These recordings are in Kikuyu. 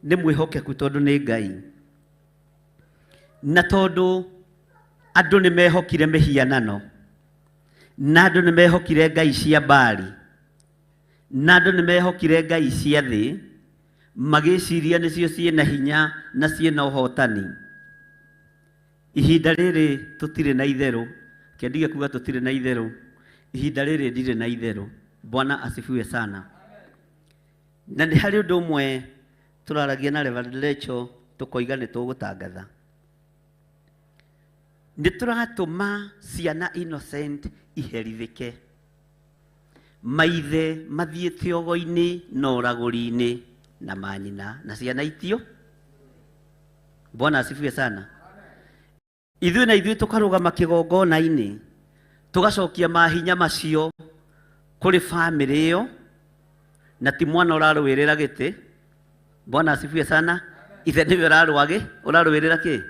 Nĩ mwĩhokeku tondũ nĩ Ngai, na tondũ andũ nĩ mehokire mĩhianano, na andũ nĩ mehokire ngai cia Baali, na andũ nĩ mehokire ngai cia thĩ, magĩciria nĩcio ciĩna hinya na ciĩna ũhotani. Ihinda rĩrĩ tũtirĩ na itherũ, kĩndige kuga tũtirĩ na itherũ, ihinda rĩrĩ ndirĩ na itherũ. Bwana asifiwe sana. Na nĩ harĩ ũndũ ũmwe tũraragia na Reverend Rachel tũkoiga nĩ tũgũtangatha. Nĩ tũratũma ciana innocent iherithĩke. Maithe mathiĩte ũgo-inĩ na ũragũri-inĩ na manyina na ciana itio. Bwana asifiwe sana. Ithuĩ na ithuĩ tũkarũgama kĩgongona-inĩ tũgacokia mahinya macio kũrĩ bamĩrĩ ĩyo, na ti mwana ũrarũĩrĩra gĩtĩ. Bwana asifiwe sana. Ithe nĩwe ũrarũagĩ ũrarũĩrĩra kĩ.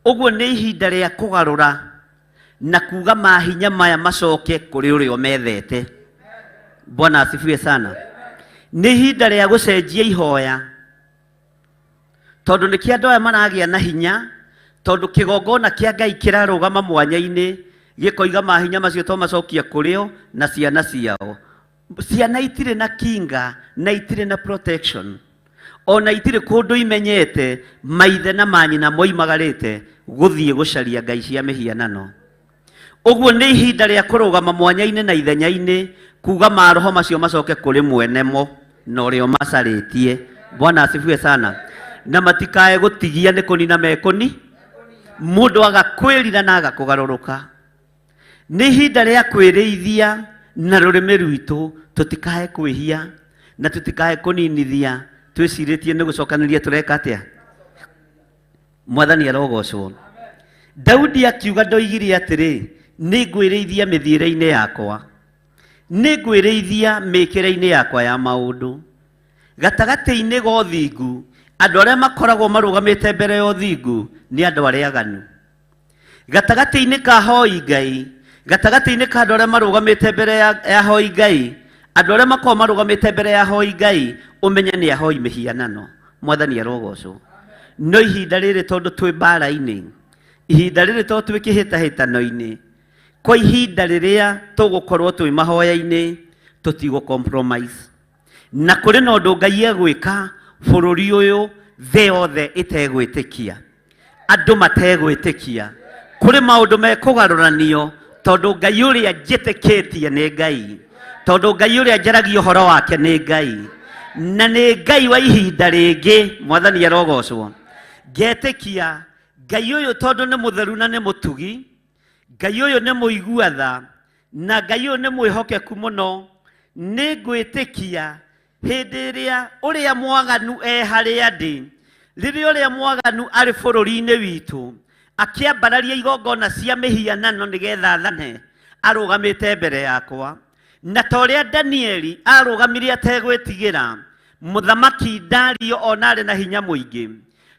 Ũguo nĩ ihinda rĩa kũgarũra na kuga mahinya maya macoke kũrĩ ũrĩa ũmethete. Bwana asifiwe sana. Nĩ ihinda rĩa gũcenjia ihoya, tondũ nĩkĩo andũ aya maragĩa na hinya, tondũ kĩgongona kĩa Ngai kĩrarũgama mwanya-inĩ gĩkoiga mahinya macio twamacokia kũrĩ o na ciana ciao. Ciana itirĩ na kinga na itirĩ na protection, ona itirĩ kũndũ imenyete maithe na manyina moimagarĩte gũthiĩ gũcaria ngai cia mĩhianano. Ũguo nĩ ihinda rĩa kũrũgama mwanya-inĩ na ithenya-inĩ kuga maroho macio macoke kũrĩ mwene mo na ũrĩa ũmacarĩtie. Bwana asifiwe sana. Na matikae gũtigia nĩ kũnina mekũni, mũndũ aga kwĩrira na aga kũgarũrũka. Nĩ ihinda rĩa kwĩrĩithia na rũrĩmĩ rwitũ, tũtikae kwĩhia na tũtikae kũninithia twĩcirĩtie nĩ gũcokanĩria tũreka atĩa. Mwathani arogocwo. Daudi akiuga, ndoigire atĩrĩ, nĩ ngwĩrĩithia mĩthiĩre-inĩ yakwa, nĩ ngwĩrĩithia mĩkĩre-inĩ yakwa ya maũndũ. Gatagatĩ-inĩ ga ũthingu, andũ arĩa makoragwo marũgamĩte mbere ya ũthingu nĩ andũ arĩa aganu. Gatagatĩ-inĩ ka hoi Ngai, gatagatĩ-inĩ ka andũ arĩa marũgamĩte mbere ya hoi Ngai, andũ arĩa makoragwo marũgamĩte mbere ya hoi Ngai, ũmenye nĩ ahoi mĩhianano. Mwathani arogocwo. No ihinda rĩrĩ tondũ twĩ mbara-inĩ, ihinda rĩrĩ tondũ twĩ kĩhĩtahĩtano-inĩ, kwa ihinda rĩrĩa tũgũkorwo twĩ mahoya-inĩ, tũtigũ compromise. Na kũrĩ na ũndũ Ngai egwĩka bũrũri ũyũ thĩ yothe ĩtegwĩtĩkia, andũ mategwĩtĩkia. Kũrĩ maũndũ mekũgarũranio, tondũ Ngai ũrĩa njĩtĩkĩtie nĩ Ngai, tondũ Ngai ũrĩa njaragia ũhoro wake nĩ Ngai, na nĩ Ngai wa ihinda rĩngĩ. Mwathani arogocwo. Ngetĩkia Ngai ũyũ tondũ nĩ mũtheru na nĩ mũtugi, Ngai ũyũ nĩ mũigua tha, na Ngai ũyũ nĩ mwĩhokeku mũno. Nĩ ngwĩtĩkia hĩndĩ ĩrĩa ũrĩa mwaganu e harĩa ndĩ, rĩrĩa ũrĩa mwaganu arĩ bũrũri-inĩ witũ akĩambararia igongona cia mĩhianano nĩgetha athane, arũgamĩte mbere yakwa. Na ta ũrĩa Danieli arũgamire ategwĩtigĩra mũthamaki Dario ona arĩ na hinya mũingĩ,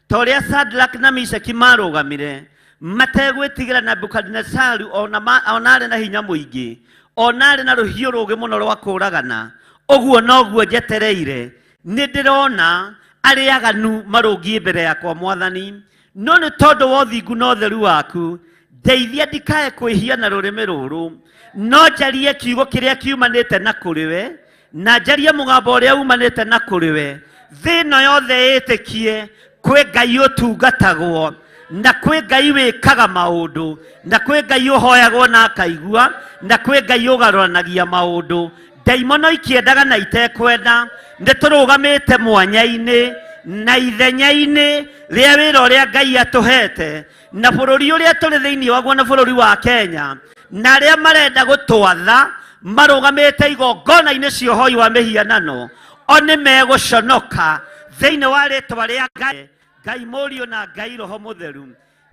ta ũrĩa Shadrach na Meshaki marũgamire mategwĩtigĩra Nebukadinezaru ona arĩ na hinya mũingĩ, ona arĩ na rũhiũ rũũgĩ mũno rwa kũũragana, ũguo noguo njetereire. Nĩ ndĩrona arĩa aganu marũngiĩ mbere yakwa, Mwathani, no nĩ tondũ wa ũthingu na ũtheru waku, ndeithia ndikae kwĩhia na rũrĩmĩ rũrũ, no njarie kiugo kĩrĩa kiumanĩte na kũrĩ we, na njarie mũgambo ũrĩa umanĩte na kũrĩ we. Thĩ ĩno yothe ĩtĩkie kwĩ Ngai ũtungatagwo, na kwĩ Ngai wĩkaga maũndũ, na kwĩ Ngai ũhoyagwo na akaigua, na kwĩ Ngai ũgarũranagia maũndũ. Ndaimono ikĩendaga na itekwenda, nĩ tũrũgamĩte mwanya-inĩ na ithenya-inĩ rĩa wĩra ũrĩa Ngai atũhete, na bũrũri ũrĩa tũrĩ thĩinĩ waguo nĩ bũrũri wa Kenya, na arĩa marenda gũtwatha marũgamĩte igongona-inĩ cia ũhoi wa mĩhianano, o nĩ megũconoka thĩinĩ wa rĩtwa rĩa Ngai, Ngai Mũriũ na Ngai Roho Mũtheru.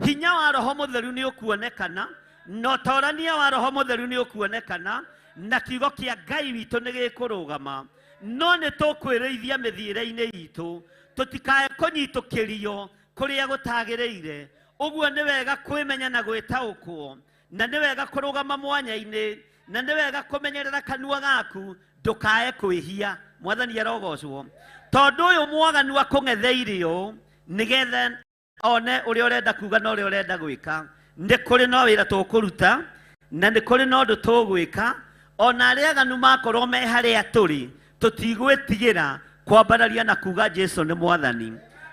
Hinya wa Roho Mũtheru nĩ ũkuonekana, na ũtorania wa Roho Mũtheru nĩ ũkuonekana, na kiugo kĩa Ngai witũ nĩ gĩkũrũgama. No nĩ tũkwĩrĩithia mĩthiĩre-inĩ itũ, tũtikae kũnyitũkĩrio kũrĩa gũtagĩrĩire. Ũguo nĩ wega kwĩmenya na gwĩtaũkwo, na nĩ wega kũrũgama mwanya-inĩ, na nĩ wega kũmenyerera kanua gaku ndũkae kwĩhia. Mwathani arogocwo. Tondũ ũyũ mwaganu akũng'etheire ũũ nĩgetha one ũrĩa ũrenda kuga na ũrĩa ũrenda gwĩka. Nĩ kũrĩ no wĩra tũkũruta na nĩ kũrĩ na ũndũ tũgwĩka. Ona arĩa aganu makorwo me harĩa tũrĩ, tũtigwĩtigĩra kwambararia na kuga Jesu nĩ mwathani.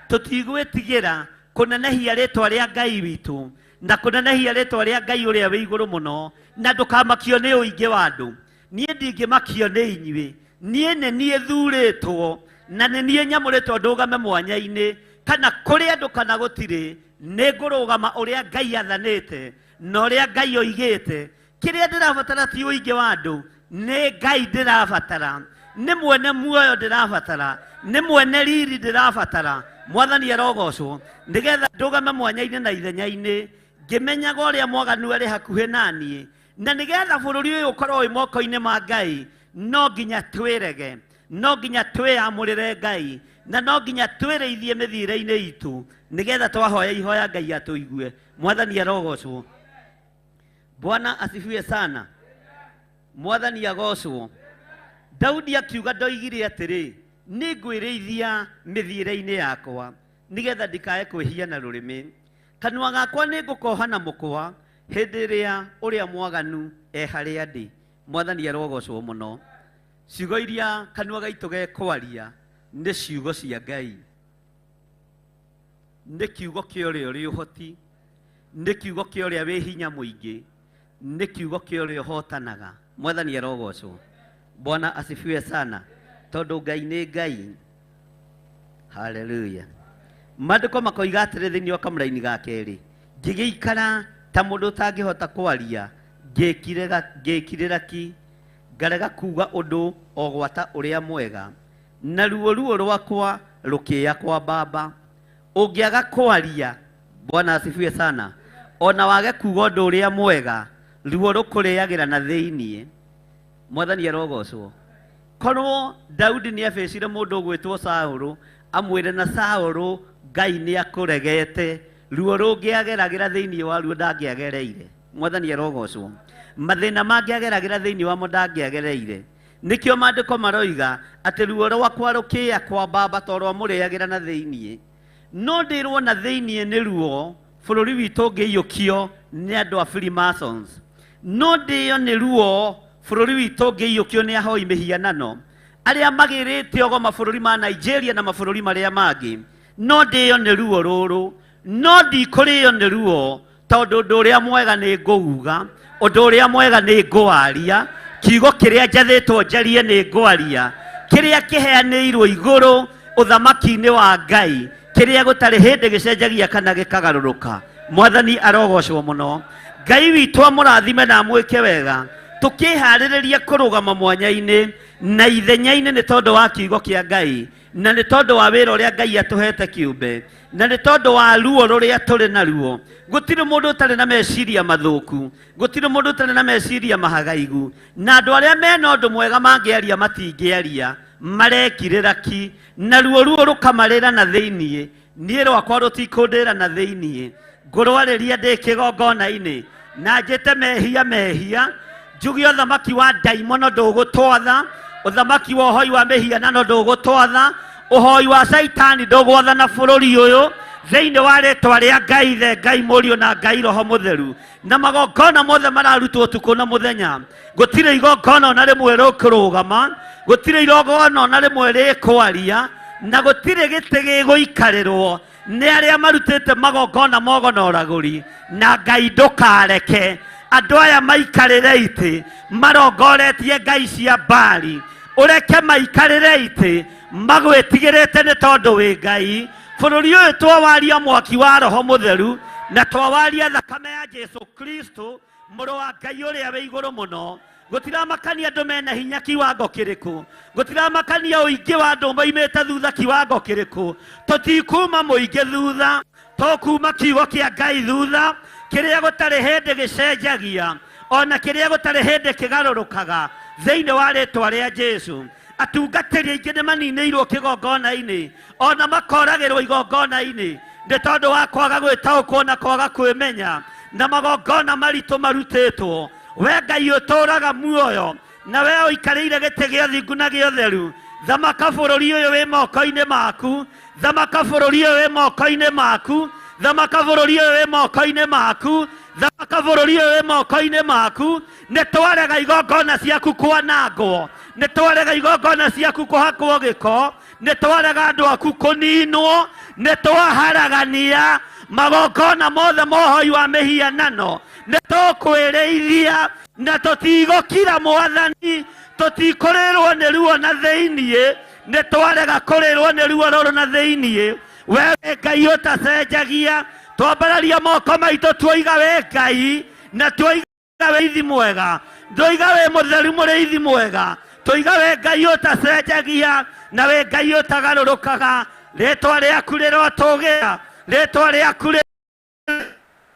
Tũtigwĩtigĩra kũnenehia rĩtwa rĩa Ngai witũ na kũnenehia rĩtwa rĩa Ngai ũrĩa wĩ igũrũ mũno. Na ndũkamakio nĩ ũingĩ wa andũ. Niĩ ndingĩmakio nĩ inyuĩ. Niĩ nĩ niĩ thurĩtwo na nĩ niĩ nyamũrĩtwo ndũgame mwanya-inĩ, kana kũrĩ andũ kana gũtirĩ, nĩ ngũrũgama ũrĩa Ngai athanĩte na ũrĩa Ngai oigĩte. Kĩrĩa ndĩrabatara ti ũingĩ wa andũ, nĩ Ngai ndĩrabatara, nĩ mwene muoyo ndĩrabatara, nĩ mwene riri ndĩrabatara. Mwathani arogocwo, nĩgetha ndũgame mwanya-inĩ na ithenya-inĩ ngĩmenyaga ũrĩa mwaganu arĩ hakuhĩ na niĩ. Na nĩgetha bũrũri ũyũ ũkorwo wĩ moko-inĩ ma Ngai, no nginya twĩrege, no nginya twĩyamũrĩre Ngai, na no nginya twĩrĩithie mĩthiĩre-inĩ itũ, nĩgetha twahoya ihoya Ngai atũigue. Mwathani arogocwo. Bwana asifiwe sana. Mwathani agocwo. Daudi akiuga ndoigire atĩrĩ, nĩ ngwĩrĩithia mĩthiĩre-inĩ yakwa, nĩgetha ndikae kwĩhia na rũrĩmĩ. Kanua gakwa nĩ ngũkoha na mũkwa hĩndĩ ĩrĩa ũrĩa mwaganu e harĩa ndĩ. Mwathani arogocwo mũno. Ciugo iria kanua gaitũ gekwaria nĩ ciugo cia Ngai, nĩ kiugo kĩa ũrĩa ũrĩ ũhoti, nĩ kiugo kĩa ũrĩa wĩ hinya mũingĩ, nĩ kiugo kĩa ũrĩa ũhotanaga. Mwathani arogocwo. Bwana asifiwe sana. Tondũ Ngai nĩ Ngai. Haleluya. Maandĩko makoiga atĩrĩ thĩinĩ wa kamũraini ga kerĩ, ngĩgĩikara ta mũndũ ũtangĩhota kwaria, ngĩkirĩra ki, ngarega kuga ũndũ o gwata ũrĩa mwega, naruo ruo rwakwa rũkĩĩa kwa baba. Ũngĩaga kwaria, Bwana asifiwe sana, ona wage kuga ũndũ ũrĩa mwega, ruo rũkũrĩagĩra na thĩiniĩ. Mwathani arogocwo. Korwo Daudi nĩ abĩcire mũndũ ũgwĩtwo Saũlũ, amwĩre na Saũlũ Ngai nĩ akũregete, ruo rũngĩageragĩra thĩiniĩ wa ruo ndangĩagereire. Mwathani arogocwo. Mathĩna mangĩageragĩra thĩiniĩ wamo ndangĩagereire. Nĩkĩo maandĩko maroiga atĩ ruo rwakwa rũkĩĩa kwa baba to rwamũrĩagĩra na thĩiniĩ. No ndĩrwo na thĩiniĩ nĩ ruo bũrũri witũ ũngĩiyũkio nĩ andũ a Freemasons. No ndĩo nĩ ruo bũrũri witũ ũngĩiyũkio nĩ ahoi mĩhianano arĩa magĩrĩte ogo mabũrũri ma Nigeria na mabũrũri marĩa mangĩ. No ndĩo nĩ ruo rũrũ, no ndikũrĩo nĩ ruo tondũ ũndũ ũrĩa mwega nĩ ngũuga, ũndũ ũrĩa mwega nĩ ngwaria, kiugo kĩrĩa njathĩtwo njarie nĩ ngwaria, kĩrĩa kĩheanĩirwo igũrũ ũthamaki-inĩ wa Ngai, kĩrĩa gũtarĩ hĩndĩ gĩcenjagia kana gĩkagarũrũka. Mwathani arogocwo mũno. Ngai witũ amũrathime na amwĩke wega, tũkĩharĩrĩria kũrũgama mwanya-inĩ na ithenya-inĩ nĩ tondũ wa kiugo kĩa Ngai, na nĩ tondũ wa wĩra ũrĩa Ngai atũhete kĩũmbe, na nĩ tondũ wa ruo rũrĩa tũrĩ naruo. Gũtirĩ mũndũ ũtarĩ na meciria mathũku, gũtirĩ mũndũ ũtarĩ na meciria mahagaigu, na andũ arĩa mena ũndũ mwega mangĩaria matingĩaria, marekirĩra ki, na ruo ruo rũkamarĩra na thĩiniĩ. Niĩ rwakwa rũtikũndĩra na thĩiniĩ, ngũrwarĩria ndĩ kĩgongona-inĩ, na njĩte mehia mehia, njuge ũthamaki wa ndaimono ndũgũtwatha, ũthamaki wa ũhoi wa mĩhianano ndũgũtwatha, ũhoi wa caitani ndũgwathana bũrũri ũyũ, thĩinĩ wa rĩtwa rĩa Ngai Ithe, Ngai Mũriũ na Ngai Roho Mũtheru. Na magongona mothe mararutwo ũtukũ na mũthenya, gũtirĩ igongona ona rĩmwe rĩkũrũgama, gũtirĩ igongona ona rĩmwe rĩkwaria, na gũtirĩ gĩtĩ gĩgũikarĩrwo nĩ arĩa marutĩte magongona mogo na ũragũri. Na Ngai ndũkareke andũ aya maikarĩre itĩ marongoretie ngai cia Baali, ũreke maikarĩre itĩ magwĩtigĩrĩte nĩ tondũ wĩ Ngai. Bũrũri ũyũ twawaria mwaki wa Roho Mũtheru na twawaria thakame ya Jesu Kristo mũrũ wa Ngai ũrĩa wĩ igũrũ mũno. Gũtiramakania andũ mena hinya kiwango kĩrĩkũ, gũtiramakania ũingĩ wa andũ moimĩte thutha kiwango kĩrĩkũ, tũtikuma mũingĩ thutha, tũkuma kiugo kĩa Ngai thutha, kĩrĩa gũtarĩ hĩndĩ gĩcenjagia, ona kĩrĩa gũtarĩ hĩndĩ kĩgarũrũkaga, thĩinĩ wa rĩtwa rĩa Jesu. Atungatĩri aingĩ nĩ maninĩirwo kĩgongona-inĩ, ona makoragĩrwo igongona-inĩ nĩ tondũ wa kwaga gwĩtaũkwo na kwaga kwĩmenya, na magongona maritũ marutĩtwo. We Ngai ũtũũraga muoyo, na we ũikarĩire gĩtĩ gĩa ũthingu na gĩa ũtheru, Thamaka bũrũri ũyũ wĩ moko-inĩ maku. Thamaka bũrũri ũyũ wĩ moko-inĩ maku. Thamaka bũrũri ũyũ wĩ moko-inĩ maku. Thamaka bũrũri ũyũ wĩ moko-inĩ maku. Nĩ twarega igongona ciaku kwanangwo, nĩ twarega igongona ciaku kũhakwo gĩko, nĩ twarega andũ aku kũninwo, nĩ twaharagania magongona mothe mohoi wa mĩhianano. Nĩ tũkwĩrĩithia na tũtigũkira Mwathani, tũtikũrĩrwo nĩ ruo na thĩiniĩ. Nĩ twarega kũrĩrwo nĩ ruo rũrũ na thĩiniĩ. We wĩ Ngai ũtacenjagia. Twambararia moko maitũ tuoiga wĩ Ngai, na tuoiga wĩithi mwega, tuoiga wĩ mũtheru mũrĩithi mwega, tuoiga wĩ Ngai ũtacenjagia na wĩ Ngai ũtagarũrũkaga. Rĩtwa rĩaku rĩrotũgĩra, rĩtwa rĩaku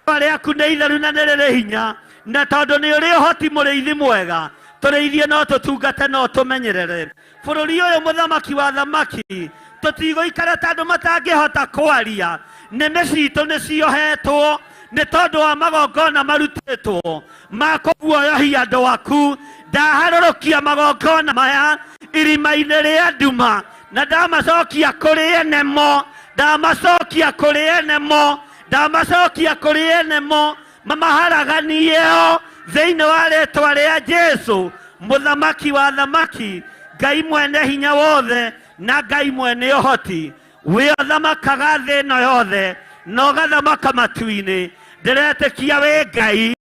rĩaku nĩ itheru na nĩ rĩrĩ hinya, na tondũ nĩ ũrĩ ũhoti mũrĩithi mwega, tũrĩithie no tũtungate no tũmenyerere bũrũri ũyũ. Mũthamaki wa thamaki, tũtigũikara ta andũ matangĩhota kwaria. Nĩmĩ citũ nĩ ciohetwo nĩ tondũ wa magongona marutĩtwo ma kũguoyohia andũ aku. Ndaharũrũkia magongona maya irima-inĩ rĩa nduma, na ndamacokia kũrĩ enemo, ndamacokia kũrĩ enemo, ndamacokia kũrĩ enemo, mamaharaganieo thĩinĩ wa rĩtwa rĩa Jesu, mũthamaki wa thamaki, Ngai mwene hinya wothe na Ngai mwene ũhoti, wĩ ũthamakaga thĩ ĩno yothe na ũgathamaka matu-inĩ. Ndĩretĩkia wĩ Ngai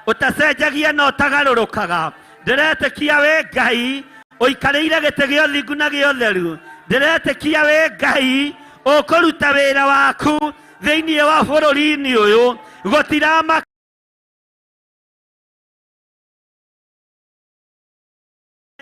ũtacenjagia na ũtagarũrũkaga. Ndĩretĩkia wĩ Ngai ũikarĩire gĩtĩ gĩa ũthingu na gĩa ũtheru. Ndĩretĩkia wĩ Ngai ũkũruta wĩra waku thĩinĩ wa bũrũri-inĩ ũyũ. Gũtirama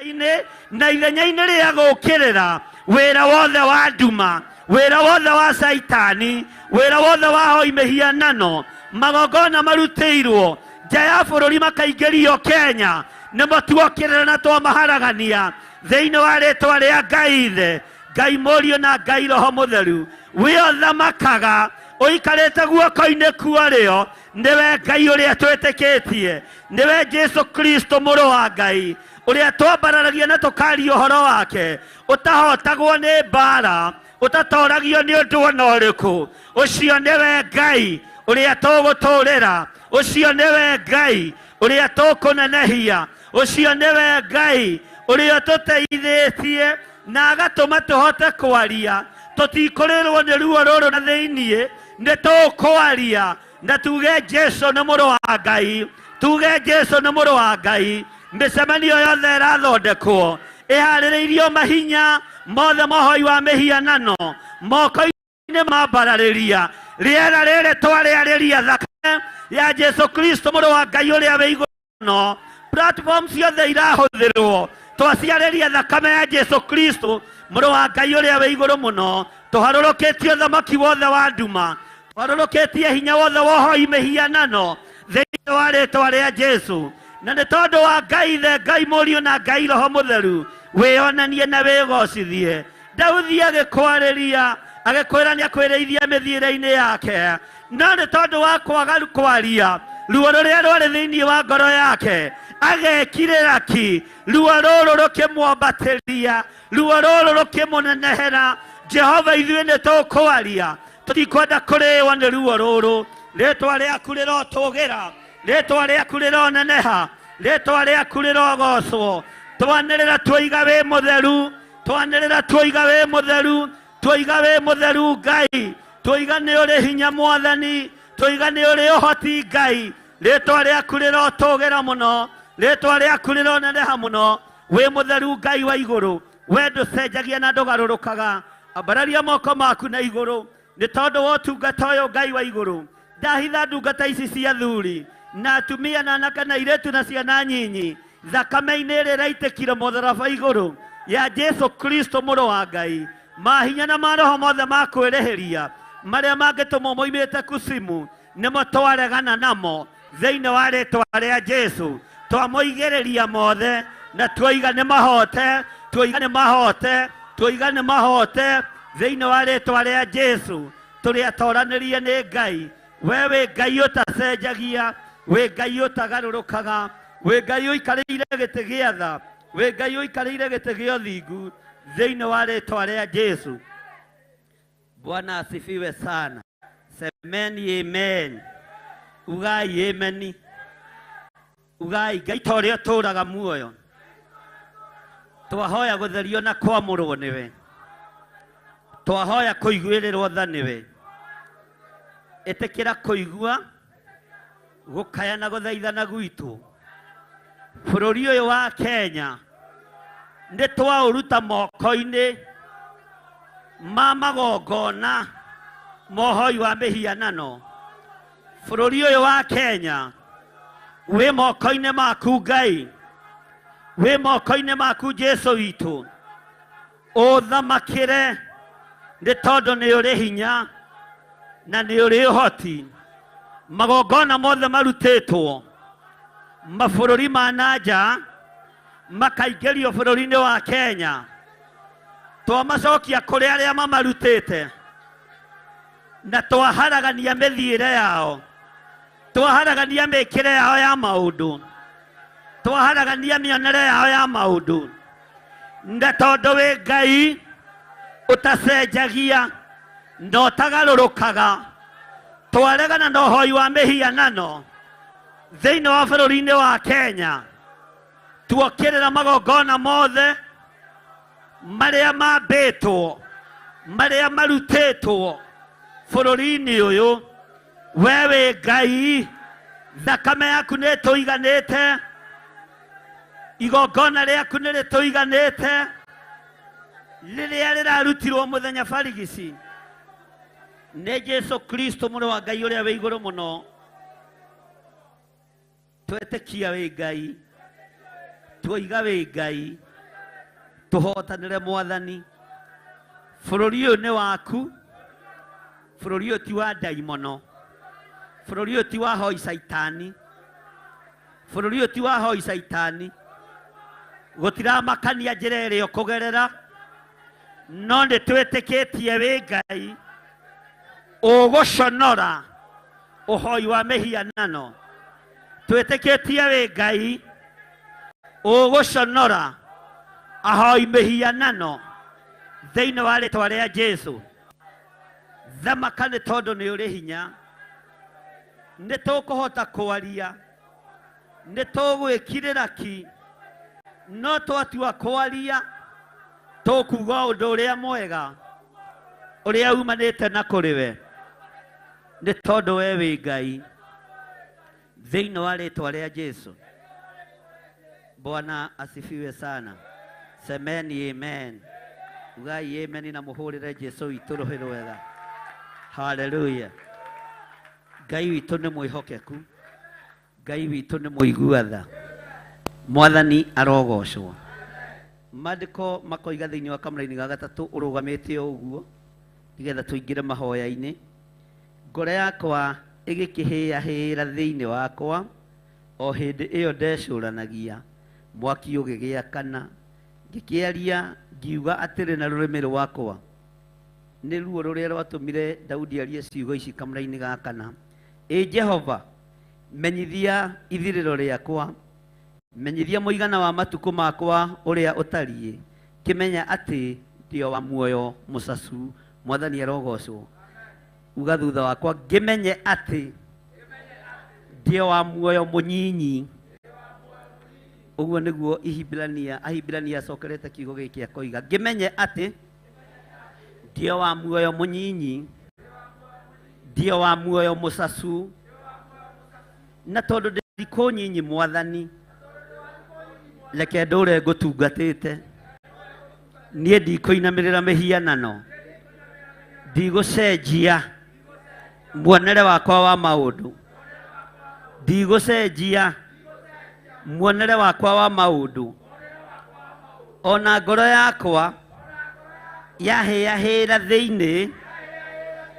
inĩ na ithenya-inĩ rĩa gũkĩrĩra wĩra wothe wa nduma, wĩra wothe wa Caitani, wĩra wothe wa hoi mĩhianano, magongona marutĩirwo nja ya bũrũri makaingĩrio Kenya, nĩmo tuokĩrĩra na twamaharagania thĩinĩ wa rĩtwa rĩa Ngai Ithe, Ngai Mũriũ na Ngai Roho Mũtheru. Wĩ ũthamakaga ũikarĩte guoko-inĩ kuorĩo, nĩwe Ngai ũrĩa twĩtĩkĩtie, nĩwe Jesu Kristo mũrũ wa Ngai ũrĩa twambararagia na tũkaria ũhoro wake, ũtahotagwo nĩ mbara, ũtatoragio nĩ ũndũ ona ũrĩkũ. Ũcio nĩwe Ngai ũrĩa tũgũtũrĩra, ũcio nĩwe Ngai ũrĩa tũkũnenehia, ũcio nĩwe Ngai ũrĩa ũtũteithĩtie na agatũma tũhote kwaria. Tũtikũrĩrwo nĩ ruo rũrũ na thĩiniĩ, nĩ tũkwaria na tuge Jesu nĩ mũrũ wa Ngai, tuge Jesu nĩ mũrũ wa Ngai. Mĩcemanio yothe ĩrathondekwo ĩharĩrĩirio mahinya mothe mohoi wa mĩhianano moko-inĩ mambararĩria rĩera rĩrĩ twarĩarĩria thakame ya Jesu Kristo mũrũ wa Ngai ũrĩa wĩ igũrũ no platform ciothe irahũthĩrwo twaciarĩria thakame ya Jesu Kristo mũrũ wa Ngai ũrĩa wĩ igũrũ mũno. Tũharũrũkĩtie ũthamaki wothe wa nduma, tũharũrũkĩtie hinya wothe wa ũhoi mĩhianano thĩinĩ wa rĩtwa rĩa Jesu. Na nĩ tondũ wa Ngai Ithe, Ngai Mũriũ na Ngai Roho Mũtheru, wĩonanie na wĩgocithie. Daudi agĩkwarĩria agĩkwĩra nĩ akwĩrĩithia mĩthiĩre-inĩ yake, no nĩ tondũ wa kwaga kwaria ruo rũrĩa rwarĩ thĩinĩ wa ngoro yake, agekirĩra ki, ruo rũrũ rũkĩmwambatĩria, ruo rũrũ rũkĩmũnenehera. Jehova, ithuĩ nĩ tũkwaria, tũtikwenda kũrĩwa nĩ ruo rũrũ. Rĩtwa rĩaku rĩrotũgĩra, rĩtwa rĩaku rĩroneneha, rĩtwa rĩaku rĩrogocwo. Twanĩrĩra tuoiga wĩ mũtheru, twanĩrĩra tuoiga wĩ mũtheru, tuoiga wĩ mũtheru Ngai, tuoiga nĩ ũrĩ hinya Mwathani, tuoiga nĩ ũrĩ ũhoti Ngai. Rĩtwa rĩaku rĩrotũgĩra mũno, rĩtwa rĩaku rĩroneneha mũno. Wĩ mũtheru Ngai wa igũrũ, we ndũcenjagia na ndũgarũrũkaga. Ambararia moko maku na igũrũ nĩ tondũ wa ũtungata ũyũ. Ngai wa igũrũ, ndahitha ndungata ici cia thuri na atumia na anake na irĩtu na ciana nyinyi thakame-inĩ ĩrĩa ĩraitĩkire mũtharaba igũrũ ya Jesu Kristo mũrũ wa Ngai. Mahinya na maroho mothe ma kwĩrĩhĩria marĩa mangĩtũmwo moimĩte kusimu, nĩmo twaregana namo thĩinĩ wa rĩtwa rĩa Jesu. Twamoigĩrĩria mothe na tuoiga nĩ mahote, tuoiga nĩ mahote, tuoiga nĩ mahote thĩinĩ wa rĩtwa rĩa Jesu. Tũrĩ atoranĩrie nĩ Ngai. We wĩ Ngai ũtacenjagia, wĩ Ngai ũtagarũrũkaga, wĩ Ngai ũikarĩire gĩtĩ gĩa tha, wĩ Ngai ũikarĩire gĩtĩ gĩa ũthingu. Thĩinĩ wa rĩtwa rĩa Jesu. Bwana asifiwe sana. Semeni amen. Ugai amen. Ugai Ngai ta ũrĩa ũtũũraga muoyo. Twahoya gũtherio na kwamũrwo nĩwe. Twahoya kũiguĩrĩrwo tha nĩwe. Ĩtĩkĩra kũigua gũkaya na gũthaithana gwitũ. Bũrũri ũyũ wa Kenya nĩ twaũruta moko-inĩ ma magongona mohoi wa mĩhianano. Bũrũri ũyũ wa Kenya wĩ moko-inĩ maku Ngai, wĩ moko-inĩ maku Jesu witũ. Ũthamakĩre nĩ tondũ nĩ ũrĩ hinya na nĩ ũrĩ ũhoti. Magongona mothe marutĩtwo mabũrũri ma na nja makaingĩrio bũrũri-inĩ wa Kenya, twamacokia kũrĩ arĩa mamarutĩte na twaharagania mĩthiĩre yao, twaharagania mĩkĩre yao ya maũndũ, twaharagania mĩonere yao ya maũndũ. Na tondũ wĩ Ngai ũtacenjagia na ũtagarũrũkaga, twaregana na ũhoi wa mĩhianano thĩinĩ wa bũrũri-inĩ wa Kenya, tuokĩrĩra magongona mothe marĩa mambĩtwo, marĩa marutĩtwo bũrũri-inĩ ũyũ. We wĩ Ngai, thakame yaku nĩ ĩtũiganĩte, igongona rĩaku nĩ rĩtũiganĩte, rĩrĩa rĩrarutirwo mũthenya barigici nĩ Jesu Kristo mũrũ wa Ngai ũrĩa wĩ igũrũ mũno. Twetĩkia wĩ Ngai, twoiga wĩ Ngai, tũhotanĩre Mwathani. Bũrũri ũyũ nĩ waku, bũrũri ũyũ ti wa ndaimono, bũrũri ũyũ ti wa hoi caitani, bũrũri ũyũ ti wa hoi caitani. Gũtiramakania njĩra ĩrĩa ũkũgerera, no nĩ twĩtĩkĩtie wĩ Ngai ũgũconora ũhoi wa mĩhianano. Twĩtĩkĩtie wĩ Ngai ũgũconora ahoi mĩhianano thĩinĩ wa rĩtwa rĩa Jesu. Thamaka nĩ tondũ nĩ ũrĩ hinya, nĩ tũkũhota kwaria, nĩ tũgwĩkirĩra ki, no twatua kwaria tũkuga ũndũ ũrĩa mwega ũrĩa umanĩte na kũrĩ we, nĩ tondũ we wĩ Ngai. Thĩinĩ wa rĩtwa rĩa Jesu. Bwana asifiwe sana. Semeni amen. Ugai amen na mũhũrĩre Jesu witũ rũhĩ rwega. Haleluya. Ngai witũ nĩ mwĩhokeku, Ngai witũ nĩ mũigua tha. Mwathani arogocwo. Maandĩko makoiga thĩinĩ wa kamũraini ga gatatũ ũrũgamĩte o ũguo nĩgetha tũingĩre mahoya-inĩ. Ngoro yakwa ĩgĩkĩhĩahĩĩra thĩinĩ wakwa o hĩndĩ ĩyo ndecũranagia, mwaki ũgĩgĩakana, ngĩkĩaria ngiuga atĩrĩ na rũrĩmĩ rwakwa. Nĩ ruo rũrĩa rwatũmire Daudi arie ciugo ici kamũraini ga kana. Ĩ Jehova, menyithia ithirĩro rĩakwa, menyithia mũigana wa matukũ makwa ũrĩa ũtariĩ, kĩmenya atĩ ndĩ o wa muoyo mũcacu. Mwathani arogocwo. Uga thutha wakwa, ngĩmenye atĩ ndĩ o wa muoyo mũnyinyi. Ũguo nĩguo Ihibirania, Ahibirania acokerete kiugo gĩkĩ akoiga, ngĩmenye atĩ ndĩ o wa muoyo mũnyinyi, ndĩ o wa muoyo mũcacu, na tondũ ndĩ thikũ nyinyi Mwathani, reke ndũre ngũtungatĩte. Niĩ ndikũinamĩrĩra mĩhianano, ndigũcenjia muonere wakwa wa maũndũ, ndigũcenjia muonere wakwa wa maũndũ. Ona ngoro yakwa yahĩahĩra thĩinĩ,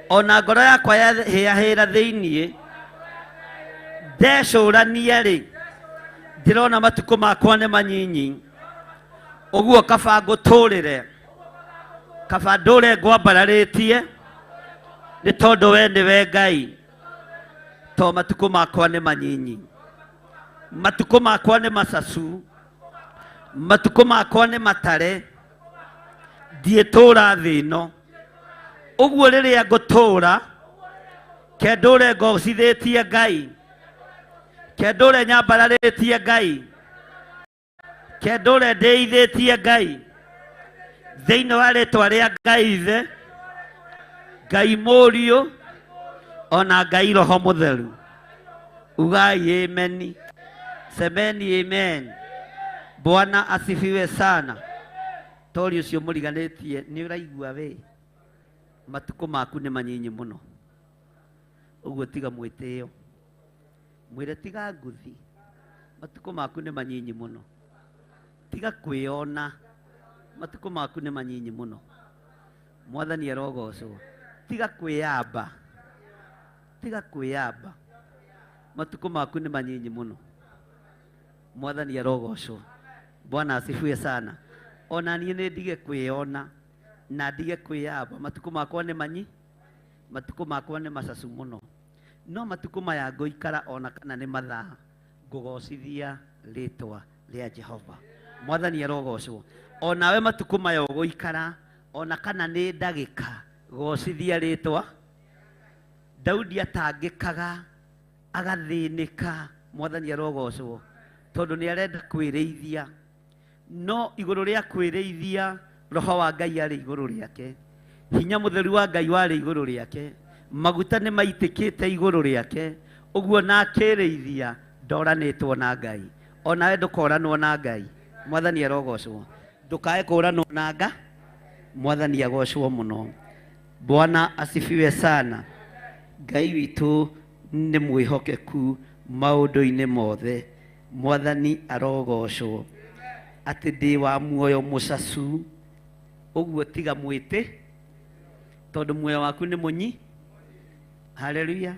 ona ngoro yakwa yahĩahĩra thĩinĩ, ndecũrania rĩ, ndĩrona matukũ makwa nĩ manyinyi, ũguo kaba ngũtũrĩre, kaba ndũre ngwambararĩtie, nĩ tondũ we nĩwe Ngai, to matukũ makwa nĩ manyinyi, matukũ makwa nĩ macacu, matukũ makwa nĩ matare. Ndiĩtũra thĩ ĩno. Ũguo rĩrĩa ngũtũra, kendũre ngocithĩtie Ngai, kendũre nyambararĩtie Ngai, kendũre ndĩithĩtie Ngai, thĩinĩ wa rĩtwa rĩa Ngai Ithe, Ngai Mũriũ, ona Ngai Roho Mũtheru. Ugai ameni. Semeni amen. Bwana asifiwe sana. Tori ũcio mũriganĩtie nĩ ũraigua we matukũ maku nĩ manyinyi mũno. Ũguo tiga mwĩtĩo. Mwĩre tiga nguthi. Matukũ maku nĩ manyinyi mũno. Tiga kwĩona. Matukũ maku nĩ manyinyi mũno. Mwathani arogocwo. Tiga kwĩyamba. Tiga kwĩyamba. Matukũ maku nĩ manyinyi mũno. Mwathani arogocwo. Bwana asifiwe sana. Ona niĩ nĩ ndige kwĩyona na ndige kwĩyamba. Matukũ makwa nĩ manyi, matukũ makwa nĩ macacu mũno. No matukũ maya ngũikara ona kana nĩ mathaa ngũgocithia rĩtwa rĩa Jehova. Mwathani arogocwo. Onawe matukũ maya ũgũikara ona kana nĩ ndagĩka gocithia rĩtwa. Daudi atangĩkaga agathĩnĩka. Mwathani arogocwo tondũ nĩ arenda kwĩrĩithia. No igũrũ rĩa kwĩrĩithia roho wa Ngai arĩ igũrũ rĩake, hinya mũtheru wa Ngai warĩ igũrũ rĩake, maguta nĩ maitĩkĩte igũrũ rĩake. Ũguo na akĩrĩithia ndoranĩtwo na Ngai. Onawe ndũkoranwo na Ngai. Mwathani arogocwo. Ndũkae kũranwo na Ngai. Mwathani agocwo mũno. Bwana asifiwe sana. Ngai witũ nĩ mwĩhokeku maũndũ-inĩ mothe. Mwathani arogocwo. Atĩ ndĩ wa muoyo mũcacu. Ũguo tiga mwĩtĩ tondũ muoyo waku nĩ mũnyi. Haleluya.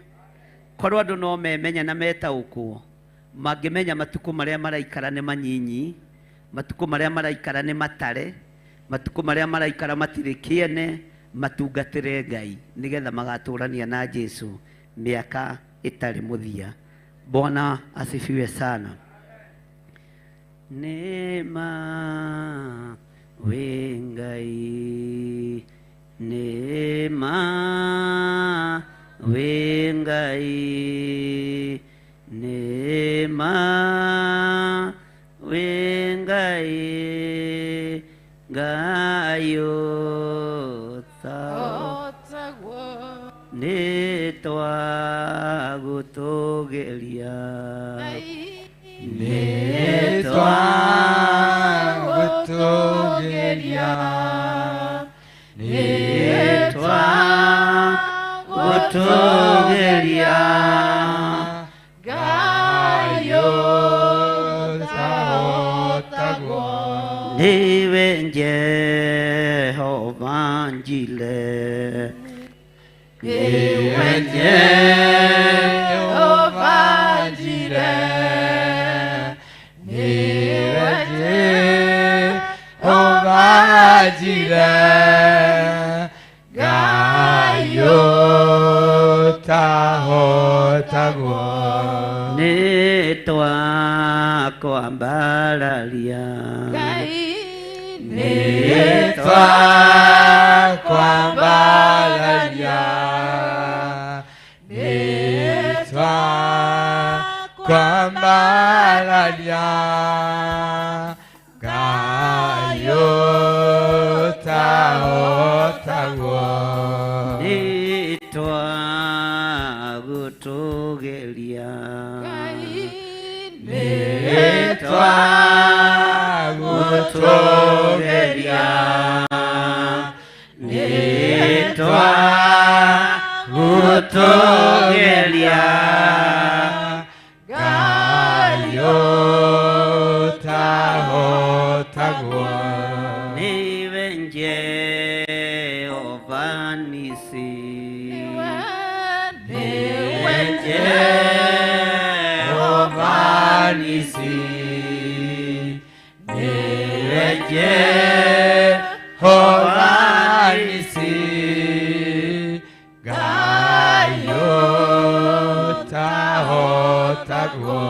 Korwo andũ no memenya na metaũkwo, mangĩmenya matukũ marĩa maraikara nĩ manyinyi, matukũ marĩa maraikara nĩ matare, matukũ marĩa maraikara matirĩ kĩene, matungatĩre Ngai nĩgetha magatũrania na Jesu mĩaka ĩtarĩ mũthia. Bwana asifiwe sana. Neema wĩ Ngai, neema wĩ Ngai, neema wĩ Ngai, Ngai nĩ twagũtũgĩria, nĩ twagũtũgĩria, nĩ twagũtũgĩria, Ngai ũtahotagwo. Nĩwe Jehova Njile, Nĩwe Jehova Njile, nĩwe Jehova Njile, Ngai ũtahotagwo. Nĩ twakwambararia, Nĩ twakwambararia, nĩ twakwambararia, Ngai ũtahotagwo. Nĩ twagũtũgĩria, Nĩ twagũtũgĩria, nĩ twagũtũgĩria, Ngai ũtahotagwo. Nĩwe Jehova Nisi, Nĩwe Jehova Nisi, nĩwe Jehova Nisi, Ngai ũtahotagwo.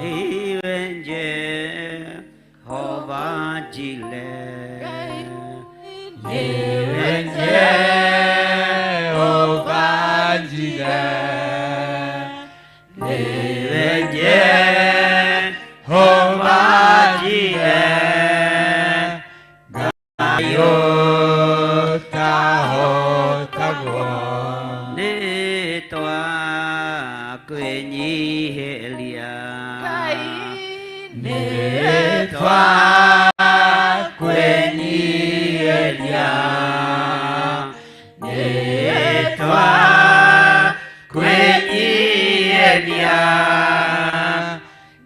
Nĩwe Jehova Jile, Tahotagwo. Nĩ twakwĩnyihĩria. Nĩ twakwĩnyihĩria. Nĩ twakwĩnyihĩria.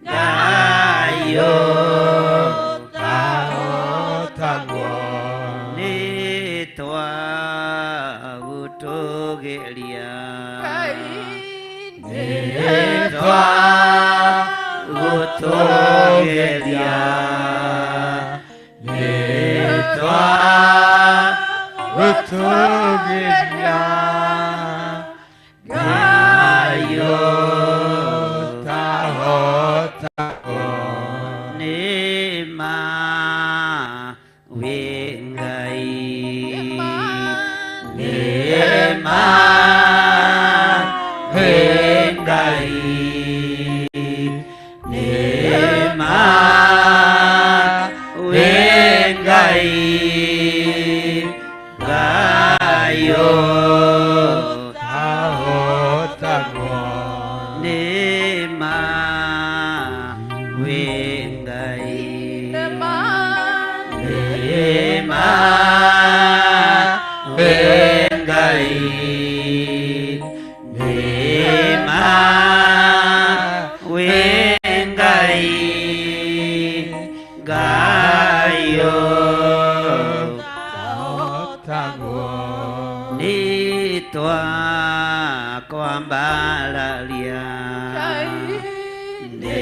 Ngai ũtahotagwo. Nĩ twagũtũgĩria. Nĩ twagũtũgĩria. Nĩ twagũtũgĩria. Ngai ũtahotagwo. Nĩ ma wĩ Ngai. Nĩ ma wĩ Ngai. Nĩ ma wĩ Ngai. Ngai Ũtahotagwo. Nĩ ma wĩ Ngai. Nĩ ma wĩ Ngai. Nĩ ma wĩ Ngai. Ngai Ũtahotagwo. Nĩ twakwambararia. Nĩ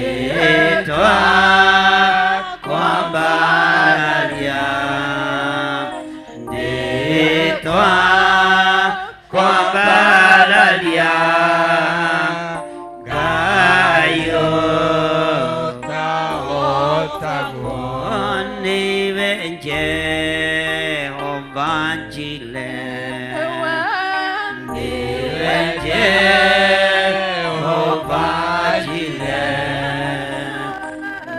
twakwambararia. Nĩ twakwambararia. Ngai Ũtahotagwo. Nĩwe Jehova Jireh. Nĩwe Jehova Jireh.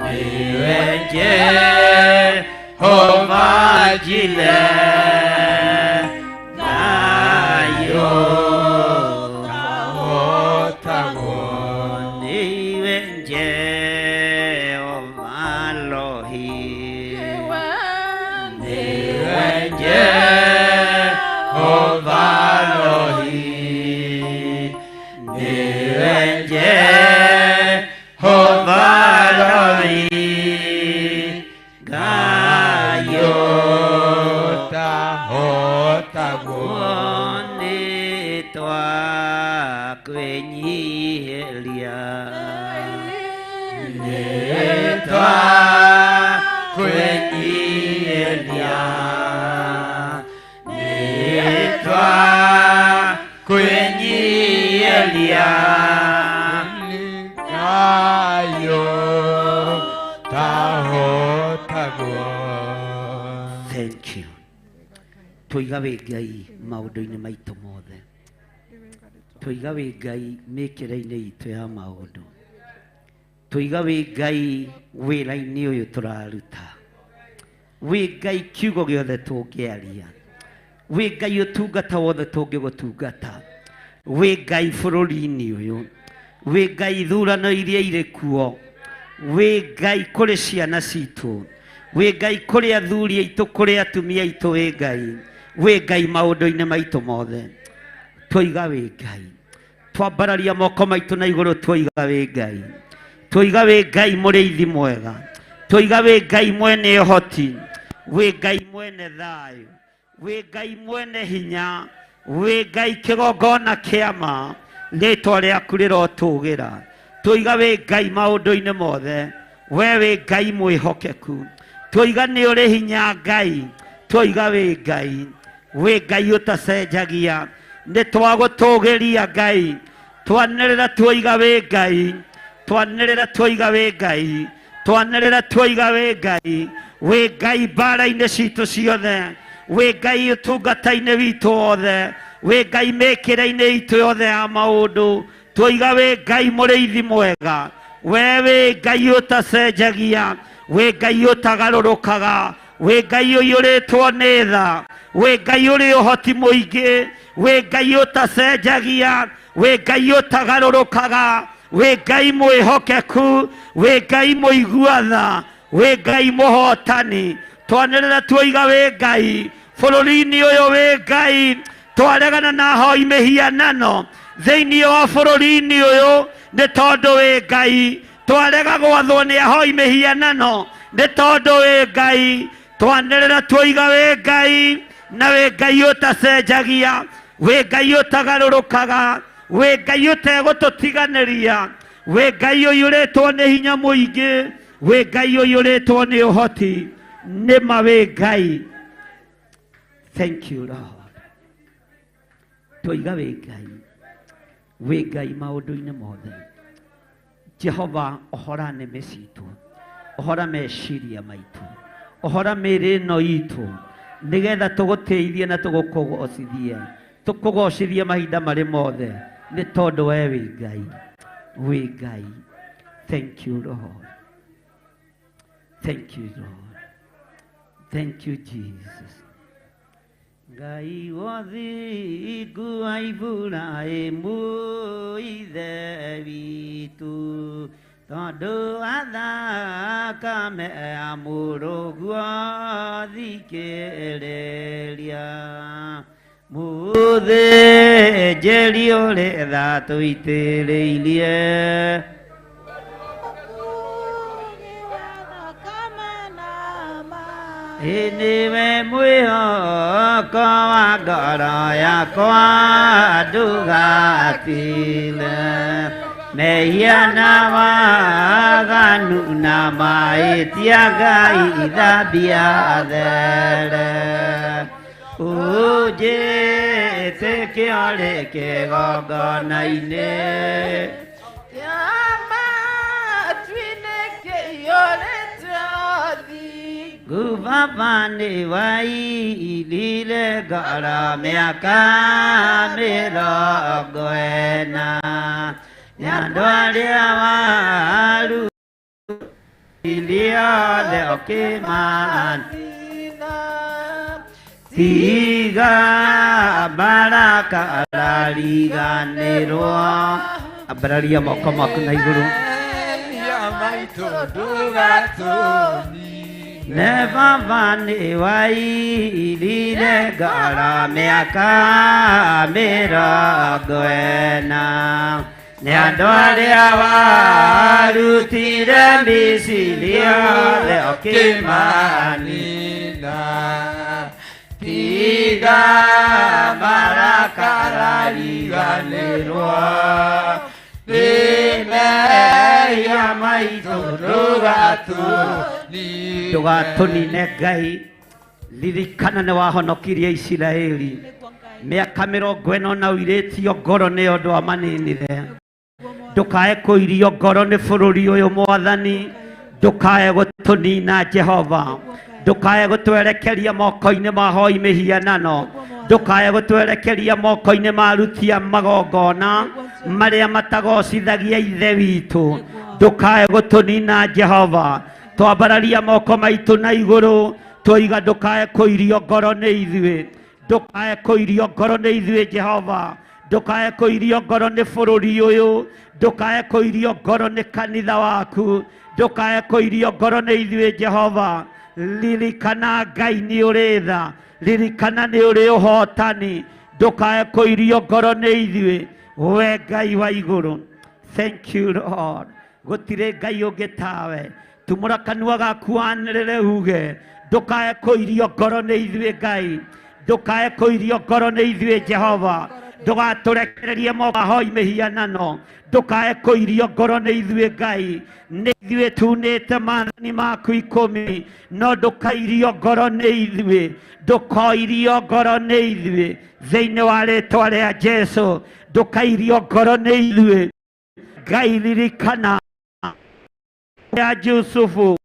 Nĩwe Jehova Jireh. Ngai Ũtahotagwo. Nĩwe Jehova Rohi. Nĩwe Jehova Rohi. Nĩwe Jehova Rohi. Ngai Ũtahotagwo. Nĩ twakwĩnyihĩria. Nĩ twakwĩnyihĩria. Nĩ twakwĩnyihĩria. Ngai ũtahotagwo. Thank you. Tũiga wĩ Ngai maũndũ-inĩ maitũ mothe. Tũiga wĩ Ngai mĩkĩre-inĩ itũ ya maũndũ. Tũiga wĩ Ngai wĩra-inĩ ũyũ tũraruta. Wĩ Ngai kiugo gĩothe tũngĩaria. Wĩ Ngai ũtungata wothe tũngĩgũtungata. Wĩ Ngai bũrũri-inĩ ũyũ. Wĩ Ngai ithurano iria irĩ kuo. Wĩ Ngai kũrĩ ciana citũ. Wĩ Ngai kũrĩ athuri aitũ, kũrĩ atumia aitũ, wĩ Ngai. Wĩ Ngai maũndũ-inĩ maitũ mothe. Tũiga wĩ Ngai. Twambararia moko maitũ na igũrũ, tũiga wĩ Ngai. Tũiga wĩ Ngai mũrĩithi mwega. Tũiga wĩ Ngai mwene ũhoti. Wĩ Ngai mwene thayũ. Wĩ Ngai mwene hinya. Wĩ Ngai kĩgongona kĩa ma. Rĩtwa rĩaku rĩrotũgĩra. Tũiga wĩ Ngai maũndũ-inĩ mothe. We wĩ Ngai mwĩhokeku. Tũiga nĩ ũrĩ hinya Ngai. Tũiga wĩ Ngai. Wĩ Ngai ũtacenjagia. Nĩ twagũtũgĩria Ngai. Twanĩrĩra tuoiga wĩ Ngai. Twanĩrĩra tuoiga wĩ Ngai. Twanĩrĩra tuoiga wĩ Ngai. Wĩ Ngai mbara-inĩ citũ ciothe. Wĩ Ngai ũtungata-inĩ witũ wothe. Wĩ Ngai mĩkĩre-inĩ itũ yothe ya maũndũ. Tuoiga wĩ Ngai mũrĩithi mwega. We wĩ Ngai ũtacenjagia. Wĩ Ngai ũtagarũrũkaga. Wĩ Ngai ũiyũrĩtwo nĩ tha. Wĩ Ngai ũrĩ ũhoti mũingĩ, wĩ Ngai ũtacenjagia, wĩ Ngai ũtagarũrũkaga, wĩ Ngai mwĩhokeku, wĩ Ngai mũiguatha, wĩ Ngai mũhotani. Twanĩrĩra tuoiga wĩ Ngai bũrũri-inĩ ũyũ, wĩ Ngai. Twaregana na hoi mĩhianano thĩinĩ wa bũrũri-inĩ ũyũ nĩ tondũ wĩ Ngai. Twarega gwathwo nĩ ahoi mĩhianano nĩ tondũ wĩ Ngai. Twanĩrĩra tuoiga wĩ Ngai, na wĩ Ngai ũtacenjagia, wĩ Ngai ũtagarũrũkaga, wĩ Ngai ũtegũtũtiganĩria, wĩ Ngai ũiyũrĩtwo nĩ hinya mũingĩ, wĩ Ngai ũiyũrĩtwo nĩ ũhoti. Nĩma wĩ Ngai. Thank you, Lord. Twoiga wĩ Ngai, wĩ Ngai maũndũ-inĩ mothe. Jehova, ohora nĩmĩ citũ, ohora meciria maitũ, ohora mĩĩrĩ ĩno itũ, nĩgetha tũgũtĩithie na tũgũkũgocithie, tũkũgocithie mahinda marĩ mothe, nĩ tondũ we wĩ Ngai, wĩ Ngai. Thank you, Lord. Thank you, Lord. Thank you, Jesus. Ngai wothingu wa Iburahĩmu ithe witũ, tondũ wa thakame ya mũrũguo thikĩrĩria. Mũthĩnjĩri ũrĩ tha tũitĩrĩirie. Ĩ nĩwe mwĩhoko wa ngoro yakwa, ndũgatile mehia na waganu na mahĩtia, Ngai thambia there. Ũnjĩtĩkio rĩ kĩgongona-inĩ. Ngubaba nĩ wairire ngoro mĩaka 40 nĩ andũ arĩa waru othe ũkĩmana tiga baraka arariganĩrwo. Ambararia moko maku na igũrũ. Maitũ ndũgatũni. Ne baba nĩ wairire ngoro mĩaka 40 nĩ andũ arĩa warutire Misiri othe ũkĩmani Kĩmanina tiga marakara riganĩrwo nĩ mehia maitũ ndũgatũnine. Ndũgatũnine Ngai. Ririkana nĩ wahonokirie Isiraeli mĩaka 40 na ũirĩtio ngoro nĩ ũndũ wa maninire. Ndũkae kũirio ngoro nĩ bũrũri ũyũ, Mwathani. Ndũkae gũtũnina, Jehova. Ndũkae gũtwerekeria moko-inĩ ma hoi mĩhianano. Ndũkae gũtwerekeria moko-inĩ ma aruti a magongona marĩa matagocithagia Ithe witũ. Ndũkae gũtũnina, Jehova. Twambararia moko maitũ na igũrũ, twoiga ndũkae kũirio ngoro nĩ ithuĩ, ndũkae kũirio ngoro nĩ ithuĩ, Jehova. Ndũkae kũirio ngoro nĩ bũrũri ũyũ, ndũkae kũirio ngoro nĩ kanitha waku, ndũkae kũirio ngoro nĩ ithuĩ, Jehova. Ririkana Ngai nĩ ũrĩ tha, ririkana nĩ ũrĩ ũhotani. Ndũkae kũirio ngoro nĩ ithuĩ, we Ngai wa igũrũ. Thank you, Lord. Gũtirĩ Ngai ũngĩ tawe. Tumũra kanua gaku wanĩrĩre uge ndũkae kũirio ngoro nĩ ithuĩ, Ngai. Ndũkae kũirio ngoro nĩ ithuĩ, Jehova. Ndũgatũrekererie moko ahoi mĩhianano. Ndũkae kũirio ngoro nĩ ithuĩ, Ngai. Nĩ ithuĩ tunĩte maathani maku 10, no ndũkairio ngoro nĩ ithuĩ, ndũkoirio ngoro nĩ ithuĩ. Thĩinĩ wa rĩtwa rĩa Jesu, ndũkairio ngoro nĩ ithuĩ, Ngai. Ririkana ya Jusufu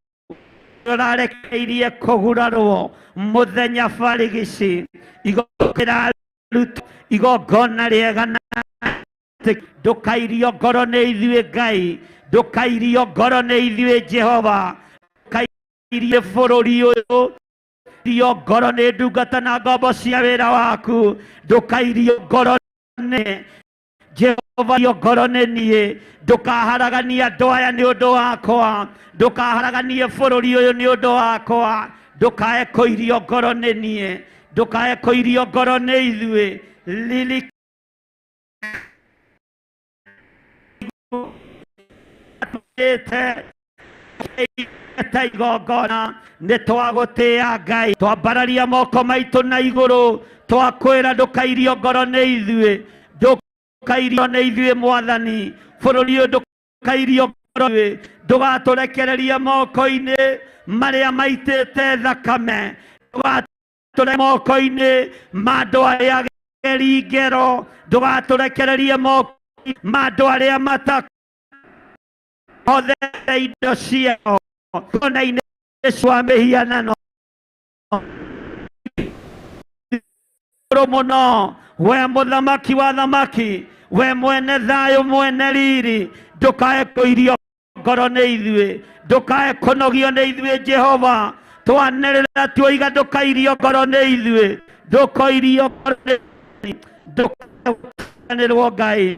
ũrarekeirie kũgurarwo mũthenya barigici igongona igongona rĩega na ndũkairio ngoro nĩ ithuĩ, Ngai. Ndũkairio ngoro nĩ ithuĩ, Jehova. Ndũkairie bũrũri ũyũ. Ndũkairio ngoro nĩ ndungata na ngombo cia wĩra waku, ndũkairio ngoro nĩ Jehova, irio ngoro nĩ niĩ. Ndũkaharaganie andũ aya nĩ ũndũ wakwa, ndũkaharaganie bũrũri ũyũ nĩ ũndũ wakwa, ndũkae kũirio ngoro nĩ niĩ, ndũkae kũirio ngoro nĩ ithuĩ. Lili ta igongona nĩ twagũtĩĩa Ngai, twambararia moko maitũ na igũrũ, twakwĩra ndũkairio ngoro nĩ ithuĩ, ndũkairio nĩ ithuĩ Mwathani. Bũrũri ũyũ ndũkairio ngoro ithuĩ, ndũgatũrekererie moko-inĩ marĩa maitĩte thakame, ndũgatũre moko-inĩ ma andũ arĩa ageri ngero, ndũgatũrekererie moko ma andũ arĩa matahothete indo ciao kona-inĩ cia mĩhianano igũrũ mũno. We mũthamaki wa thamaki, we mwene thayũ, mwene riri, ndũkae kũirio ngoro nĩ ithuĩ, ndũkae kũnogio nĩ ithuĩ Jehova. Twanĩrĩra tuoiga ndũkairio ngoro nĩ ithuĩ, ndũkoirio ngoro nĩ ithuĩ, ndũkae Ngai.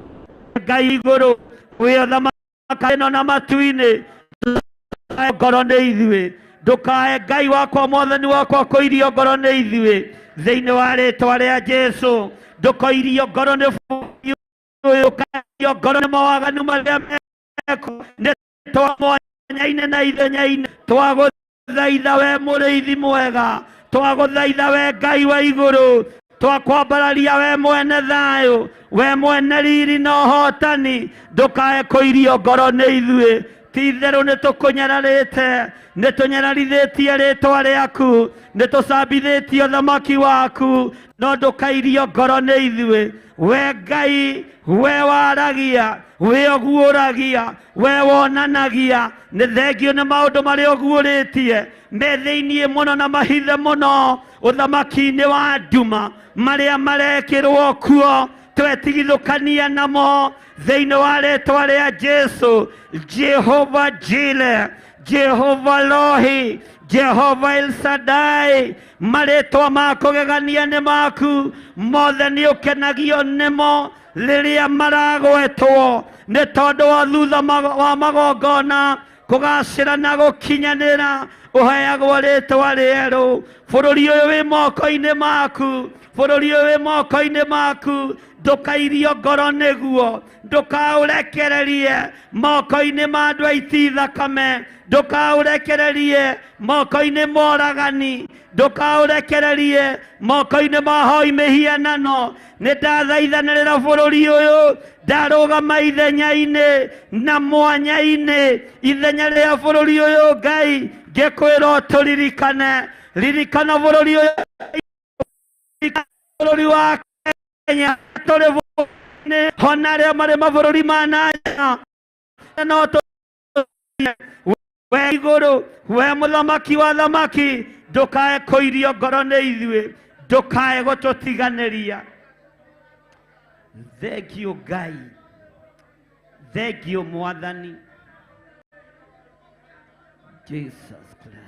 Ngai igũrũ wĩ ũthamaka ĩno na matu-inĩ, ndũkae ngoro nĩ ithuĩ, ndũkae Ngai wakwa Mwathani wakwa kũirio ngoro nĩ ithuĩ, thĩinĩ wa rĩtwa rĩa Jesu. Ndũkoirio ngoro nĩ bũrũri ũyũ, ũkairio ngoro nĩ mawaganu marĩa meko, nĩ twamwanyaine na ithenya-inĩ. Twagũthaitha we mũrĩithi mwega, twagũthaitha we Ngai wa igũrũ, twakwambararia we mwene thayũ, we mwene riri na ũhotani, ndũkae kũirio ngoro nĩ ithuĩ. Ti itherũ nĩ tũkũnyararĩte, nĩ tũnyararithĩtie rĩtwa rĩaku, nĩ tũcambithĩtie ũthamaki waku, no ndũkairio ngoro nĩ ithuĩ. We Ngai, we waragia, we ũguũragia, we wonanagia, nĩ thengio nĩ maũndũ marĩa ũguũrĩtie me thĩiniĩ mũno na mahithe mũno ũthamaki-inĩ wa nduma, marĩa marekĩrwo kuo twetigithũkania namo thĩinĩ wa rĩtwa rĩa Jesu. Jehova Jire, Jehova Rohi, Jehova El Shaddai, marĩtwa ma kũgegania nĩ maku mothe, nĩ ũkenagio nĩmo rĩrĩa maragwetwo, nĩ tondũ wa thutha wa magongona kũgacĩra na gũkinyanĩra ũheagwo rĩtwa rĩerũ. Bũrũri ũyũ wĩ moko-inĩ maku, bũrũri ũyũ wĩ moko-inĩ maku, ndũkairio ngoro nĩguo, ndũkaũrekererie moko-inĩ ma andũ aiti thakame, ndũkaũrekererie moko-inĩ ma oragani, ndũkaũrekererie moko-inĩ ma hoi mĩhianano. Nĩ ndathaithanĩrĩra bũrũri ũyũ, ndarũgama ithenya-inĩ na mwanya-inĩ, ithenya rĩa bũrũri ũyũ Ngai, ngĩkwĩra ũtũririkane. Ririkana bũrũri ũyũ, bũrũri wa Kenya, tũrĩ bũrũri-inĩ, hona arĩa marĩ mabũrũri ma nanja, no we igũrũ, we mũthamaki wa thamaki, ndũkae kũirio ngoro nĩ ithuĩ, ndũkae gũtũtiganĩria. Thengio Ngai, thengio Mwathani Jesus Christ.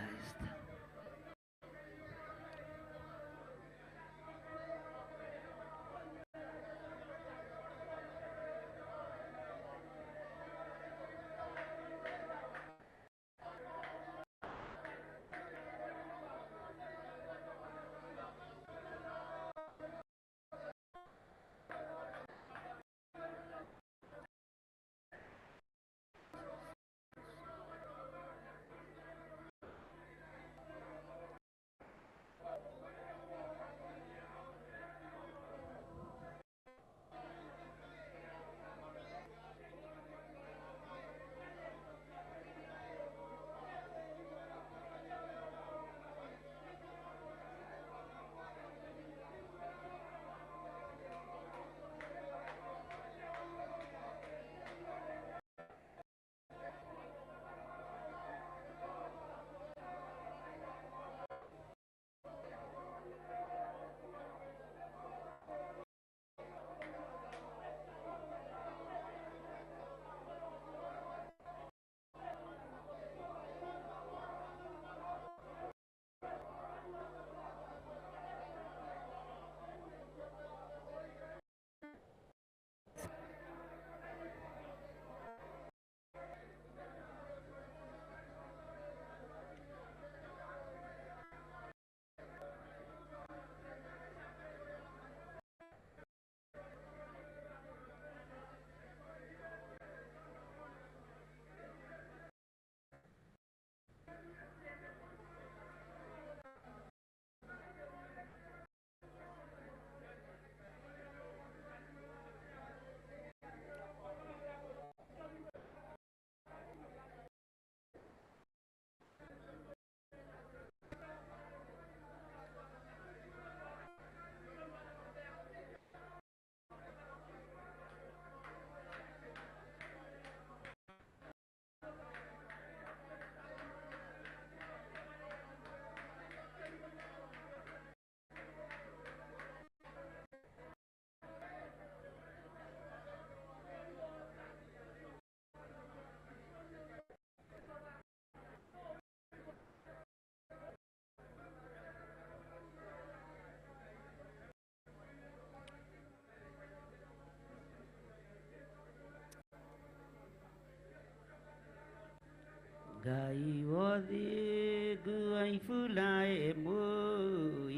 Ngai wothingu wa Iburahĩmu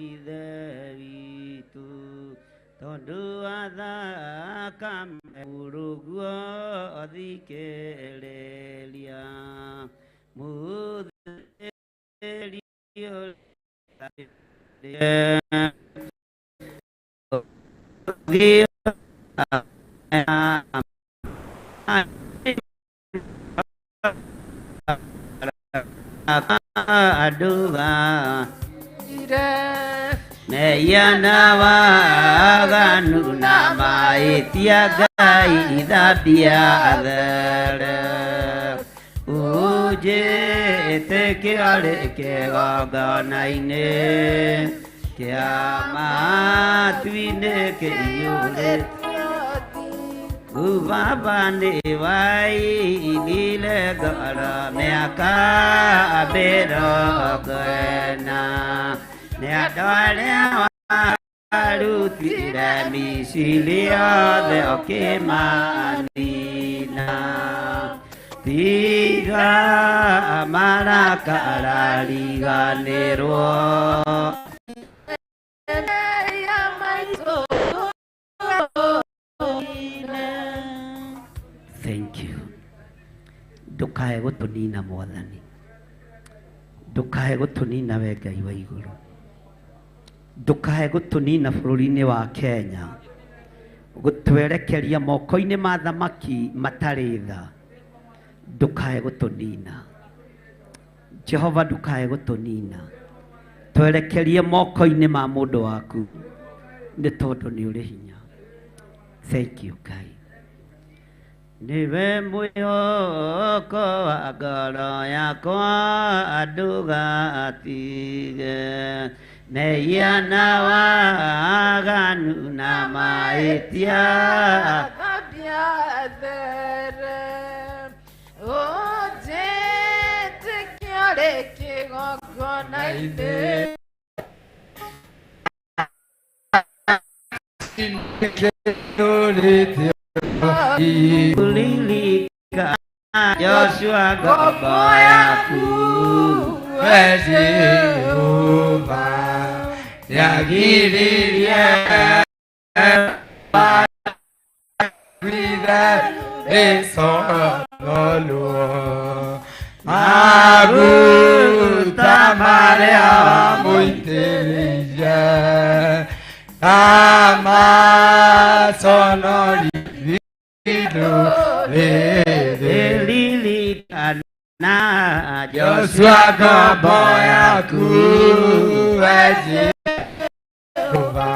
ithe witũ, tondũ wa thakame mũrũguo thikĩrĩria mũtheri aduga meyana waganu na maitia Ngai ithambia athere ujĩte kĩarĩ kĩgongona-inĩ kĩa matu-inĩ kĩiyũrĩte Baba nĩ wainire ngoro mĩaka 40 nĩ andũ arĩa warutire Misiri othe ũkĩmanina tiga marakara riganĩrwo. Thank you. Ndukae gũtũnina Mwathani, ndukae gũtũnina we Ngai wa igũrũ, ndukae gũtũnina bũrũri-inĩ wa Kenya, gũtwerekeria moko-inĩ ma thamaki matarĩ tha. Ndukae gũtũnina Jehova, ndukae gũtũnina, twerekerie moko-inĩ ma mũndũ waku nĩ tondũ nĩ ũrĩ hinya. Thank you Ngai. Niwe mwĩhoko wa ngoro yakwa ndũgatige mehia na waganu na mahĩtia Kulilika Joshua ngombo yaku we Jehova yagiririe rĩconorwo maguta marĩa mũitĩrĩirie amaconorithie Lilikana Joshua ngombo yaku we Jehova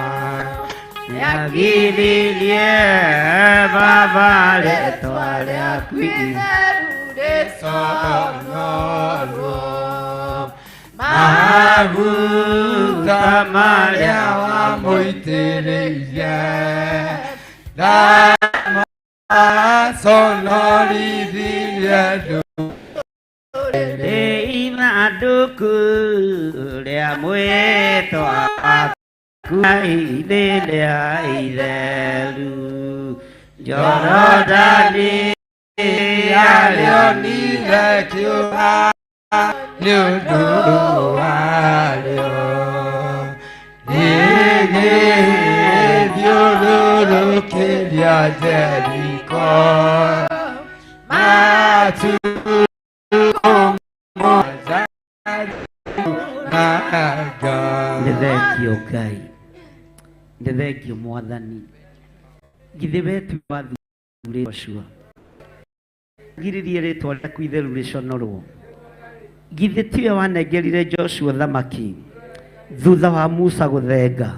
yagiririe Baba rĩtwa rĩaku rĩconorwo maguta marĩa wamũitĩrĩirie amaconorithirie ndũrĩrĩ. Ithandũkũ rĩa mwĩtwa waku rĩrĩa itheru Jorodani Yarĩonire kĩũra nĩ ũndũ warĩo rĩgĩthiũrũrũkĩria Jeriko matukũ mũgwanja na Ngai. Nĩ thengio Ngai, nĩ thengio Mwathani. Githĩ we ti wathurire Joshua giririe rĩtwa rĩaku itheru rĩconorwo? Githĩ tiwe wanengerire Joshua thamaki thutha wa Musa gũthenga?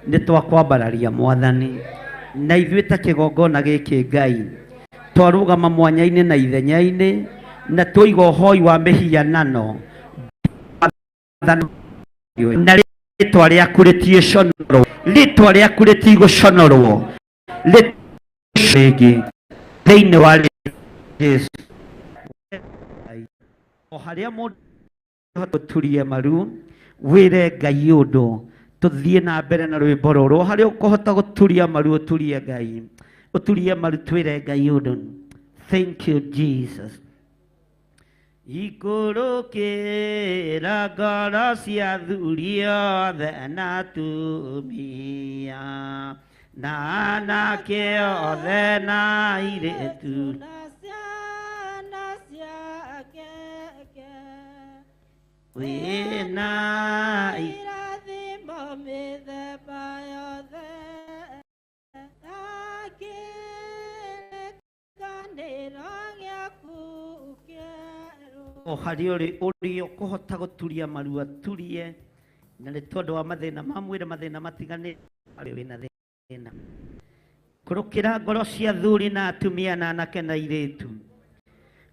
Nĩ twakwambararia Mwathani, na ithuĩ ta kĩgongona gĩkĩ Ngai twarũgama mwanya-inĩ na ithenya-inĩ na twaiga ũhoi wa mĩhianano na rĩtwa rĩaku rĩtiĩconorwo, rĩtwa rĩaku rĩtigũconorwo rĩngĩ thĩinĩ wa Jesu. O harĩa mũndũ tũturie maru wĩre Ngai ũndũ, tũthiĩ na mbere na rwĩmbo rũrũ. Harĩa ũkũhota gũturia maru ũturie Ngai, ũturie maru twĩre Ngai ũndũ. Thank you Jesus. Ikũrũkĩra ngoro cia athuri othe na atumia na anake othe na airĩtu. Na ciana ciake. Wĩna irathimo mĩthemba yothe na kĩrĩkanĩro gĩaku kĩerũ. O harĩa ũrĩ ũrĩa ũkũhota gũturia maru aturie, na nĩ tondũ wa mathĩna ma mwĩrĩ, mathĩna matiganĩte, harĩa wĩna thĩna, kũrũkĩra ngoro cia athuri na atumia na anake na airĩtu.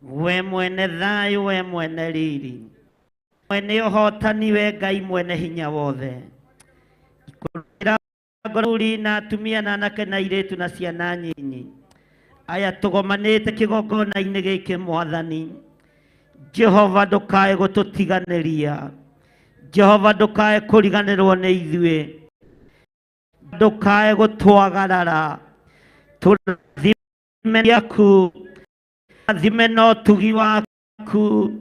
We mwene thayũ, we mwene riri, mwene ũhotani, we Ngai mwene hinya wothe, ikũrũkĩra ngoro athuri na atumia na anake na airĩtu na ciana nyinyi aya tũgomanĩte kĩgongona-inĩ gĩkĩ. Mwathani Jehova, ndũkae gũtũtiganĩria. Jehova, ndũkae kũriganĩrwo nĩ ithuĩ, ndũkae gũtwagarara. Tũrathime yaku, tũrathime na ũtugi waku,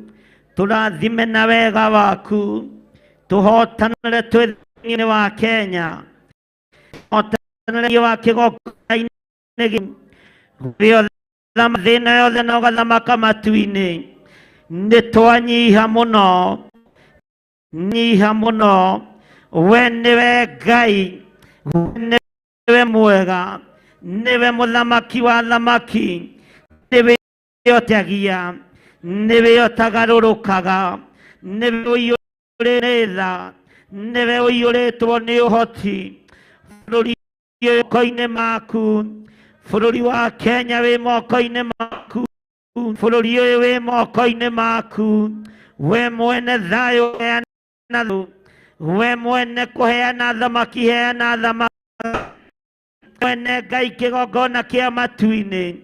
tũrathime na wega waku, tũhotanĩre twĩ thĩinĩ wa Kenya, hotanĩre wa kĩgongona-inĩ gĩothe, thĩna yothe na ũgathamaka matu-inĩ. Nĩ twanyiha mũno, nyiha mũno. We nĩwe Ngai, we nĩwe mwega, nĩwe mũthamaki wa thamaki, nĩwe ũteagia, nĩwe ũtagarũrũkaga, nĩwe ũiyũrĩte tha, nĩwe ũiyũrĩtwo nĩ ũhoti. Bũrũri wĩ moko-inĩ maku, bũrũri wa Kenya wĩ moko-inĩ maku, bũrũri ũyũ wĩ moko-inĩ maku. We mwene thayũ, heana, we mwene kũheana thamaki, heana thamaki. Mwene Ngai, kĩgongona kĩa matu-inĩ,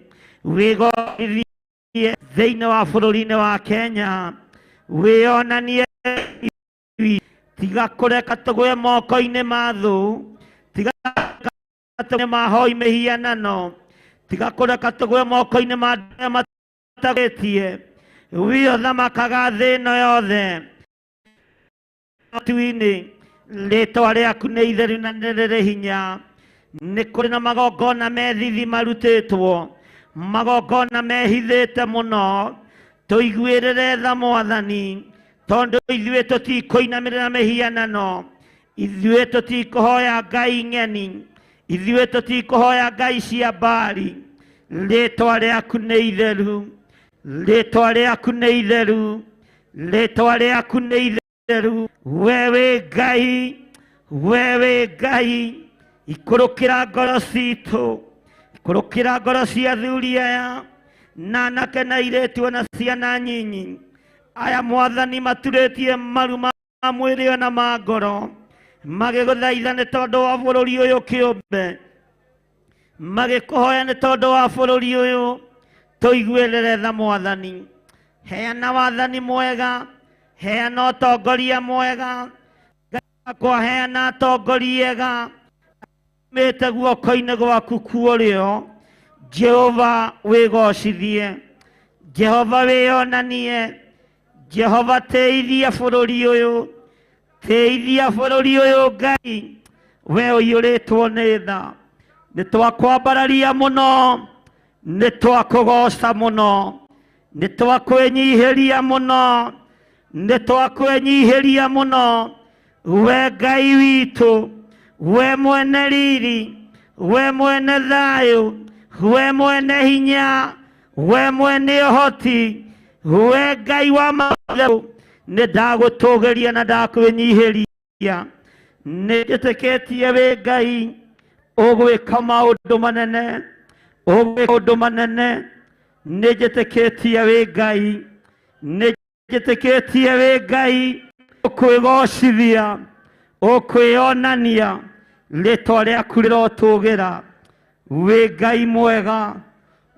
wĩgorithie thĩinĩ wa bũrũri-inĩ wa Kenya, wĩonanie. Tiga kũreka tũgwe moko-inĩ ma thũ, tiga tũgwe mahoi mĩhianano, tiga kũreka tũgwe moko-inĩ ma andũ arĩa matagĩtie. We ũthamakaga thĩ ĩno yothe matu-inĩ, rĩtwa rĩaku nĩ itheru na nĩ rĩrĩ hinya. Nĩ kũrĩ na magongona methithi marutĩtwo, magongona mehithĩte mũno. Tũiguĩrĩre tha, Mwathani, tondũ ithuĩ tũtikũinamĩrĩra mĩhianano, ithuĩ tũtikũhoya ngai ng'eni, ithuĩ tũtikũhoya ngai cia mbari. Rĩtwa rĩaku nĩ itheru, rĩtwa rĩaku nĩ itheru, rĩtwa rĩaku nĩ itheru. We wĩ Ngai, we wĩ Ngai. Ikũrũkĩra ngoro citũ, ikũrũkĩra ngoro cia athuri aya na anake na airĩtu ona ciana nyinyi aya, Mwathani, maturĩtie maru ma mwĩrĩ ona ma ngoro magĩgũthaitha nĩ tondũ wa bũrũri ũyũ kĩũmbe, magĩkũhoya nĩ tondũ wa bũrũri ũyũ. Tũiguĩrĩre tha, Mwathani. Heana wathani mwega, heana ũtongoria mwega. Ngai wakwa, heana atongoria ega mĩte guoko-inĩ gwaku kuũrĩo. Jehova, wĩgocithie. Jehova, wĩonanie. Jehova, tĩithia bũrũri ũyũ, tĩithia bũrũri ũyũ. Ngai, we ũiyũrĩtwo nĩ tha, nĩ twakwambararia mũno, nĩ twakũgoca mũno, nĩ twakwĩnyihĩria mũno, nĩ twakwĩnyihĩria mũno. We Ngai witũ, we mwene riri, we mwene thayũ, we mwene hinya, we mwene ũhoti, we Ngai wa maithe, nĩ ndagũtũgĩria na ndakwĩnyihĩria. Nĩ njĩtĩkĩtie wĩ Ngai ũgwĩka maũndũ manene, ũgwĩka maũndũ manene. Nĩ njĩtĩkĩtie wĩ Ngai, nĩ njĩtĩkĩtie wĩ Ngai ũkwĩgocithia, ũkwĩonania. Rĩtwa rĩaku rĩrotũgĩra. Wĩ Ngai mwega,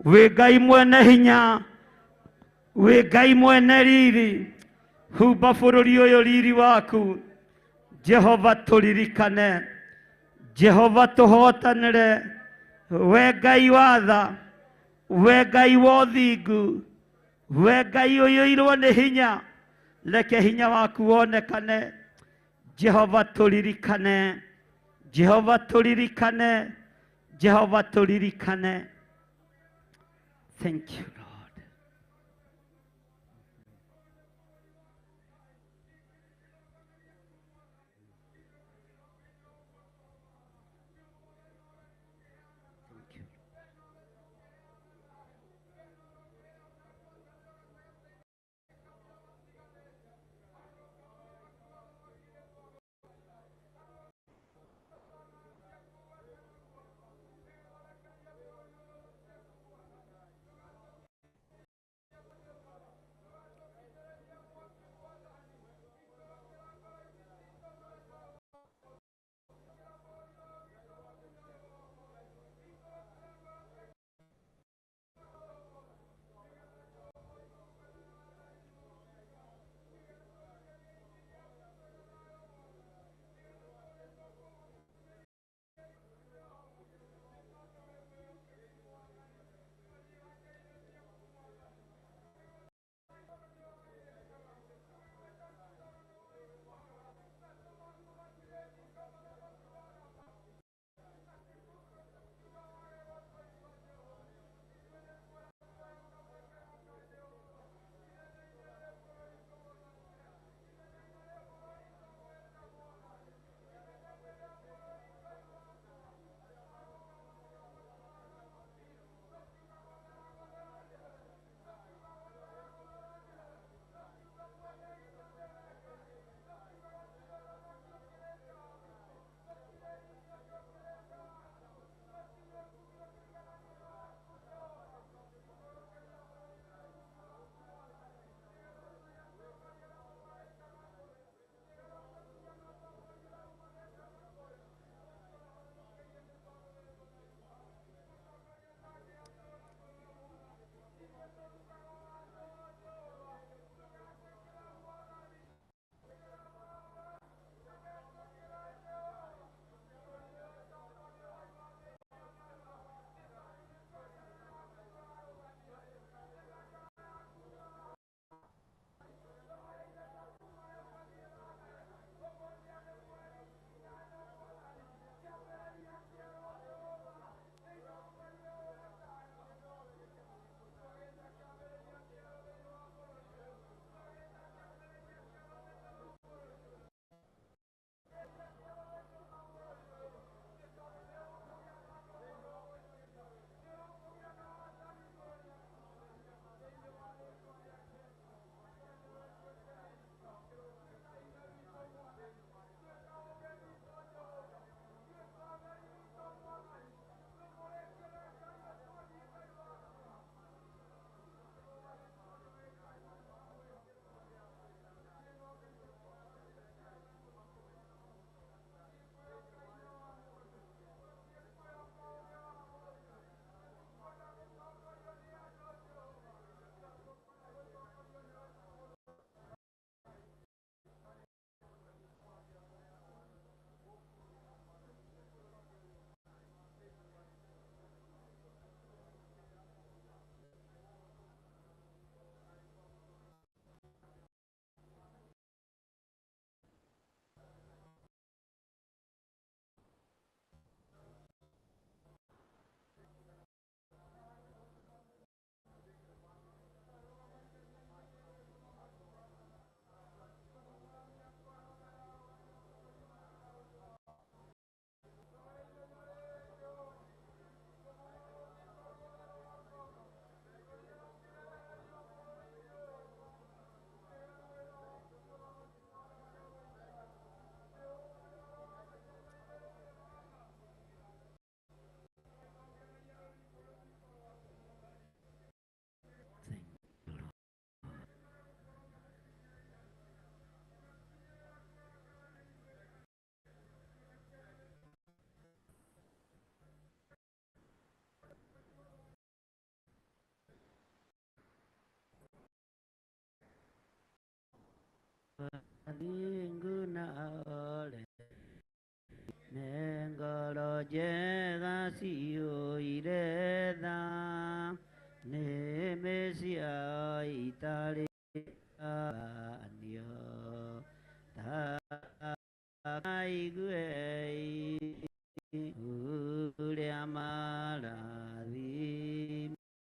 wĩ Ngai mwene hinya, wĩ Ngai mwene riri. Humba bũrũri ũyũ riri waku. Jehova, tũririkane. Jehova, tũhotanĩre. We Ngai wa tha, we Ngai wa ũthingu. We Ngai ũiyũirwo nĩ hinya, reke hinya waku wonekane. Jehova tũririkane, Jehova tũririkane, Jehova tũririkane. Thank you, Lord. Thank you.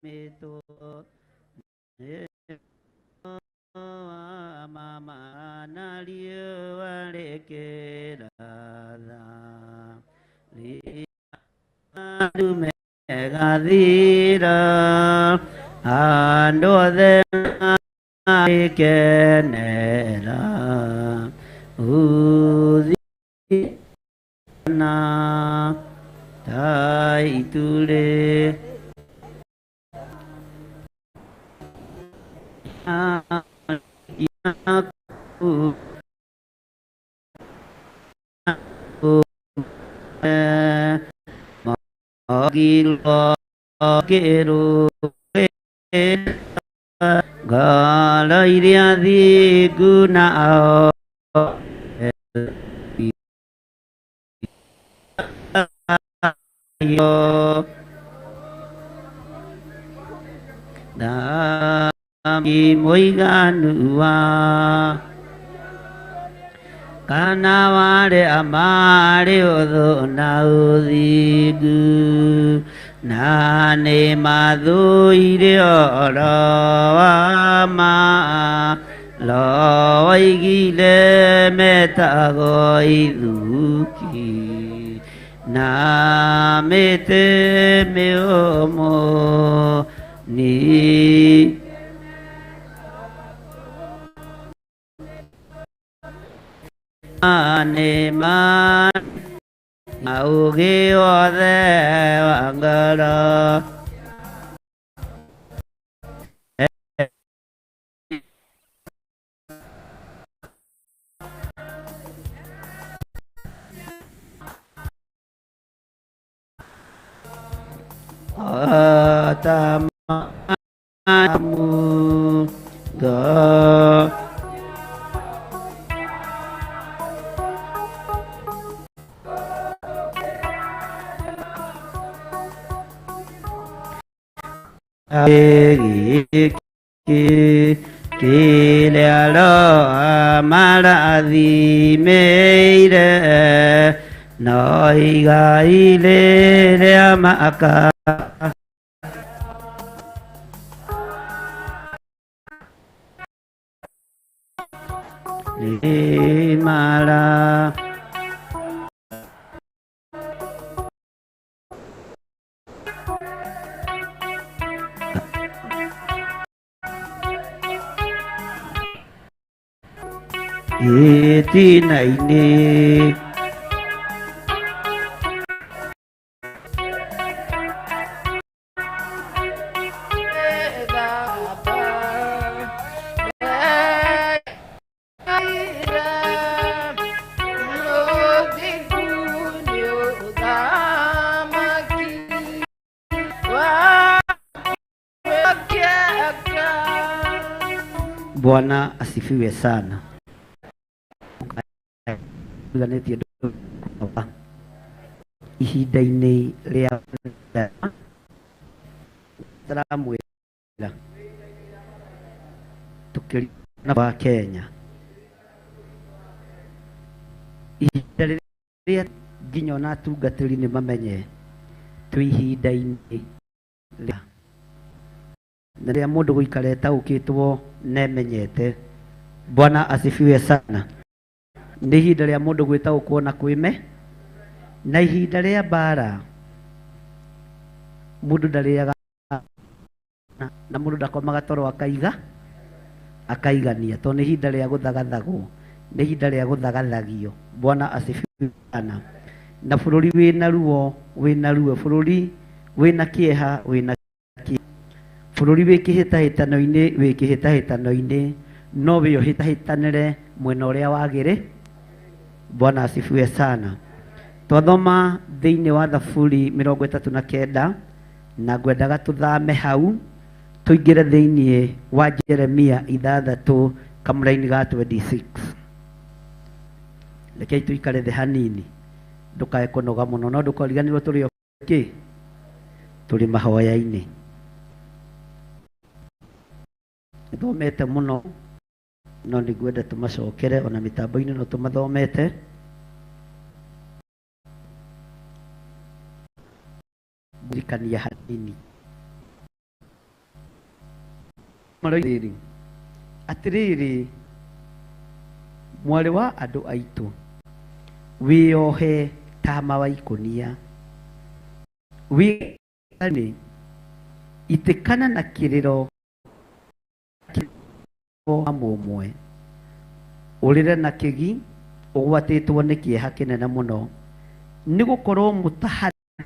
Mĩtwo nĩ wa mama na riũa rĩkĩratha Rĩarume gathira andũ othe magĩkenera Uthina ta itu rĩ yaku mogirwo kĩrũĩ ngoro iria thingu na Thami mũiganu wa kana warĩa marĩ ũthũ na ũthingu na nĩ mathũire ũhoro wa ma loigire metagwo ithuki na mĩtĩ mĩũmũ ni nĩ ma na ũũgĩ wothe wa ngoro ta mu go kĩrĩa Roho marathimĩire no igai rĩrĩa maka mara gĩtina-inĩ Bwana asifiwe sana. Iganĩtie ihinda-inĩ rĩa taramwĩra tũkĩrina wa Kenya ihinda rĩrĩa nginya ona atungatĩri nĩ mamenye twĩ ihinda-inĩ rĩa na rĩrĩa mũndũ gũikara etaũkĩtwo na emenyete. Bwana asifiwe sana. Nĩ ihinda rĩa mũndũ gwĩtaũkwo na kwĩme na ihinda rĩa mbara mũndũ ndarĩaga na mũndũ ndakomaga toro akaiga akaigania tondũ nĩ ihinda rĩa gũthagathagwo, nĩ ihinda rĩa gũthagathagio. Bwana asifiwe sana. Na bũrũri wĩna ruo, wĩna ruo, bũrũri wĩna kĩeha, wĩna kĩeha, bũrũri wĩ kĩhĩtahĩtano-inĩ, wĩ kĩhĩtahĩtano-inĩ, no wĩ ũhĩtahĩtanĩre mwena ũrĩa wagĩrĩ. Bwana asifiwe sana. Twathoma thĩinĩ wa Thaburi 39 na ngwendaga tũthame hau tũingĩre thĩinĩ wa Jeremia 6 kamũraini ga 26. Rekei tũikare thĩ hanini ndũkae kũnoga mũno, no ndũkariganĩrwo tũrĩ kĩ tũrĩ mahoya-inĩ. Nĩthomete mũno no nĩngwenda tũmacokere ona mĩtambo-inĩ no tũmathomete. Ngũririkania hanini. Maroirĩrĩ atĩrĩrĩ, mwarĩ wa andũ aitũ, wĩyohe tama wa ikũnia, wĩgane itĩkana na kĩrĩro wa mũmwe, ũrĩre na kĩgi ũgwatĩtwo nĩ kĩeha kĩnene mũno, nĩ gũkorwo mũtahani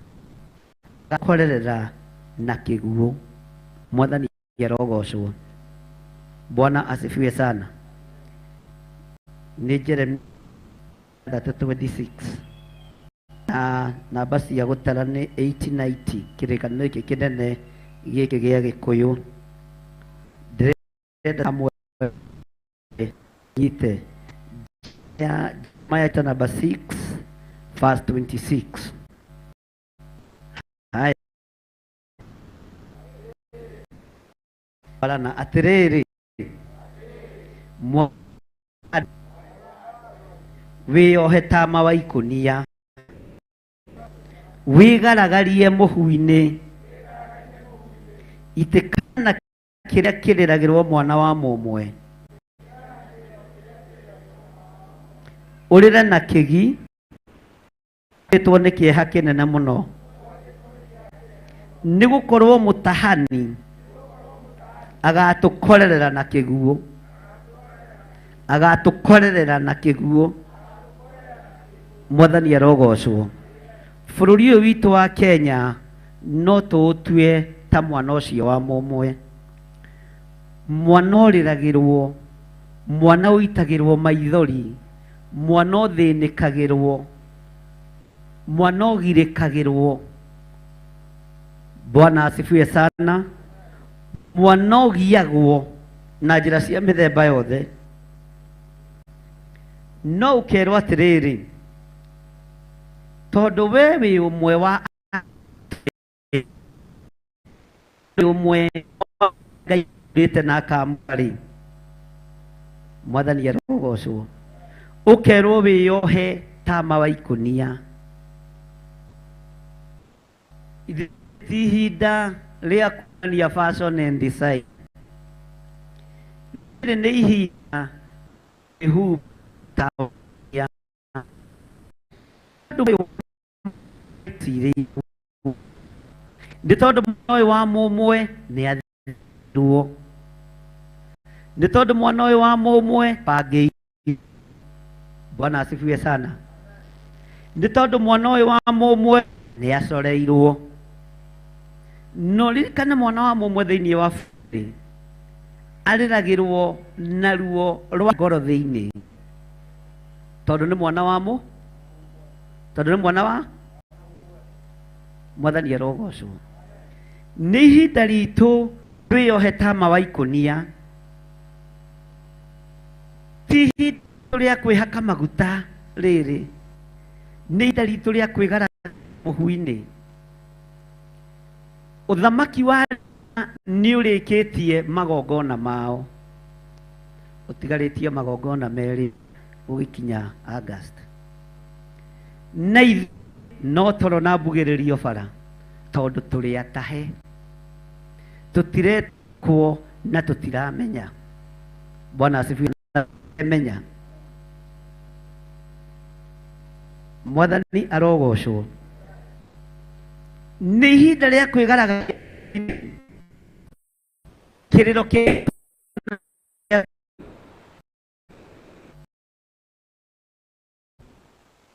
agakorerera na kĩguũ. Mwathani arogocwo. Bwana asifiwe sana. Nĩ Jeremia 3:26 na namba cia gũtara nĩ 890. Kĩrĩkanĩro gĩkĩ kĩnene gĩkĩ gĩa Gĩkũyũ ndĩrenda hamwe nyite Jeremiah number 6 verse 26. Haya, barana atĩrĩrĩ, wĩyohe tama wa ikũnia, wĩgaragarie mũhu-inĩ, itĩkana kĩrĩa kĩrĩragĩrwo mwana wa mũmwe, ũrĩre na kĩgi ĩtwo nĩ kĩeha kĩnene mũno, nĩ gũkorwo mũtahani agatũkorerera na kĩguũ, agatũkorerera na kĩguũ. Mwathani arogocwo. Bũrũri ũyũ witũ wa Kenya no tũũtue ta mwana ũcio wa mũmwe, mwana ũrĩragĩrwo, mwana ũitagĩrwo maithori, mwana ũthĩnĩkagĩrwo, mwana ũgirĩkagĩrwo. Bwana asifiwe sana. Mwana ũgiagwo na njĩra cia mĩthemba yothe. No ũkerwo atĩrĩrĩ, tondũ we wĩ ũmwe wa ũmwe Ngai rĩte na akamũra-rĩ, Mwathani arogocwo. Ũkerwo wĩyohe tama wa ikũnia. Ti ihinda rĩa kuonania fashion and design. Rĩrĩ nĩ ihinda rĩhumba ta ya nĩ tondũ mwana ũyũ wa mũmwe nĩ athirwo, nĩ tondũ mwana ũyũ wa mũmwe bangĩ. Bwana asifiwe sana. Nĩ tondũ mwana ũyũ wa mũmwe nĩ acoreirwo. No ririkane mwana wa mũmwe thĩinĩ wa bũrũri arĩragĩrwo na ruo rwa ngoro thĩinĩ, tondũ nĩ mwana wa mũ, tondũ nĩ mwana wa Mwathani arogocwo. Nĩ ihinda ritũ twĩyohe tama wa ikũnia, ti ihinda rĩa kwĩhaka maguta rĩrĩ, nĩ ihinda ritũ rĩa kwĩgara mũhu-inĩ. Ũthamaki wa nĩ ũrĩkĩtie magongona mao, ũtigarĩtie magongona merĩ gũgĩkinya August. Na ithuĩ no toro na mbugĩrĩrio bara, tondũ tũrĩ atahe, tũtirekwo na tũtiramenya. Bwana asifiwe. Menya Mwathani arogocwo. Nĩ ihinda rĩa kwĩgaragaria kĩrĩro kĩ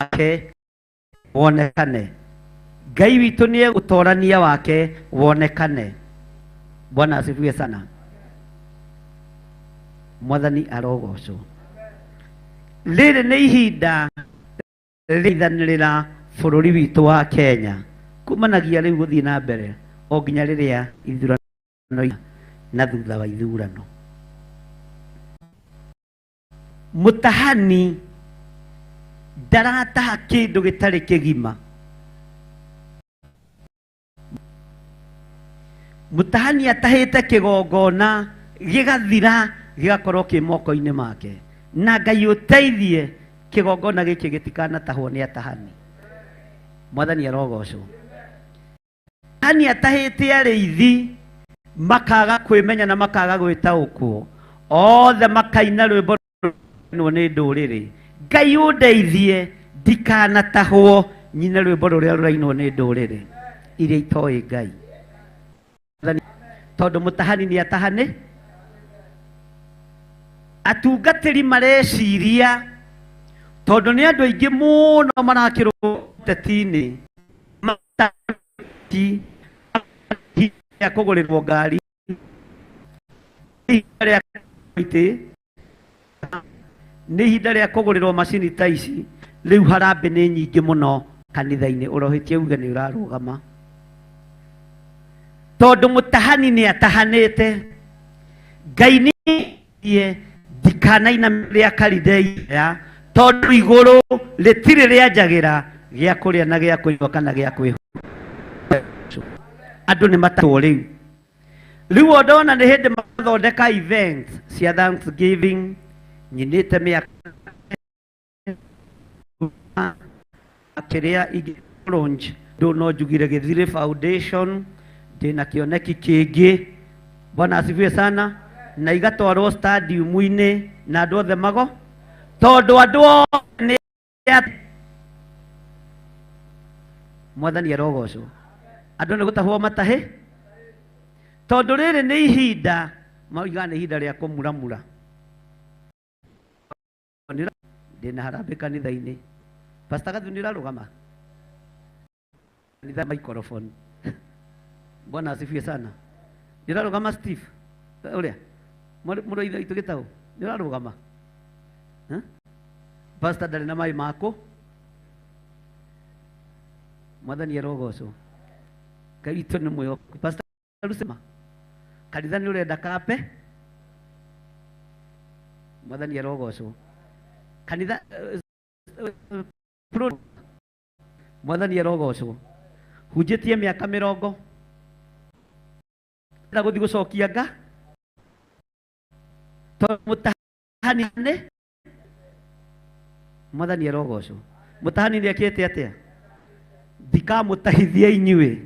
wake wonekane. Ngai witũ nĩ ũtorania wake wonekane. Bwana asifiwe sana. Mwathani arogocwo. Rĩrĩ nĩ ihinda rĩithanĩrĩra bũrũri witũ wa Kenya kumanagia rĩu gũthiĩ na mbere o nginya rĩrĩa ithurano na thutha wa ithurano. Mũtahani ndarataha kĩndũ gĩtarĩ kĩgima. Mũtahani atahĩte kĩgongona gĩgathira gĩgakorwo kĩ moko-inĩ make, na Ngai ũteithie kĩgongona gĩkĩ gĩtikanatahwo nĩ atahani. Mwathani arogocwo. Mũtahani atahĩte arĩithi Makaga kwĩmenya na makaga gwĩtaũkwo. Othe makaina rwĩmbo rũinwo nĩ ndũrĩrĩ. Ngai ũndeithie ndikanatahwo nyine rwĩmbo rũrĩa rũrainwo nĩ ndũrĩrĩ iria itoĩ Ngai. Tondũ mũtahani nĩ atahane. Atungatĩri mareciria tondũ nĩ andũ aingĩ mũno marakĩrwo ũteti-inĩ matati rĩa kũgũrĩrwo ngari rĩa itĩ nĩ ihinda rĩa kũgũrĩrwo macini ta ici. Rĩu harambĩ nĩ nyingĩ mũno kanitha-inĩ, ũrohĩtie uge nĩ ũrarũgama tondũ mũtahani nĩ atahanĩte. Ngai nĩ ndikanaina rĩa karidei ya tondũ igũrũ rĩtirĩ rĩanjagĩra gĩa kũrĩa na gĩa kũnyua kana gĩa kwĩhumba. Andũ nĩ matatwo rĩu. Rĩu o ndona nĩ hĩndĩ mathondeka events cia Thanksgiving, nyinĩte mĩaka kĩrĩa ingĩ launch ndũ no njugire Gĩthirĩ Foundation ndĩna kĩoneki kĩngĩ. Bwana asifiwe sana. Na igatwarwo stadium-inĩ na andũ othe mago tondũ andũ othe nĩ Mwathani arogocwo. Andũ nĩ gũtahwo matahe tondũ rĩrĩ nĩ ihinda maugaga nĩ ihinda rĩa kũmuramura. Ndĩna harambĩ kanitha-inĩ. Pastor Gathu nĩ ũrarũgama kanitha microphone. Bwana asifiwe sana. Nĩ ũrarũgama Steve ũrĩa mũrũ ithe witũ gĩtaũ nĩ ũrarũgama? Pastor ndarĩ na maĩ mako. Mwathani arogocwo. Ngai witũ nĩ mwĩhokeku. Pastor Rusema kanitha nĩ ũrenda kape. Mwathani arogocwo. Kanitha Mwathani arogocwo. Hunjĩtie mĩaka mĩrongo na gũthiĩ gũcokia nga tondũ mũtahani nĩ Mwathani arogocwo. Mũtahani nĩ ekĩte atĩa? Ndikamũtahithia inyuĩ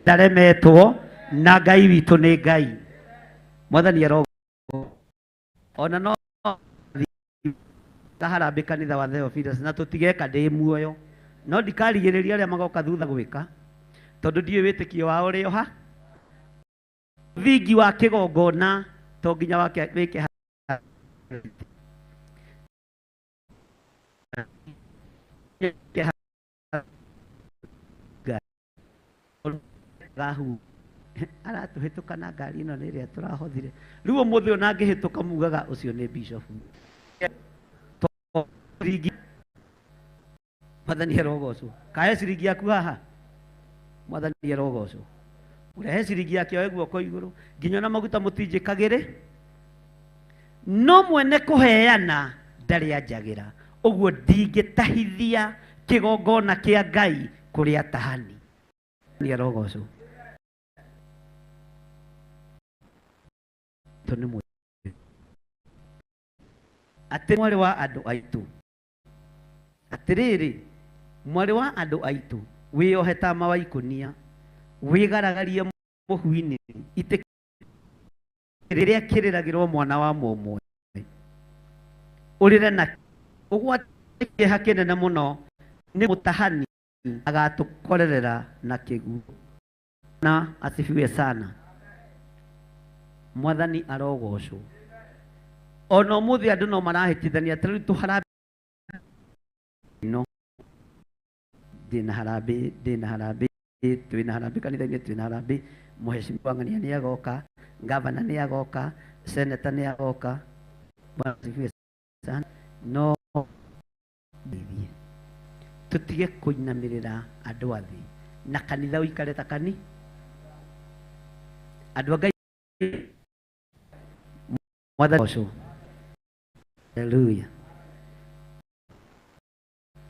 ndaremetwo na Ngai witũ nĩ Ngai. Mwathani arogocwo. Ona no kaharambĩ kanitha wa Theophilus na tũtigeka ndĩ muoyo no ndikarigĩrĩria arĩa magoka thutha gwĩka tondũ ndiũĩ wĩtĩkio wao ũrĩ o ha. Thingi wa kĩgongona to nginya wake wĩke gahu aratũhĩtũka na ngari ĩno nĩ ĩrĩa tũrahothire. Rĩu ũmũthĩ ona angĩhĩtũka mugaga ũcio nĩ bishop. Mwathani arogocwo. Kahe ciringi yaku haha. Mwathani arogocwo. Ũrehe ciringi yake oe guoko igũrũ nginya ona maguta mũtinjĩkagĩrĩ no mwene kũheana ndarĩ anjagĩra. Ũguo ndingĩtahithia kĩgongona kĩa Ngai kũrĩ atahani. Mwathani arogocwo. Atĩ mwarĩ wa andũ aitũ, atĩrĩrĩ mwarĩ wa andũ aitũ, wĩyohe tama wa ikũnia, wĩgaragarie mũhu-inĩ itĩ rĩrĩa kĩrĩragĩrwo mwana wa mũmwe, ũrĩre na ũgwate kĩeha kĩnene mũno nĩ mũtahani agatũkorerera na kĩguũ. Na asifiwe sana. Mwathani arogocwo. Ona ũmũthĩ andũ no marahĩtithania atĩ rĩu tũharambĩ no ndĩna harambĩ, ndĩna harambĩ, twĩna harambĩ kanitha-inĩ, twĩna harambĩ. Mheshimiwa Ng'ania nĩ agoka, gavana nĩ agoka, senator nĩ agoka. Bwana asifiwe sana. No ndeithie tũtige kũinamĩrĩra andũ a thĩ na kanitha ũikare ta kani andũ a Ngai. Mwathani ũcio. Haleluya.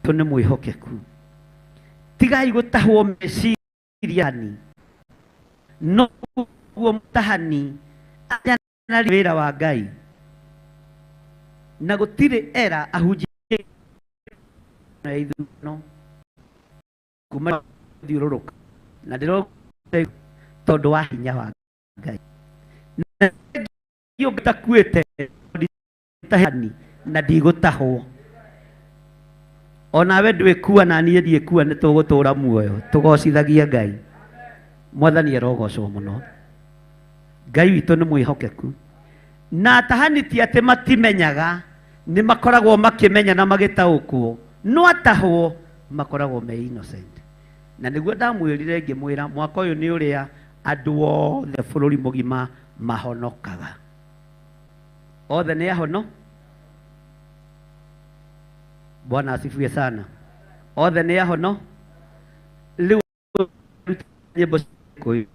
Tu nĩ mwĩhokeku. Tigai gũtahwo meciria ni no guo mũtahani na wĩra wa Ngai na gũtirĩ era ahunjia ya ithurano kuma thiũrũrũka. Na ndĩro tondũ wa hinya wa Ngai. Na ngĩtakuĩte nditahani na ndigũtahwo. Onawe ndwĩkua na niĩ ndiĩkua, nĩ tũgũtũra muoyo tũgocithagia Ngai. Mwathani arogocwo mũno. Ngai witũ nĩ mwĩhokeku. Na atahani ti atĩ matimenyaga, nĩ makoragwo makĩmenya na magĩtaũkwo, no atahwo makoragwo me innocent. Na nĩguo ndamwĩrire ngĩmwĩra mwaka ũyũ nĩ ũrĩa andũ othe bũrũri mũgima mahonokaga. Othe nĩ ahono. Bwana asifiwe sana. Othe nĩ ahono. Rĩu nyĩmbo cia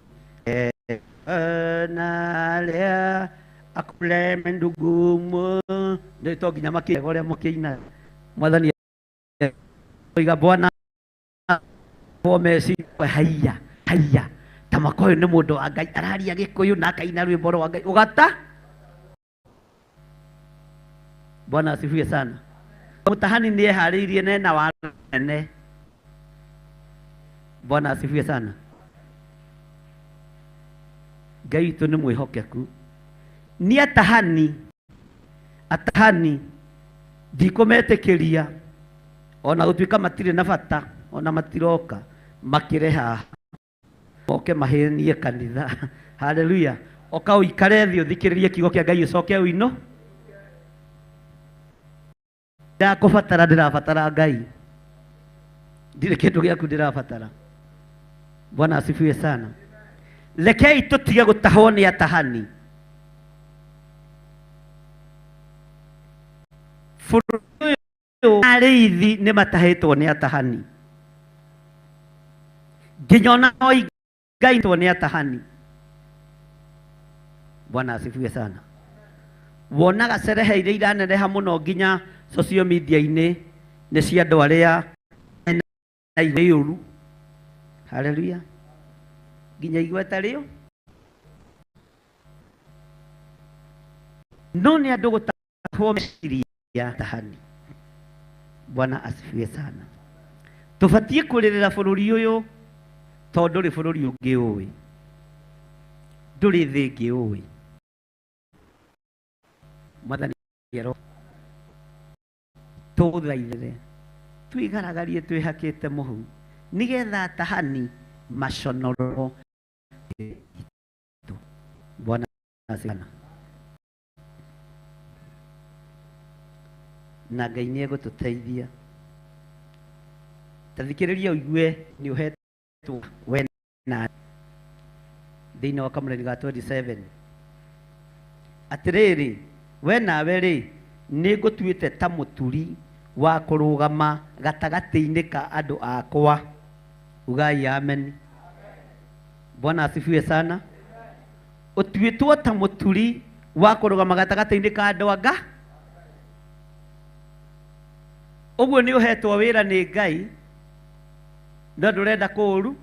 nalia akuleme ndugumu nĩ to nginya makĩiga ũrĩa mũkĩina. Mwathani oiga Bwana meci haiya haiya ta mwaka ũyũ nĩ mũndũ wa Ngai araria Gĩkũyũ na akaina rwĩmbo rwa Ngai ũgata. Bwana asifiwe sana. Mũtahani nĩ eharĩirie nena wa nene. Bwana asifiwe sana. Ngai witũ nĩ mwĩhokeku. Nĩ atahani, atahani ndikũmetĩkĩria ona gũtuĩka matirĩ na bata ona matiroka makĩre haha moke mahenie kanitha. Haleluya. Oka ũikare thĩ ũthikĩrĩrie kiugo kĩa Ngai ũcoke ũino. Ndakũbatara, ndĩrabatara Ngai, ndirĩ kĩndũ gĩaku ndĩrabatara. Bwana asifiwe sana. Rekei tũtige gũtahwo nĩ atahani. Bũrũri ũyũ arĩithi nĩ matahĩtwo nĩ atahani, nginya ona oi Ngai nĩ atahani. Bwana asifiwe sana. Wonaga cerehe iria iraneneha mũno nginya social media-inĩ nĩ cia andũ arĩa mena ũru. Haleluya. Nginya igweta rĩo no nĩ andũ gũtahwo meciria atahani. Bwana asifiwe sana. Tũbatiĩ kũrĩrĩra bũrũri ũyũ tondũ ndũrĩ bũrũri ũngĩ ũĩ, ndũrĩ thĩ ĩngĩ ũĩ. Mwathani tũthaithĩre twĩgaragarie twĩhakĩte mũhu nĩgetha atahani maconorwo. Bwana asifiwe sana. Na Ngai nĩ egũtũteithia. Ta thikĩrĩria ũigue nĩ ũhetwo we na thĩinĩ wa kamũreni ga 27 atĩrĩrĩ, we nawe rĩ nĩ ngũtuĩte ta mũturi wa kũrũgama gatagatĩ-inĩ ka andũ akwa. Ugai amen. Bwana asifiwe sana. Ũtuĩtwo ta mũturi wa kũrũgama gatagatĩ-inĩ ka andũ anga. Ũguo nĩ ũhetwo wĩra nĩ Ngai no ndũrenda kũũru.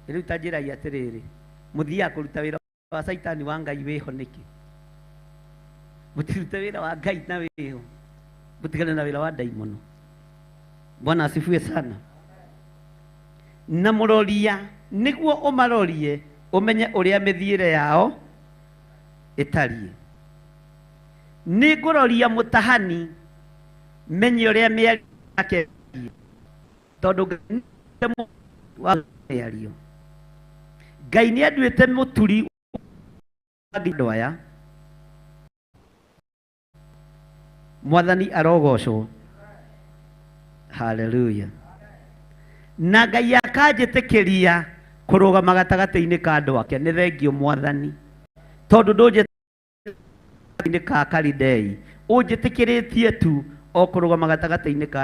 Rĩu ta njĩrai atĩrĩrĩ, mũthiaga kũruta wĩra wa Saitani wa Ngai wĩho nĩkĩ? Mũtirute wĩra wa Ngai na wĩho, mũtigane na wĩra wa ndaimono. Bwana asifiwe sana. Na mũroria nĩguo ũmarorie ũmenye ũrĩa mĩthiĩre yao ĩtariĩ. Nĩ ngũroria mũtahani menye ũrĩa mĩario yake ĩtariĩ, tondũ Ngai nĩ wa mĩario. Ngai nĩ anduĩte mũturi wa andũ aya. Mwathani arogocwo. Haleluya. Na Ngai akanjĩtĩkĩria kũrũgama gatagatĩ-inĩ ka andũ ake. Nĩ thengio Mwathani, tondũ ndũnjĩtĩkĩrĩtie ka Kalidei, ũnjĩtĩkĩrĩtie tu o kũrũgama gatagatĩ-inĩ ka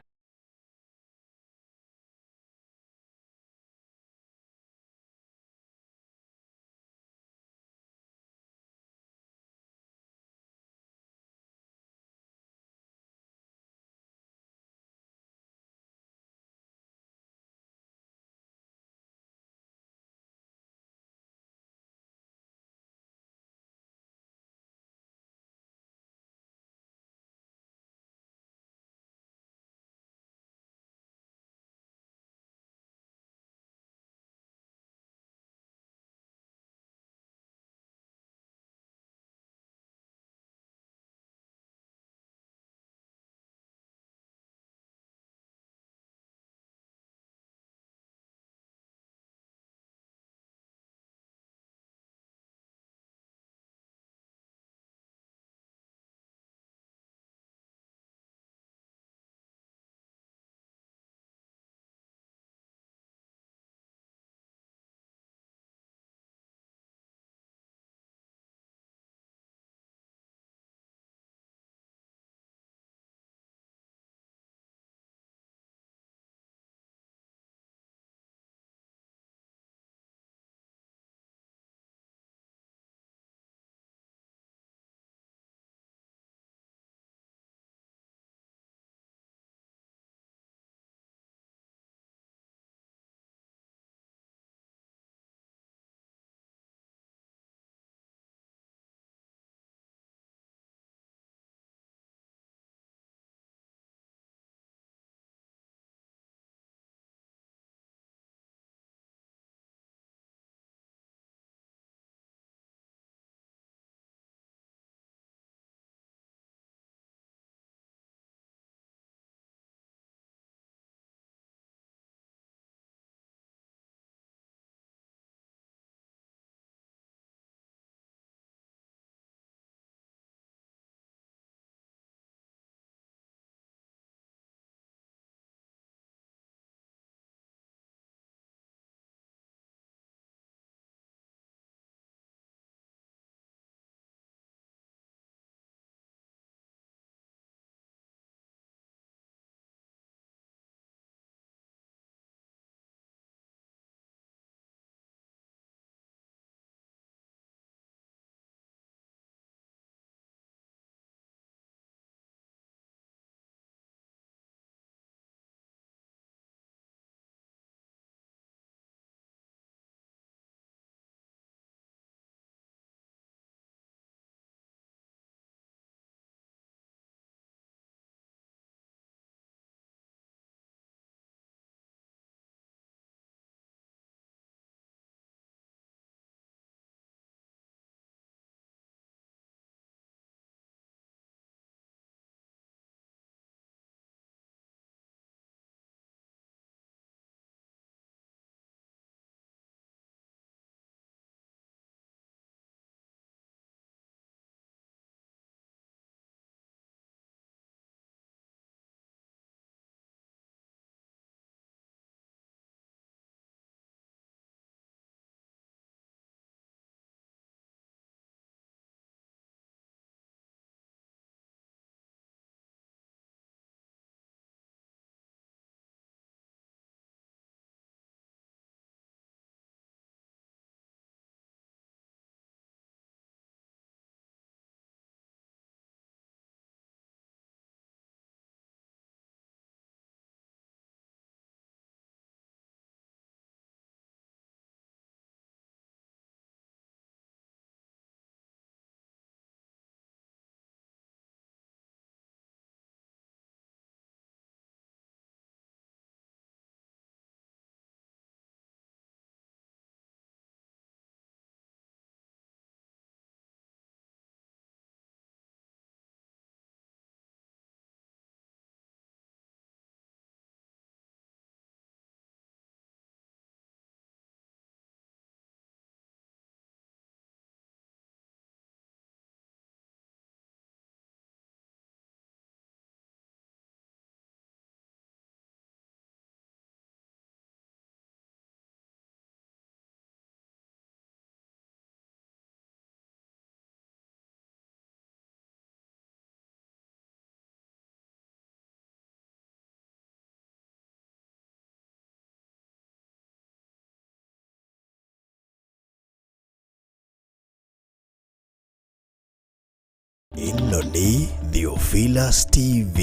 Ĩno nĩ Theophilus TV,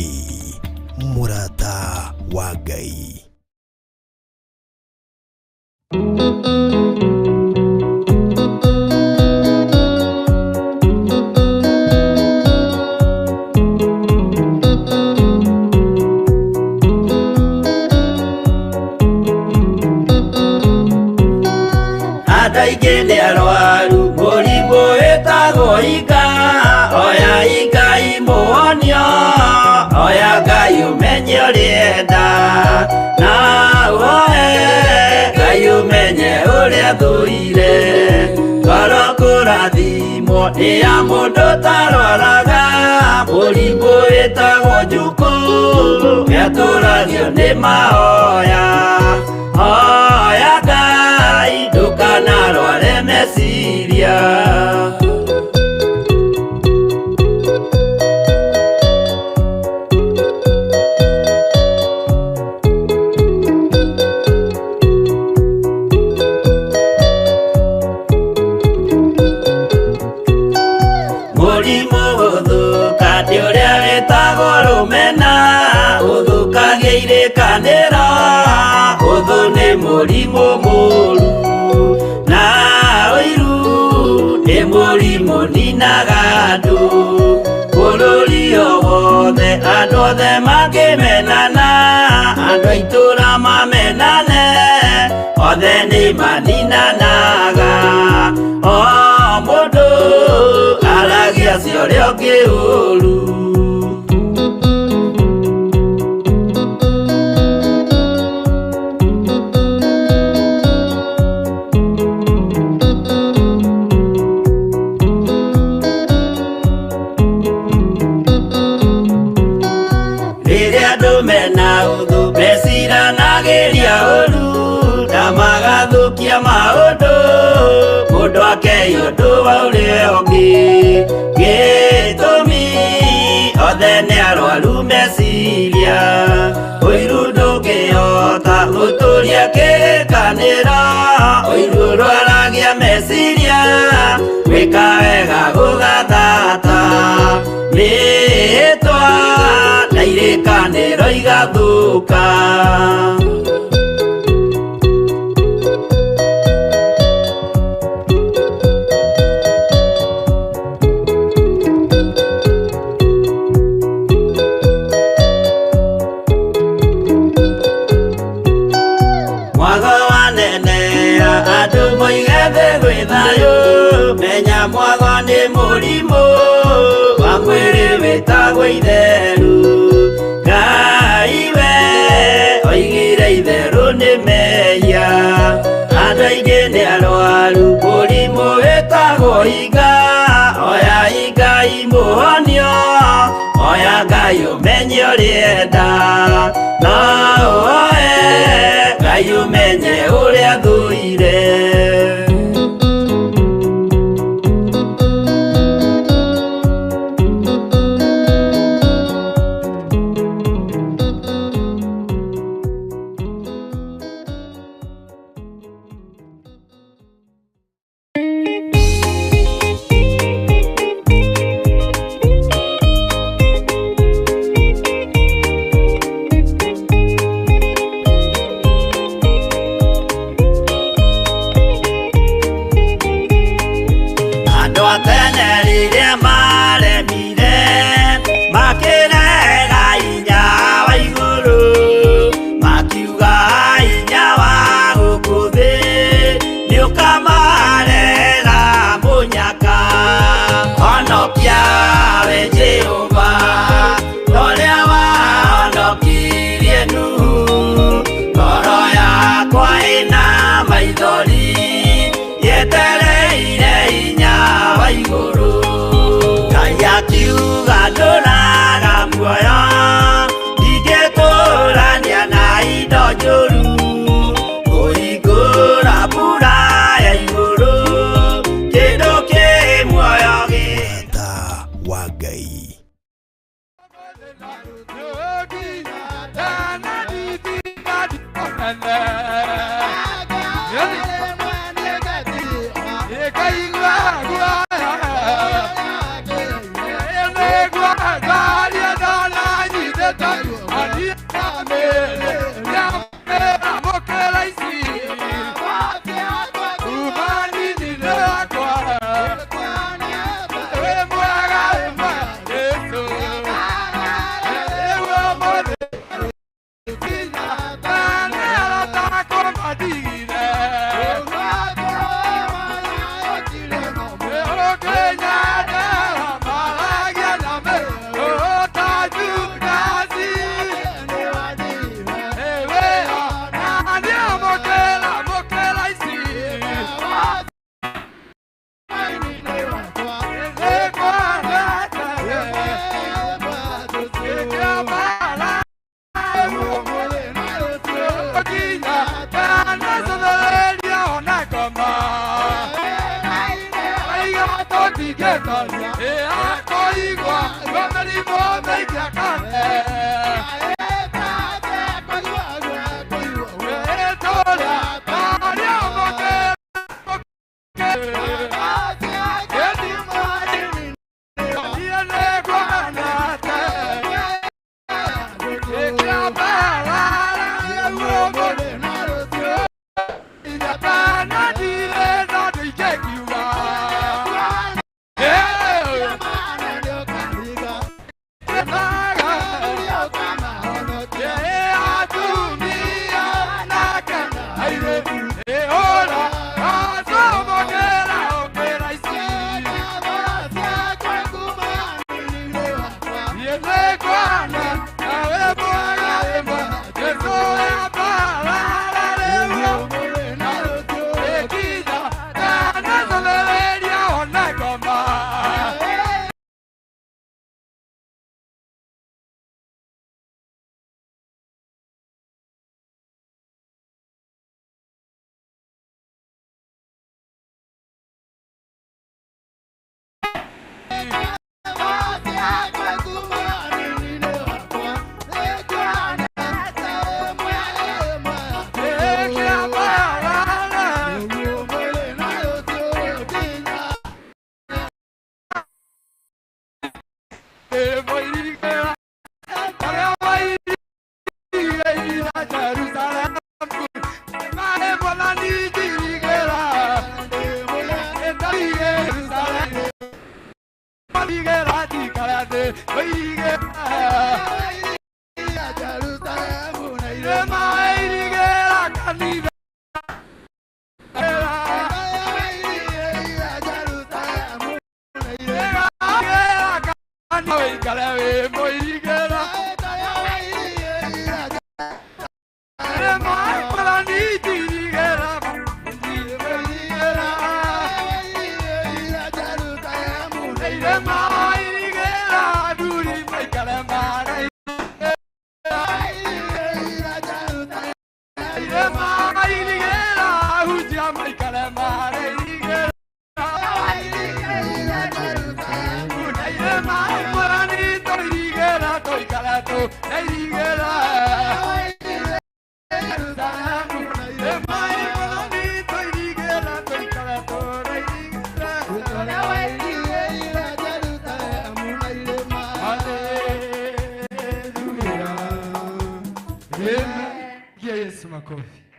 mũrata wa Ngai. Andũ aingĩ nĩ arwaru mũrimũ wĩtagwo ika, oya Ngai mũhonio, oya Ngai ũmenye ũrĩenda, na ũhoe Ngai ũmenye ũrĩa thũire. Ngoro kũrathimwo nĩ ya mũndũ ũtarwaraga mũrimũ wĩtagwo njukũ, nĩatũragio nĩ mahoya. Hoya Ngai ndũkanarware meciria. Mũrimũ gũthũka nĩ ũrĩa wĩtagwo rũmena, ũthũkagia irĩkanĩro, ũthũ nĩ mũrimũ mũru, na ũiru nĩ mũrimũ ninaga andũ. Bũrũri o wothe andũ othe makĩmenana, andũ a itũũra mamenane, othe nĩ maninanaga. O mũndũ aragia cia ũrĩa ũngĩ ũru. Rĩrĩa andũ mena ũthũ meciranagĩria ũru, na magathũkia maũndũ, mũndũ akei ũndũ wa ũrĩa ũngĩ. Gĩtũmi othe nĩ arwaru meciria, ũiru ndũngĩhota gũtũria kĩrĩkanĩro, ũiru ũrwaragia meciria, gwĩka wega gũgathata, mĩhĩtwa na irĩkanĩro igathũka. Mwago wanenea andũ moige thĩ gwĩ thayũ, menya mwago nĩ mũrimũ wa mwĩrĩ wĩtagwo itheru. Ngai we oigire itherũ nĩ mehia, andũ aingĩ nĩ arwaru mũrimũ wĩtagwo iga, oya Ngai mũhonio, oya Ngai ũmenye ũrĩenda, na ũhoe Ngai ũmenye ũrĩa thũire. Andũ a tene rĩrĩa maremire, makĩrega hinya wa igũrũ, makiuga hinya wa gũkũ thĩ nĩũkamarehera mũnyaka. Honokia we Jehova, ta ũrĩa wahonokirie Nuhu, ngoro yakwa ĩna maithori, yetereire hinya wa igũrũ. Ngai akiuga ndũraga muoyo, ndingĩtũrania na indo njũru, kũhingũra mbura ya igũrũ, kĩndũ kĩ muoyo gĩ Mũrata wa Ngai. Yeah.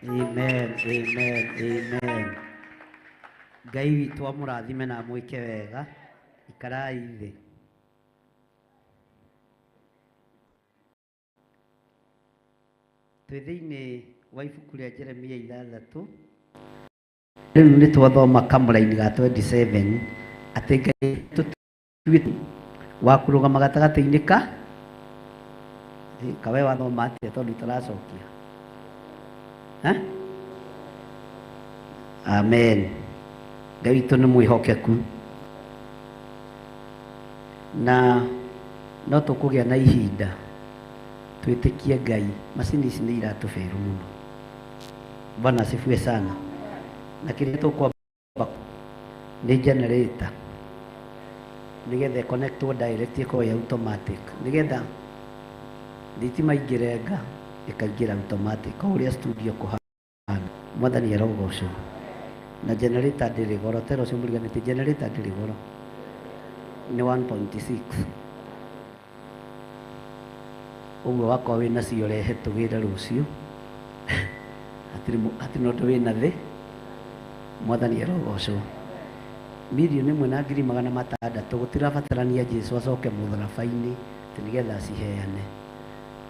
Amen, amen, amen. Ngai witũ amũrathime na amwĩke wega. Ikarai thĩ. Twĩ thĩinĩ wa ibuku rĩa Jeremia 6. Rĩu nĩ twathoma kamũraini ga 27 atĩ Ngai tũtuĩte wa kũrũgama gatagatĩ-inĩ ka kawe wathoma atĩa tondũ itaracokia. Amen. Ngai witũ nĩ mwĩhokeku na no tũkũgĩa na ihinda twĩtĩkie Ngai. Macini ici nĩ iratũbĩrũ mũno. Bwana asifiwe sana. Na kĩrĩa tũkwamba nĩ generator nĩgetha ĩconnectwo direct ĩkorwo ĩ automatic, nĩgetha thitima ingĩrenga ĩkaingĩra automatic o ũrĩa studio kũhana. Mwathani arogocwo. Na generator ndĩrĩ goro, tera ũcio mũriganĩtie, generator ndĩrĩ goro, nĩ 1.6. Ũguo wakorwo wĩna cio rehe tũgĩre rũciũ. Hatirĩ na ũndũ wĩna thĩ. Mwathani arogocwo. 1,600,000 gũtirabatarania Jesũ acoke mũtharaba-inĩ atĩ nĩgetha aciheane.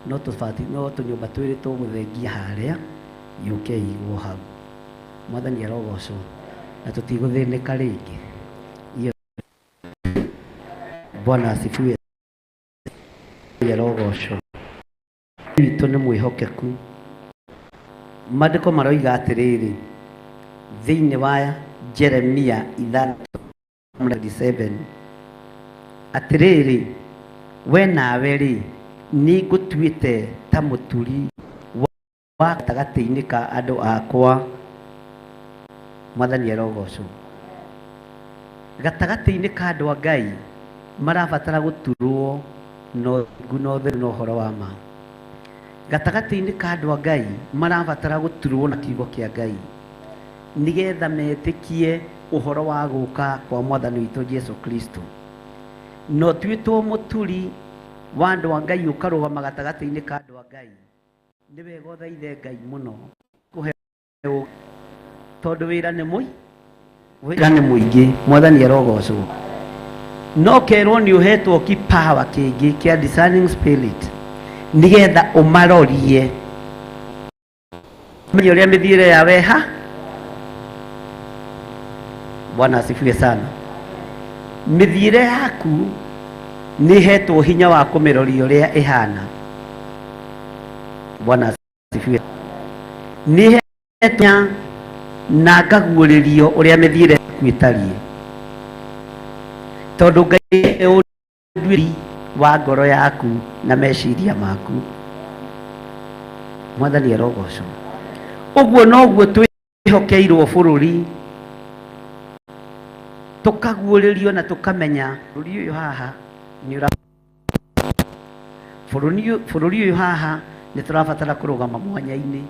No tũbati, no tũnyũmba twĩrĩ tũgũthengia harĩa yũke ĩigwo hau. Mwathani arogocwo. Na tũtigũthĩnĩka rĩngĩ. Iyo Bwana asifiwe. Arogocwo. Witũ nĩ mwĩhokeku. Maandĩko maroiga atĩrĩrĩ thĩinĩ wa Jeremia 6:7 atĩrĩrĩ, we nawe rĩ nĩngũtuĩte ta mũturi wa gatagatĩ-inĩ ka andũ akwa. Mwathani arogocwo. Gatagatĩ-inĩ ka andũ a Ngai marabatara gũturwo na ũthingu na ũtheru na ũhoro wa ma. Gatagatĩ-inĩ ka andũ a Ngai marabatara gũturwo na kiugo kĩa Ngai nĩgetha metĩkie ũhoro wa gũka kwa mwathani witũ Jesu Kristo. Na ũtuĩtwo mũturi wa andũ a Ngai ũkarũgama gatagatĩ-inĩ ka andũ a Ngai, nĩ wega ũthaithe Ngai mũno kũhe tondũ wĩra nĩ mũi wĩra nĩ mũingĩ. Mwathani arogocwo. No kerwo nĩ ũhetwo kipawa kĩngĩ kĩa discerning spirit nĩgetha ũmarorie menye ũrĩa mĩthiĩre yawe ha. Bwana asifiwe sana. Mĩthiĩre yaku nĩ ĩhetwo hinya wa kũmĩroria ũrĩa ĩhana. Bwana asifiwe. Nĩ ĩhetwo na ngaguũrĩrio ũrĩa mĩthiĩre yaku ĩtariĩ, tondũ Ngai ũnduĩri wa ngoro yaku na meciria maku. Mwathani arogocwo. Ũguo noguo twĩhokeirwo bũrũri, tũkaguũrĩrio na tũkamenya bũrũri ũyũ haha nĩ ũra bũrũri ũyũ haha nĩ tũrabatara kũrũgama mwanya-inĩ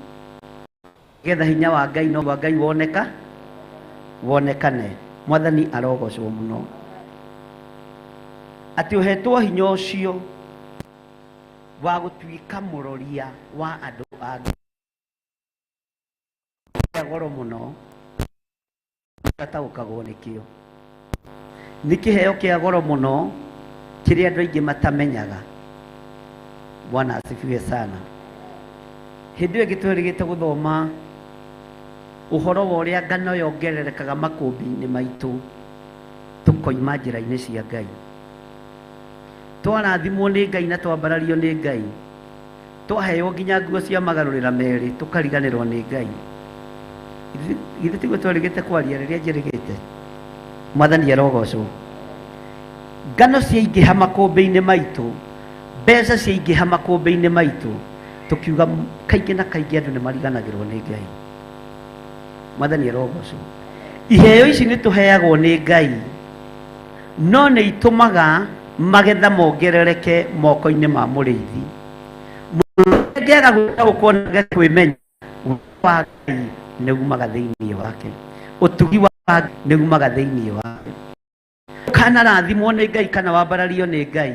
nĩgetha hinya wa Ngai no wa Ngai woneka wonekane. Mwathani arogocwo mũno atĩ ũhetwo hinya ũcio wa gũtuĩka mũroria wa andũ a Ngai. Kĩa goro mũno gataũkagwo nĩkĩo. Nĩ kĩheo kĩa goro mũno kĩrĩa andũ aingĩ matamenyaga. Bwana asifiwe sana. Hĩndĩ ĩyo ĩngĩ twerĩgĩte gũthoma ũhoro wa ũrĩa ngano yongererekaga makũmbĩ-inĩ maitũ tũkoima njĩra-inĩ cia Ngai. Twarathimwo nĩ Ngai na twambarario nĩ Ngai, twaheo nginya nguo cia magarũrĩra merĩ tũkariganĩrwo nĩ Ngai. Githĩ tiguo twerĩgĩte kwaria rĩrĩa njĩrĩgĩte? Mwathani arogocwo. Ngano ciaingĩha makũmbĩ-inĩ maitũ, mbeca ciaingĩha makũmbĩ-inĩ maitũ, tũkiuga kaingĩ na kaingĩ andũ nĩ mariganagĩrwo nĩ Ngai. Mwathani arogocwo. Iheo ici nĩ tũheagwo nĩ Ngai, no nĩ itũmaga magetha mongerereke moko-inĩ ma mũrĩithi. Mũrĩithi gũtaũkwo na kwĩmenya wa Ngai nĩ umaga thĩinĩ wake, ũtugi wa Ngai nĩ umaga thĩinĩ wake. Kana rathimwo nĩ Ngai kana wambarario nĩ Ngai,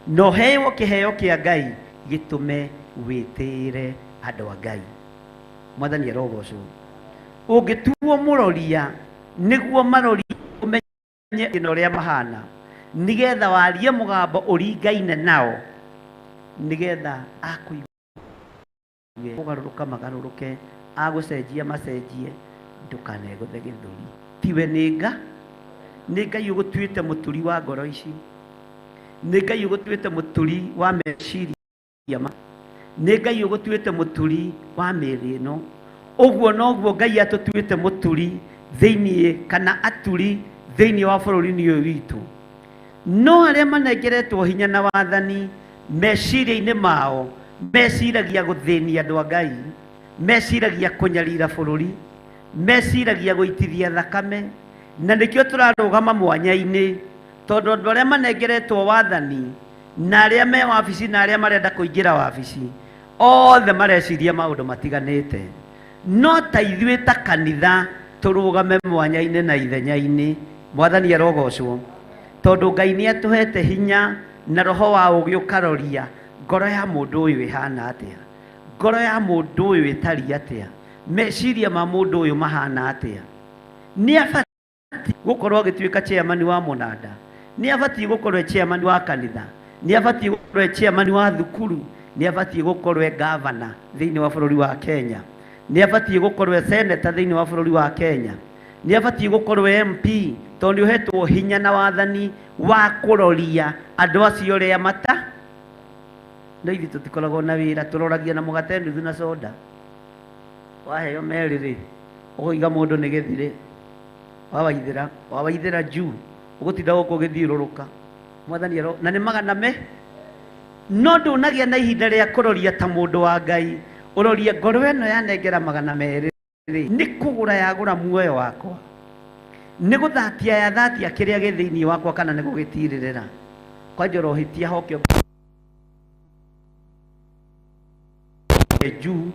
na ũheo kĩheo kĩa Ngai gĩtũme wĩtĩĩre andũ a Ngai. Mwathani arogocwo. Ũngĩtuo mũroria nĩguo marorie ũmenye na ũrĩa mahana, nĩgetha warie mũgambo ũringaine nao, nĩgetha akũigue kũgarũrũka magarũrũke, agũcenjia macenjie, ndũkanegũthe gĩthũri. Tiwe nĩ nga, nĩ Ngai ũgũtuĩte mũturi wa ngoro ici, nĩ Ngai ũgũtuĩte mũturi wa meciria ma, nĩ Ngai ũgũtuĩte mũturi wa mĩĩrĩ ĩno. Ũguo noguo Ngai atũtuĩte mũturi thĩinĩ kana aturi thĩinĩ wa bũrũri-inĩ ũyũ witũ. No arĩa manengeretwo hinya na wathani meciria-inĩ mao meciragia gũthĩnia andũ a Ngai, meciragia kũnyarira bũrũri, meciragia gũitithia thakame, na nĩkĩo tũrarũgama mwanya-inĩ, tondũ andũ arĩa manengeretwo wathani na arĩa me wabici na arĩa marenda kũingĩra wabici othe mareciria maũndũ matiganĩte. No ta ithuĩ ta kanitha tũrũgame mwanya-inĩ na ithenya-inĩ. Mwathani arogocwo, tondũ Ngai nĩ atũhete hinya na roho wa ũũgĩ ũkaroria ngoro ya mũndũ ũyũ ĩhana atĩa, ngoro ya mũndũ ũyũ ĩtariĩ atĩa, meciria ma mũndũ ũyũ mahana atĩa. Nĩ abatiĩ gũkorwo agĩtuĩka chairman wa mũnanda, nĩ abatiĩ gũkorwo e chairman wa kanitha, nĩ abatiĩ gũkorwo e chairman wa thukuru, nĩ abatiĩ gũkorwo e governor thĩinĩ wa bũrũri wa Kenya, nĩ abatiĩ gũkorwo e senator thĩinĩ wa bũrũri wa Kenya, nĩ abatiĩ gũkorwo e MP, tondũ nĩ ũhetwo hinya na wathani wa kũroria andũ acio ũrĩa mata. No ithuĩ tũtikoragwo na wĩra, tũroragia na mũgate nuthu na soda. Waheo merĩ rĩ, ũkoiga mũndũ nĩ gĩthirĩ, wawaithĩra, wawaithĩra juu, ũgũtinda gũkũ ũgĩthiũrũrũka. Mwathani aro, na nĩ magana me. No ndũnagĩa na ihinda rĩa kũroria ta mũndũ wa Ngai, ũrorie ngoro ĩno yanengera magana merĩ rĩ, nĩ kũgũra yagũra muoyo wakwa, Nĩ gũthatia yathatia kĩrĩa gĩ thĩinĩ wakwa kana nĩ gũgĩtirĩrĩra? Kwanja ũrohĩtia hoke juu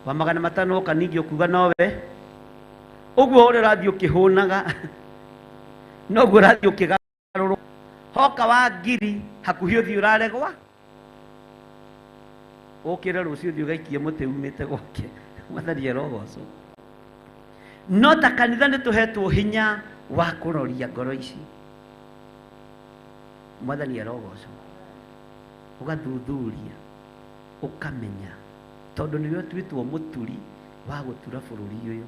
wa 500 oka ningĩ ũkuga nowe ũguo ũrĩa ũrathiĩ ũkĩhũnaga noguo ũrathiĩ ũkĩgarũrũka hoka wa 1000 hakuhĩ ũthiĩ ũraregwa ũkĩre rũciũ ũthiĩ ũgaikie mũtĩ umĩte gwake. Mwathani arogocwo. No ta kanitha nĩ tũhetwo hinya wa kũroria ngoro ici. Mwathani arogocwo. Ũgathuthuria ũkamenya tondũ nĩwe ũtuĩtwo mũturi wa gũtura bũrũri ũyũ.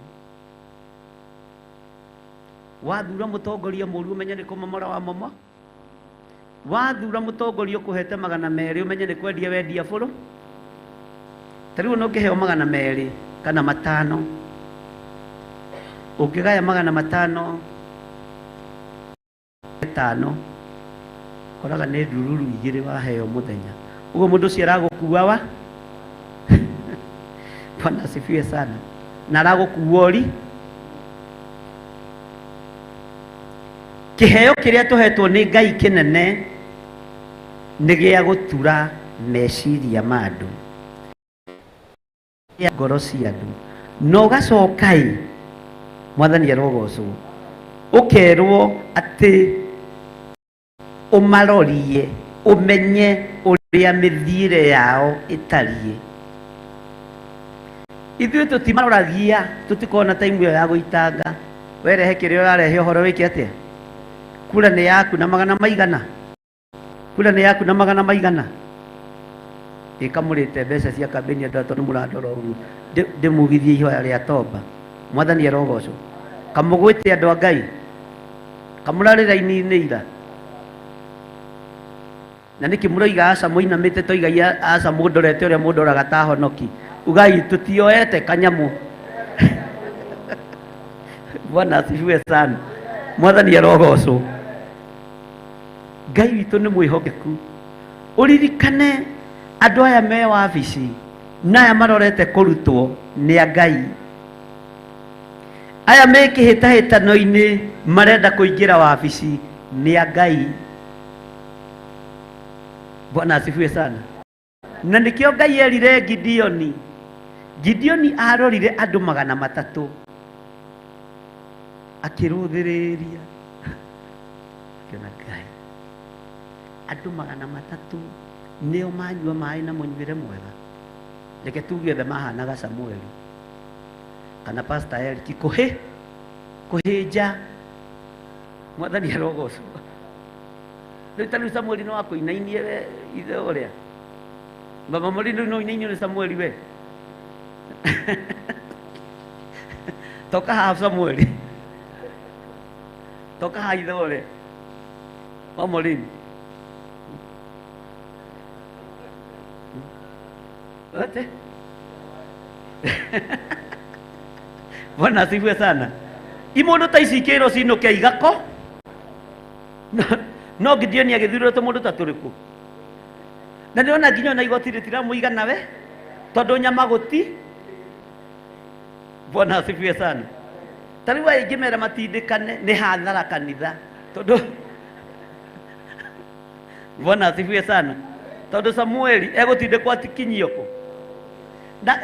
Wathura mũtongoria mũru ũmenye nĩ kũmomora wa momo. Wathura mũtongoria ũkũhete 200 ũmenye nĩ kwendia wendia bũrũ. Ta rĩu ona ũngĩheo 200 kana 5, ũngĩgaya 500 5, koraga nĩ ndururu 2 waheo mũthenya. Ũguo mũndũ ũcio aragũkua wa? Bwana asifiwe sana. Na aragũkua ori. Kĩheo kĩrĩa tũhetwo nĩ Ngai kĩnene nĩ gĩa gũtura meciria ma andũ, ngoro cia andũ. Na ũgacoka-ĩ, Mwathani arogocwo, ũkerwo atĩ ũmarorie, ũmenye ũrĩa mĩthiĩre yao ĩtariĩ. Ithuĩ tũtimaroragia, tũtikoragwo na time ĩyo ya gũitanga. Werehe kĩrĩa ũrarehe ũhoro wĩke atĩa? Kura nĩ yaku na magana maigana? Kura nĩ yaku na magana maigana? Ĩkamũrĩte mbeca cia kambĩini andũ tondũ mũrandora ũguo. Ndĩmugithie ihoya rĩa tomba. Mwathani arogocwo. Kamũgwĩte andũ a Ngai. Kamũrarĩ raini-inĩ ira. Na nĩkĩ mũroiga aca mũinamĩte toigai aca mũndorete ũrĩa mũndoraga ta honoki. Ugai tũtioete kanyamũ. Bwana asifiwe sana. Mwathani arogocwo. Ngai witũ nĩ mwĩhokeku. Ũririkane andũ aya me wabici na aya marorete kũrutwo nĩ a Ngai. Aya me kĩhĩtahĩtano-inĩ marenda kũingĩra wabici nĩ a Ngai. Bwana asifiwe sana. Na nĩkĩo Ngai erire Gideoni. Gideoni arorire andũ 300 akĩrũthĩrĩria akĩona Ngai andũ 300 nĩo manyua maĩ na mũnyuĩre mwega. Reke tuge othe mahanaga Samueli kana Pastor Eric kũhĩnja. Mwathani arogocwo. Rĩu ta rĩu Samueli no akũinainie we ithe ũrĩa Baba Mũrindi no ũinainio nĩ Samueli we. Toka haha Samueli. Toka haha ithe ũrĩa wa Mũrindi. Wote. Bwana asifiwe sana. Imondo ta ici ikĩrwo cinũke igako. No Gideoni agĩthurĩrwo tũmũndũ ta tũrĩkũ? Na ndĩrona nginya ona igoti rĩtiramũigana we tondũ nyama gũti. Bwana asifiwe sana. Ta rĩu aya ingĩmera matindĩkane nĩ hathara kanitha tondũ Bwana asifiwe sana. Tondũ Samueli egũtindĩkwo atikinyio kũ?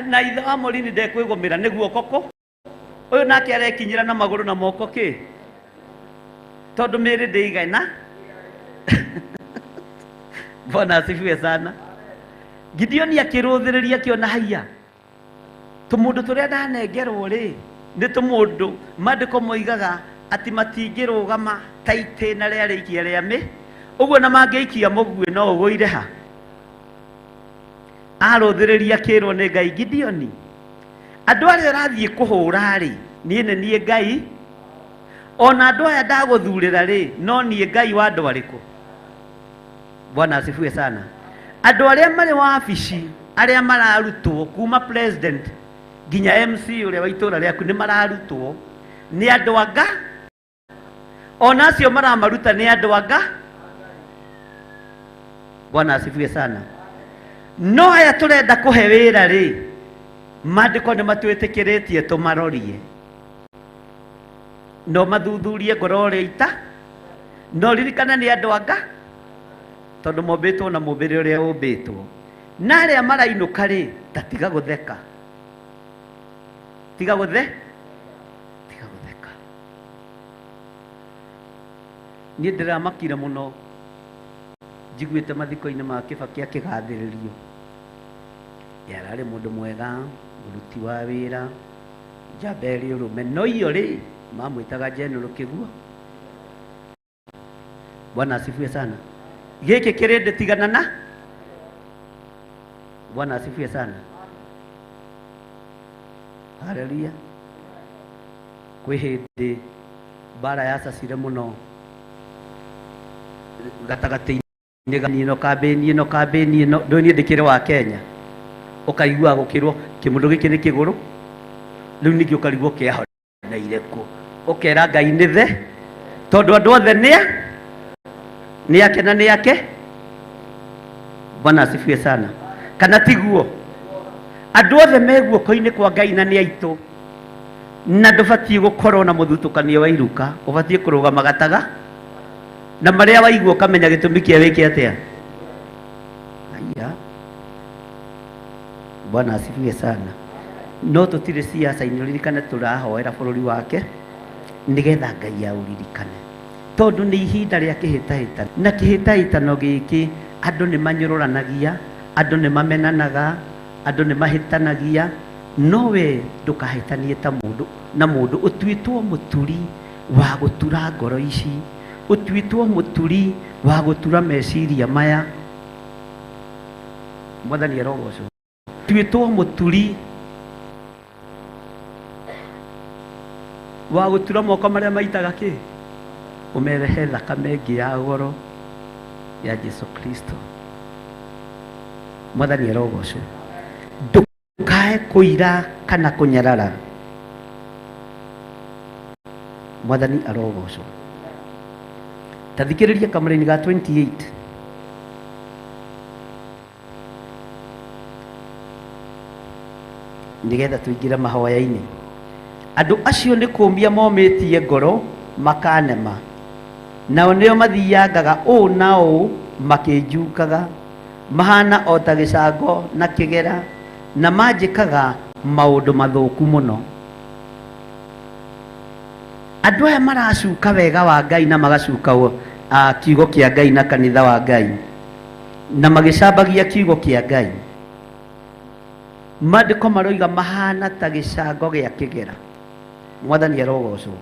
Na ithe wa Morini ndekwĩgũmĩra nĩ guoko kũ? Ũyũ nake arekinyĩra na magũrũ na moko kĩ? Tondũ mĩĩrĩ ndĩigana. Bwana asifiwe sana. Gideoni akĩrũthĩrĩria akĩona haiya tũmũndũ tũrĩa ndanengerwo rĩ nĩ tũmũndũ maandĩko moigaga atĩ matingĩrũgama ta itĩna rĩa rĩikia rĩa mĩ ũguo na mangĩikia mũguĩ no ũgũire ha. Arũthĩrĩria akĩrwo nĩ Ngai, Gideoni, andũ arĩa ũrathiĩ kũhũra rĩ, niĩ nĩ niĩ Ngai, ona andũ aya ndagũthurĩra rĩ, no niĩ Ngai wa andũ arĩkũ? Bwana asifiwe sana. Andũ arĩa marĩ wabici, arĩa mararutwo kuma president nginya MC ũrĩa wa itũũra rĩaku nĩ mararutwo nĩ andũ anga, ona acio maramaruta nĩ andũ anga. Bwana asifiwe sana. No aya tũrenda kũhe wĩra rĩ, maandĩko nĩ matwĩtĩkĩrĩtie tũmarorie. No mathuthurie ngoro ũrĩa ita no ririkana nĩ andũ anga tondũ mombĩtwo na mũmbĩre ũrĩa ũmbĩtwo. Na arĩa marainũka rĩ, ta tiga gũtheka, tiga gũthe tiga gũtheka. Niĩ ndĩramakire mũno njiguĩte mathiko-inĩ ma Kĩbaki akĩgathĩrĩrio. Yararĩ mũndũ mwega, mũruti wa wĩra, njamba ĩrĩ ũrũme, no iyo rĩ mamwĩtaga General Kĩguo. Bwana asifiwe sana. Gĩkĩ kĩrĩndĩ tigana na Bwana asifiwe sana. Haleluya. Kwĩ hĩndĩ mbara yacacire mũno gatagatĩ-inĩ ga ĩno kambĩni ĩno kambĩni ĩno, ndũĩ niĩ ndĩkĩrĩ wa Kenya, ũkaigua gũkĩrwo kĩmũndũ gĩkĩ nĩ kĩgũrũ, rĩu ningĩ ũkarigwo kĩahoneire kũ, ũkera Ngai nĩ the tondũ andũ othe nĩ ake na nĩ ake. Bwana asifiwe sana. Kana tiguo? Andũ othe me guoko-inĩ kwa Ngai na nĩ aitũ, na ndũbatiĩ gũkorwo na mũthutũkanio wa iruka, ũbatiĩ kũrũgama gataga na marĩa waigua ũkamenya gĩtũmi kĩa wĩke atĩa. Aya, Bwana asifiwe sana. No tũtirĩ siasa-inĩ, ũririkane tũrahoera bũrũri wake nĩgetha Ngai aũririkane, tondũ nĩ ihinda rĩa kĩhĩtahĩtano, na kĩhĩtahĩtano gĩkĩ andũ nĩ manyũrũranagia, andũ nĩ mamenanaga, andũ nĩ mahĩtanagia, no we ndũkahĩtanie ta mũndũ na mũndũ. Ũtuĩtwo mũturi wa gũtura ngoro ici, ũtuĩtwo mũturi wa gũtura meciria maya. Mwathani arogocwo. Ũtuĩtwo mũturi wa gũtura moko marĩa maitaga kĩ, ũmerehe thakame ĩngĩ ya goro ya Jesu Kristo. Mwathani arogocwo. Ndũkae kũira kana kũnyarara. Mwathani arogocwo. Ta thikĩrĩria kamũraini ga 28. Nĩgetha tũingĩre mahoya-inĩ. Andũ acio nĩ kũmia momĩtie ngoro makanema, nao nĩo mathiangaga ũũ na ũũ makĩnjukaga, mahana o ta gĩcango na kĩgera, na manjĩkaga maũndũ mathũku mũno. Andũ aya maracuka wega wa Ngai na magacuka kiugo kĩa Ngai na kanitha wa Ngai, na magĩcambagia kiugo kĩa Ngai. Maandĩko maroiga mahana ta gĩcango gĩa kĩgera. Mwathani arogocwo.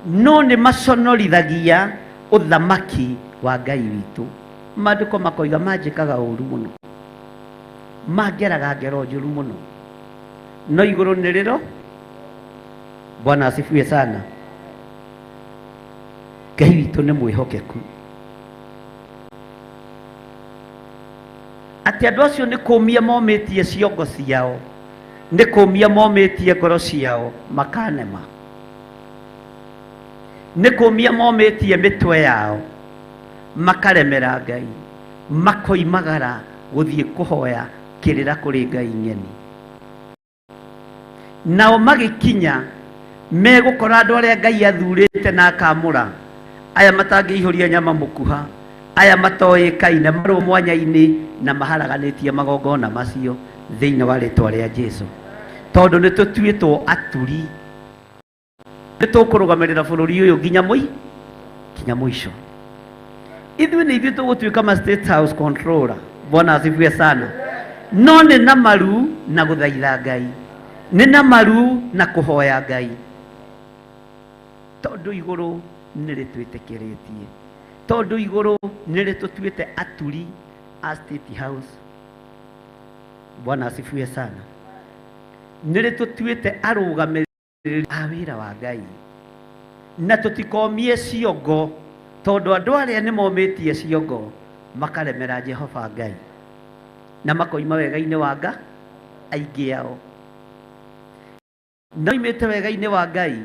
No nĩ maconorithagia ũthamaki wa Ngai witũ. Maandĩko makoiga manjĩkaga ũru mũno, mangeraga ngero njũru mũno, no igũrũ nĩ rĩro. Bwana asifiwe sana. Ngai witũ nĩ mwĩhokeku. Atĩ andũ acio nĩ kũmia momĩtie ciongo ciao, nĩ kũmia momĩtie ngoro ciao makanema, nĩ kũmia momĩtie mĩtwe yao makaremera Ngai, makoimagara gũthiĩ kũhoya kĩrĩra kũrĩ Ngai ng'eni. Nao magĩkinya megũkora andũ arĩa Ngai athurĩte na akamũra, aya matangĩihũria nyama mũkuha, aya matoĩkaine, marũ mwanya-inĩ na maharaganĩtie magongona macio thĩinĩ wa rĩtwa rĩa Jesu. Tondũ nĩ tũtuĩtwo aturi, nĩ tũkũrũgamĩrĩra bũrũri ũyũ nginya nginya mũico. Ithuĩ nĩ ithuĩ tũgũtuĩka ma State House controller. Bwana asifiwe sana. No nĩ na maru na gũthaitha Ngai, nĩ na maru na kũhoya Ngai, tondũ igũrũ nĩ rĩtwĩtĩkĩrĩtie, tondũ igũrũ nĩ rĩtũtuĩte aturi a State House. Bwana asifiwe sana. Nĩ rĩtũtuĩte arũgamĩrĩri a wĩra wa Ngai, na tũtikomie ciongo, tondũ andũ arĩa nĩ momĩtie ciongo makaremera Jehova Ngai na makoima wega-inĩ wa Ngai aingĩ ao. Na moimĩte wega-inĩ wa Ngai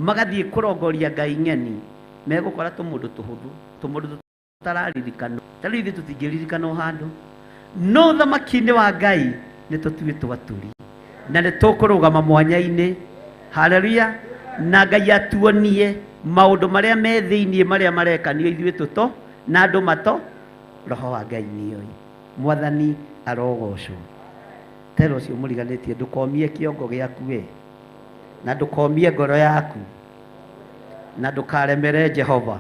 magathiĩ kũrongoria Ngai ng'eni, megũkora tũmũndũ tũhũthũ, tũmũndũ tũtararirikanwo. Ta rĩu ithuĩ tũtingĩririkanwo handũ, no ũthamaki-inĩ wa Ngai nĩ tũtuĩtwo aturi na nĩ tũkũrũgama mwanya-inĩ. Haleluya. Na Ngai atuonie maũndũ marĩa me thĩinĩ marĩa marekanio ithuĩ tũto na andũ mato. Roho wa Ngai nĩoĩ. Mwathani arogocwo. Tera ũcio mũriganĩtie ndũkomie kĩongo gĩaku we, na ndũkomie ngoro yaku, na ndũkaremere Jehova.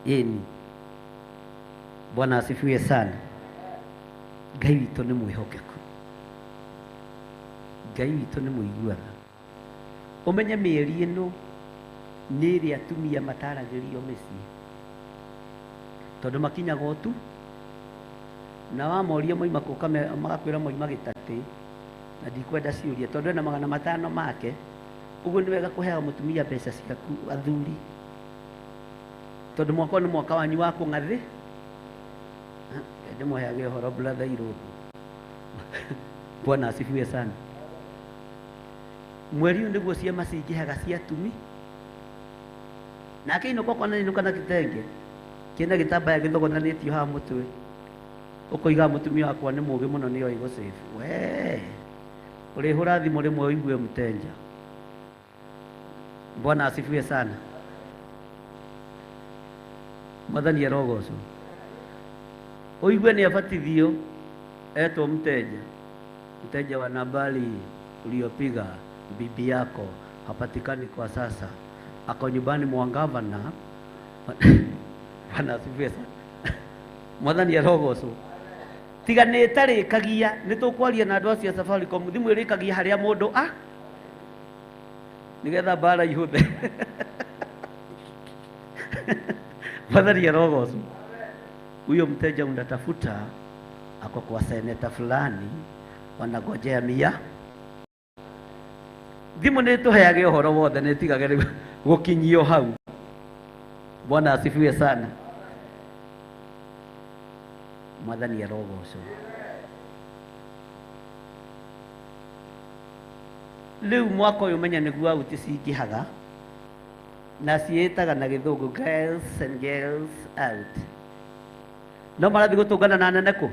Ĩni. Bwana asifiwe sana. Ngai witũ nĩ mwĩhokeku. Ngai witũ nĩ mũiguana. Ũmenye mĩeri ĩno nĩ ĩrĩa atumia mataragĩrio mĩciĩ, tondũ makinyaga o tu na wamoria moima kũ magakwĩra moima gĩtatĩ, na ndikwenda ciũria tondũ ena 500 make. Ũguo nĩ wega kũheaga mũtumia mbeca ciaku athuri, tondũ mwaka ũyũ nĩ mwaka wanyu wa kũng'athĩ. Ndĩmũheage ũhoro brother Irũngũ. Bwana asifiwe sana. Mweri ũyũ nĩguo ciama cingĩhaga cia atumi. Nake inũka okorwo nĩ inũka na gĩtenge kĩna gĩtambaya gĩthogothanĩtio haha mũtwe, ũkoiga mũtumia wakwa nĩ mũũgĩ mũno nĩoĩ gũsave. We ũrĩhũra thimũ rĩmwe ũigue mtenja. Bwana asifiwe sana. Mwathani arogocwo. Ũigue nĩ abatithio etwo mteja. Mteja wa nambari uliopiga bibi yako hapatikani kwa sasa, ako nyumbani mwa gavana. Bwana asifiwe sana. Mwathani arogocwo. Tiga nĩ ĩtarĩkagia, nĩ tũkwaria na andũ acio a Safaricom, thimũ ĩrĩkagia harĩa mũndũ a nĩgetha mbara ihũthe. Mwathani arogocwo. Huyo mteja unatafuta ako kwa seneta fulani, wanagojea mia. Thimũ nĩ ĩtũheage ũhoro wothe, nĩ ĩtigage gũkinyio hau. Bwana asifiwe sana. Mwathani arogocwo. Rĩu mwaka ũyũ menya nĩguo auti cingĩhaga, na ciĩtaga na gĩthũngũ girls and girls out. No marathiĩ gũtũngana na anene kũ?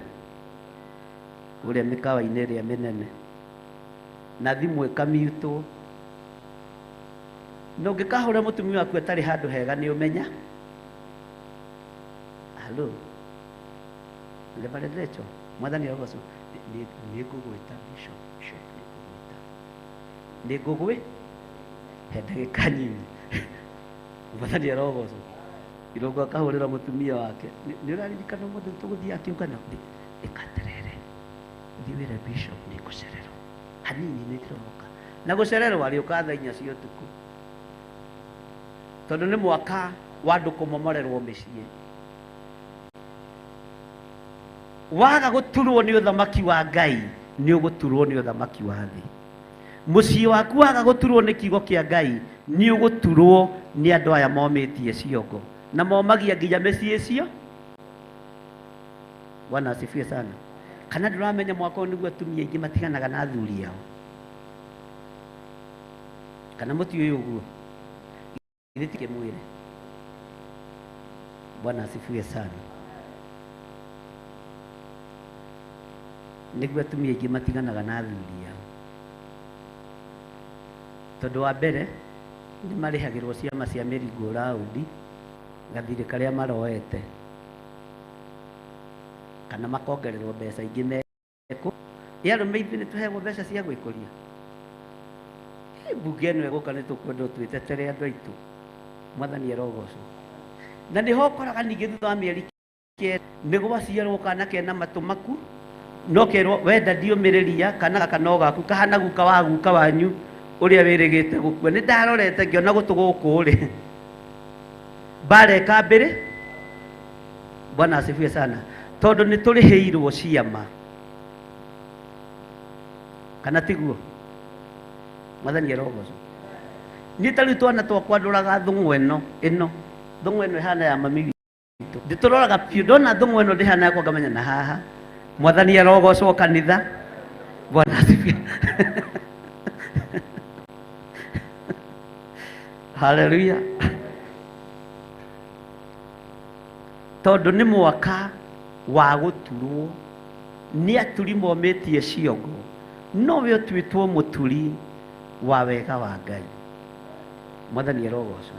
Kũrĩa mĩkawa-inĩ ĩrĩa mĩnene, na thimũ ĩkamiutwo. Na ũngĩkahũra mũtumia waku atarĩ handũ hega nĩ ũmenya. Halo. Reverend Rachel, Mwathani arogocwo. Nĩ ngũgwĩta Bishop, Bishop nĩ ngũgwĩta. Nĩ ngũgwĩ? He ndagĩka nyinyi. Mwathani arogocwo. Irũngũ akahũrĩra mũtumia wake. Nĩ ũraririkana ũmũthĩ tũgũthiaga kĩũngano? Ĩkaterere. Thiĩ wĩre Bishop nĩ ngũcererwo. Hanini nĩ ndĩroka. Na gũcererwo arĩũka thaa 4 cia ũtukũ. Tondũ nĩ mwaka wa andũ kũmomorerwo mĩciĩ. Waga gũturwo nĩ ũthamaki wa Ngai, nĩ ũgũturwo nĩ ũthamaki wa thĩ. Mũciĩ waku waga gũturwo nĩ kiugo kĩa Ngai, nĩ ũgũturwo nĩ andũ aya momĩtie ciongo. Na momagia nginya mĩciĩ icio. Bwana asifiwe sana. Kana ndũramenya mwaka ũyũ nĩguo atumia aingĩ matiganaga na athuri ao. Kana mũtiũĩ ũguo? Githĩ ti kĩmwĩre? Bwana asifiwe sana. Nĩguo atumia aingĩ matiganaga na athuri ao. Tondũ wa mbere nĩ marĩhagĩrwo ciama cia mĩringo raundi gathirĩ karĩa maroete, kana makongererwo mbeca ingĩ mekũ. Ĩ arũme ithuĩ nĩ tũheagwo mbeca cia gwĩkũria? Ĩ mbunge ĩno ĩgũka nĩ tũkwenda twĩtetere andũ aitũ. Mwathani arogocwo. Na nĩho ũkoraga ningĩ thutha wa mĩeri 9 nĩ gwaciarwo kana kena matũ maku, no kerwo wenda ndiũmĩrĩria, kana gaka no gaku kahana guka wa guka wanyu ũrĩa wĩrĩgĩte gũkua. Nĩ ndarorete ngĩona gũtũ gũkũ rĩ, mbara ĩkambĩrĩ. Bwana asifiwe sana. Tondũ nĩ tũrĩhĩirwo ciama. Kana tiguo? Mwathani arogocwo. Niĩ ta rĩu twana twakwa ndoraga thũng'wa ĩno, ĩno thũng'wa ĩno ĩhana ya mami witũ. Ndĩtũroraga biũ, ndona thũng'wa ĩno ndĩhana yakwa ngamenya na haha. Mwathani arogocwo kanitha. Bwana asifiwe. Haleluya. Tondũ nĩ mwaka wa gũturwo nĩ aturi momĩtie ciongo, no we ũtuĩtwo mũturi wa wega wa Ngai. Mwathani arogocwo.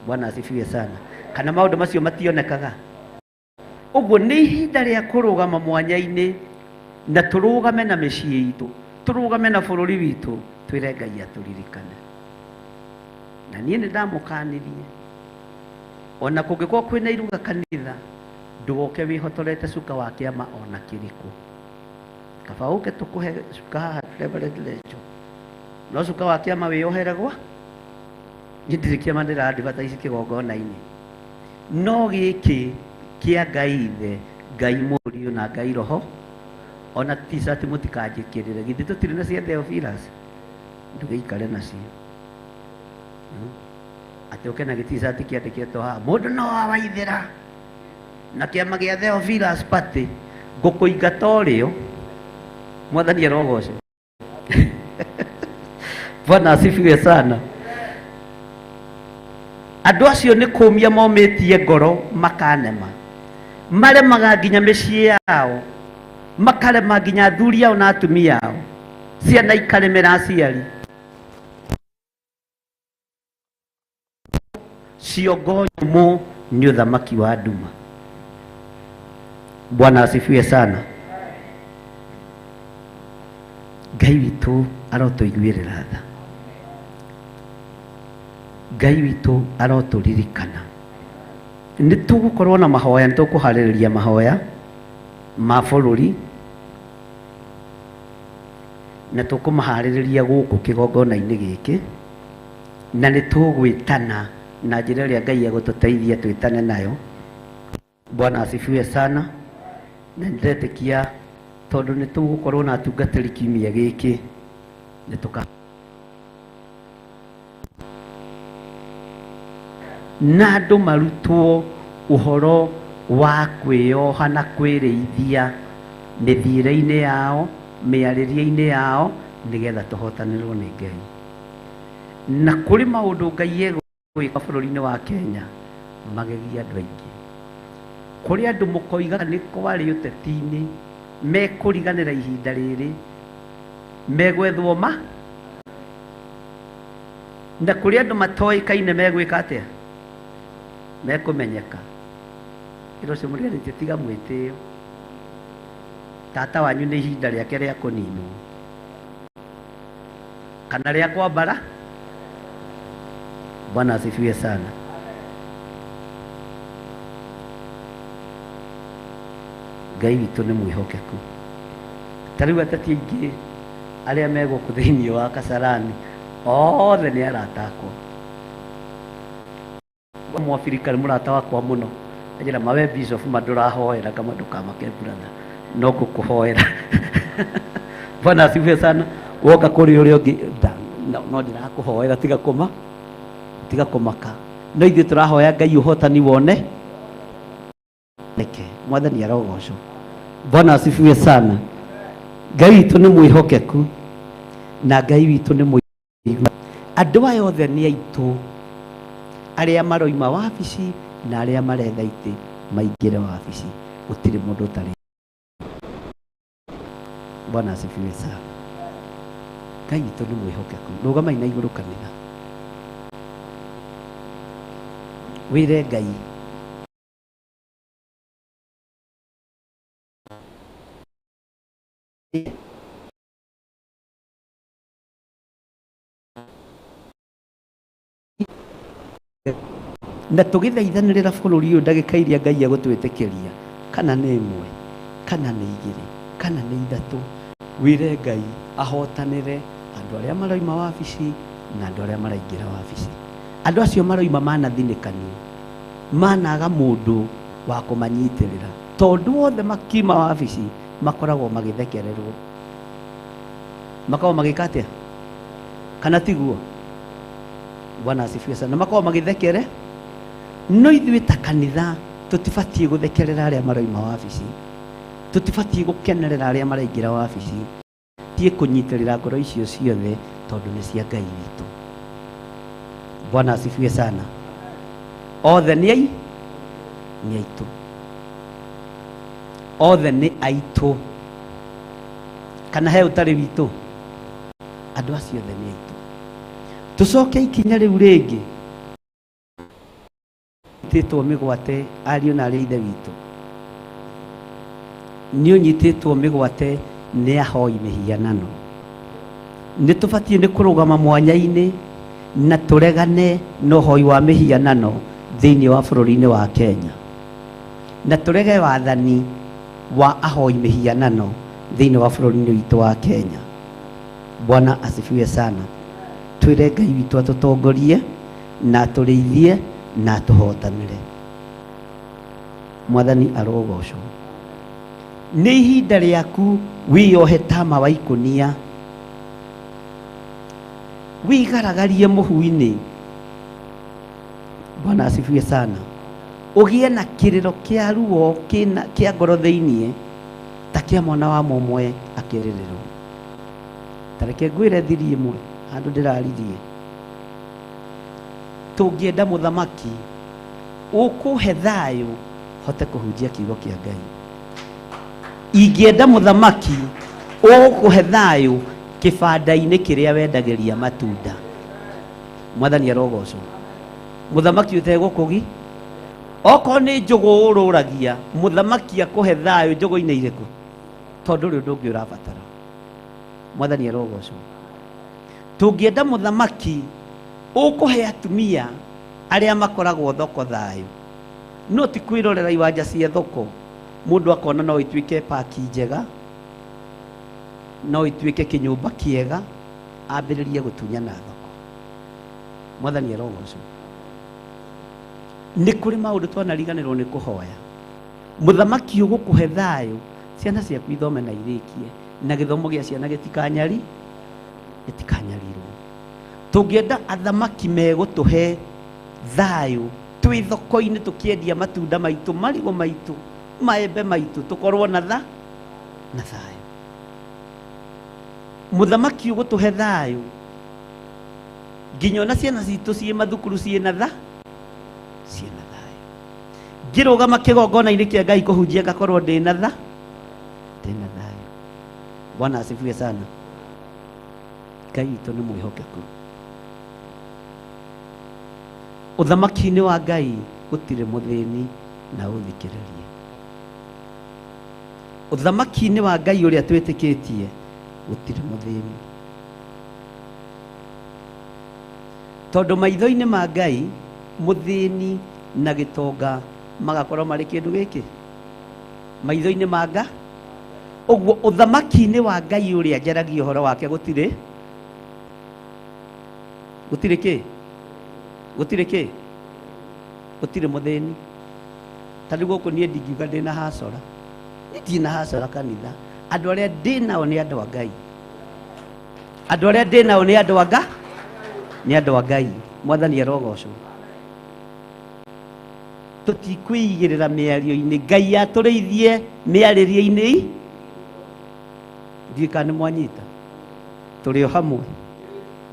Bwana asifiwe sana. Kana maũndũ macio mationekaga. Ũguo nĩ ihinda rĩa kũrũgama mwanya-inĩ na tũrũgame na mĩciĩ itũ, tũrũgame na bũrũri witũ, twĩre Ngai atũririkane. Na niĩ nĩ ndamũkanirie, ona kũngĩkorwo kwĩna iruga kanitha, ndũgoke wĩhotorete cuka wa kĩama ona kĩrĩkũ. Kaba ũke tũkũhe cuka haha Reverend Lecho, no cuka wa kĩama wĩyohere gwa niĩ ndirĩ kĩama ndĩra advertise kĩgongona-inĩ, no gĩkĩ kĩa Ngai Ithe, Ngai Mũriũ na Ngai Roho, ona t-shirt mũtikanjĩkĩrĩre. Githĩ tũtirĩ na cia Theophilus? Ndũgĩikare nacio. Atĩ ũke na gĩ-t-shirt kĩandĩkĩtwo haha, mũndũ no awaithĩra na kĩama gĩa Theophilus Party, ngũkũingata ũrĩo. Mwathani arogocwo. Bwana asifiwe sana. Andũ acio nĩ kũmia momĩtie ngoro makanema, maremaga nginya mĩciĩ yao, makarema nginya athuri ao na atumia ao, ciana ikaremera aciari. Ciongo nyũmũ nĩ ũthamaki wa nduma. Bwana asifiwe sana. Ngai witũ arotũiguĩrĩra tha. Ngai witũ arotũririkana. Nĩ tũgũkorwo na mahoya, nĩ tũkũharĩrĩria mahoya ma bũrũri na tũkũmaharĩrĩria gũkũ kĩgongona-inĩ gĩkĩ, na nĩ tũgwĩtana na njĩra ĩrĩa Ngai egũtũteithia twĩtane nayo. Bwana asifiwe sana. Na nĩndetĩkia tondũ nĩ tũgũkorwo na atungatĩri kiumia gĩkĩ, nĩ tũka na andũ marutwo ũhoro wa kwĩyoha na kwĩrĩithia mĩthiĩre-inĩ yao, mĩarĩrie-inĩ yao, nĩgetha tũhotanĩrwo nĩ Ngai. Na kũrĩ maũndũ Ngai egwĩka bũrũri-inĩ wa Kenya magegie andũ aingĩ. Kũrĩ andũ mũkoiga nĩ kwarĩ ũteti-inĩ, mekũriganĩra ihinda rĩrĩ, megwethwo ma, na kũrĩ andũ matoĩkaine megwĩka atĩa, mekũmenyeka. Ĩra ũcio mũriganĩtie tiga mwĩtĩo, tata wanyu nĩ ihinda rĩake rĩa kũninwo kana rĩa kwambara. Bwana asifiwe sana. Ngai witũ nĩ mwĩhokeku. Ta rĩu ateti aingĩ arĩa me gũkũ thĩinĩ wa Kasarani othe nĩ arata akwa. Mwabirika nĩ mũrata wakwa mũno. Anjĩra mawe bishop ma ndũrahoera kama ndũkamake brother, no ngũkũhoera. Bwana asifiwe sana. Woka kũrĩ ũrĩa ũngĩ no ndĩrakũhoera, tiga kũma, tiga kũmaka. No ithuĩ tũrahoya Ngai ũhotani wone. Reke Mwathani arogocwo. Bwana asifiwe sana. Ngai witũ nĩ mwĩhokeku na Ngai witũ nĩ mũigua. Andũ aya othe nĩ aitũ, arĩa maroima wabici na arĩa maretha itĩ maingĩre wabici, gũtirĩ mũndũ ũtarĩ. Bwana asifiwe sana. Ngai witũ nĩ mwĩhokeku. Rũgamai na igũrũ kanitha, wĩre Ngai na tũgĩthaithanĩrĩra bũrũri ũyũ ndagĩka iria Ngai egũtwĩtĩkĩria, kana nĩ ĩmwe, kana nĩ igĩrĩ, kana nĩ ithatũ, wĩre Ngai ahotanĩre andũ arĩa maroima wabici na andũ arĩa maraingĩra wabici. Andũ acio maroima manathinĩkanio, managa mũndũ wa kũmanyitĩrĩra, tondũ othe makiuma wabici makoragwo magĩthekererwo, makoragwo magĩka atĩa? Kana tiguo? Bwana asifiwe sana. Makoragwo magĩthekere. No ithuĩ ta kanitha tũtibatiĩ gũthekerera arĩa maroima wabici, tũtibatiĩ gũkenerera arĩa maraingĩra wabici, tũbatiĩ kũnyitĩrĩra ngoro icio ciothe tondũ nĩ cia Ngai witũ. Bwana asifiwe sana. Othe nĩ ai nĩ aitũ, othe nĩ aitũ, kana he ũtarĩ witũ? Andũ acio othe nĩ aitũ. Tũcoke ikinya rĩu rĩngĩ nyitĩtwo mĩgwate ariũ na arĩ ithe witũ. Nĩ ũnyitĩtwo mĩgwate nĩ ahoi mĩhianano. Nĩ tũbatiĩ nĩ kũrũgama mwanya-inĩ na tũregane na ũhoi wa mĩhianano thĩinĩ wa bũrũri-inĩ wa Kenya. Na tũrege wathani wa ahoi mĩhianano thĩinĩ wa bũrũri-inĩ witũ wa Kenya. Bwana asifiwe sana. Twĩre Ngai witũ atũtongorie na atũrĩithie na atũhotanĩre. Mwathani arogocwo. Nĩ ihinda rĩaku wĩyohe tama wa ikũnia, wĩgaragarie mũhu-inĩ. Bwana asifiwe sana. Ũgĩe na kĩrĩro kĩa ruo kĩa ngoro thĩiniĩ ta kĩa mwana wa mũmwe akĩrĩrĩrwo. Ta reke ngwĩre thiri ĩmwe handũ ndĩraririe. Tũngĩenda mũthamaki ũkũhe thayũ hote kũhunjia kiugo kĩa Ngai. Ingĩenda mũthamaki ũkũhe thayũ kĩbanda-inĩ kĩrĩa wendagĩria matunda. Mwathani arogocwo. Mũthamaki ũtegũkũgi okorwo nĩ njũgũ ũrũragia, mũthamaki akũhe thayũ njũgũ-inĩ irĩkũ? Tondũ rĩ ũndũ ũngĩ ũrabatara. Mwathani arogocwo. Tũngĩenda mũthamaki ũkũhe atumia arĩa makoragwo thoko thayũ, no ti kwĩrorera iwanja cia thoko mũndũ akona no ituĩke paki njega, no ituĩke kĩnyũmba kĩega, ambĩrĩrie gũtunyana thoko. Mwathani arogocwo. Nĩ kũrĩ maũndũ twanariganĩrwo nĩ kũhoya. Mũthamaki ũgũkũhe thayũ, ciana ciaku ithome na irĩkie, na gĩthomo gĩa ciana gĩtikanyarirwo. Tũngĩenda athamaki megũtũhe thayũ twĩ thoko-inĩ tũkĩendia matunda maitũ, marigũ maitũ, maembe maitũ, tũkorwo na na thayũ. Mũthamaki ũgũtũhe thayũ nginya ona ciana citũ ciĩ mathukuru ciĩ na ciĩ na thayũ. Ngĩrũgama kĩgongona-inĩ kĩa Ngai kũhunjia ngakorwo ndĩ na thayũ. Bwana asifiwe sana. Ngai witũ nĩ mwĩhokeku. Ũthamaki-inĩ wa Ngai gũtirĩ mũthĩni na ũthikĩrĩrie. Ũthamaki-inĩ wa Ngai ũrĩa twĩtĩkĩtie gũtirĩ mũthĩni. Tondũ maitho-inĩ ma Ngai mũthĩni na gĩtonga magakorwo marĩ kĩndũ gĩkĩ maitho-inĩ ma Ngai. Ũguo ũthamaki-inĩ wa Ngai ũrĩa njaragia ũhoro wake gũtirĩ gũtirĩ kĩ gũtirĩ kĩ gũtirĩ mũthĩni. Ta rĩu gũkũ niĩ ndingiuga ndĩna hacora, ndirĩ na hacora kanitha. Andũ arĩa ndĩ nao nĩ andũ a Ngai. Andũ arĩa ndĩ nao nĩ andũ a Ngai, nĩ andũ a Ngai. Mwathani arogocwo. Tũtikwĩigĩrĩra mĩario-inĩ, Ngai atũrĩithie mĩarĩrie-inĩ. Ndiũĩ kana nĩ mwanyita. Tũrĩ o hamwe.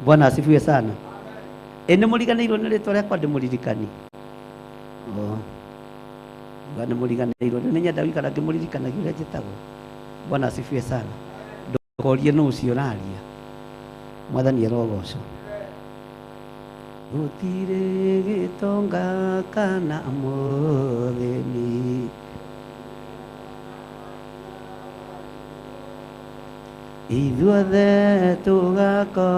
Bwana asifiwe sana. Ĩ nĩ mũriganĩirwo nĩ rĩtwa rĩakwa ndĩmũririkanie? Oh. Nĩ mũriganĩirwo. Nĩ nyenda gũikara ngĩmũririkanagia ũrĩa njĩtagwo. Bwana asifiwe sana. Ndũkorie nũ ũcio ũraria. Mwathani arogocwo. Gũtirĩ gĩtonga kana mũthĩni, ithuothe tũgako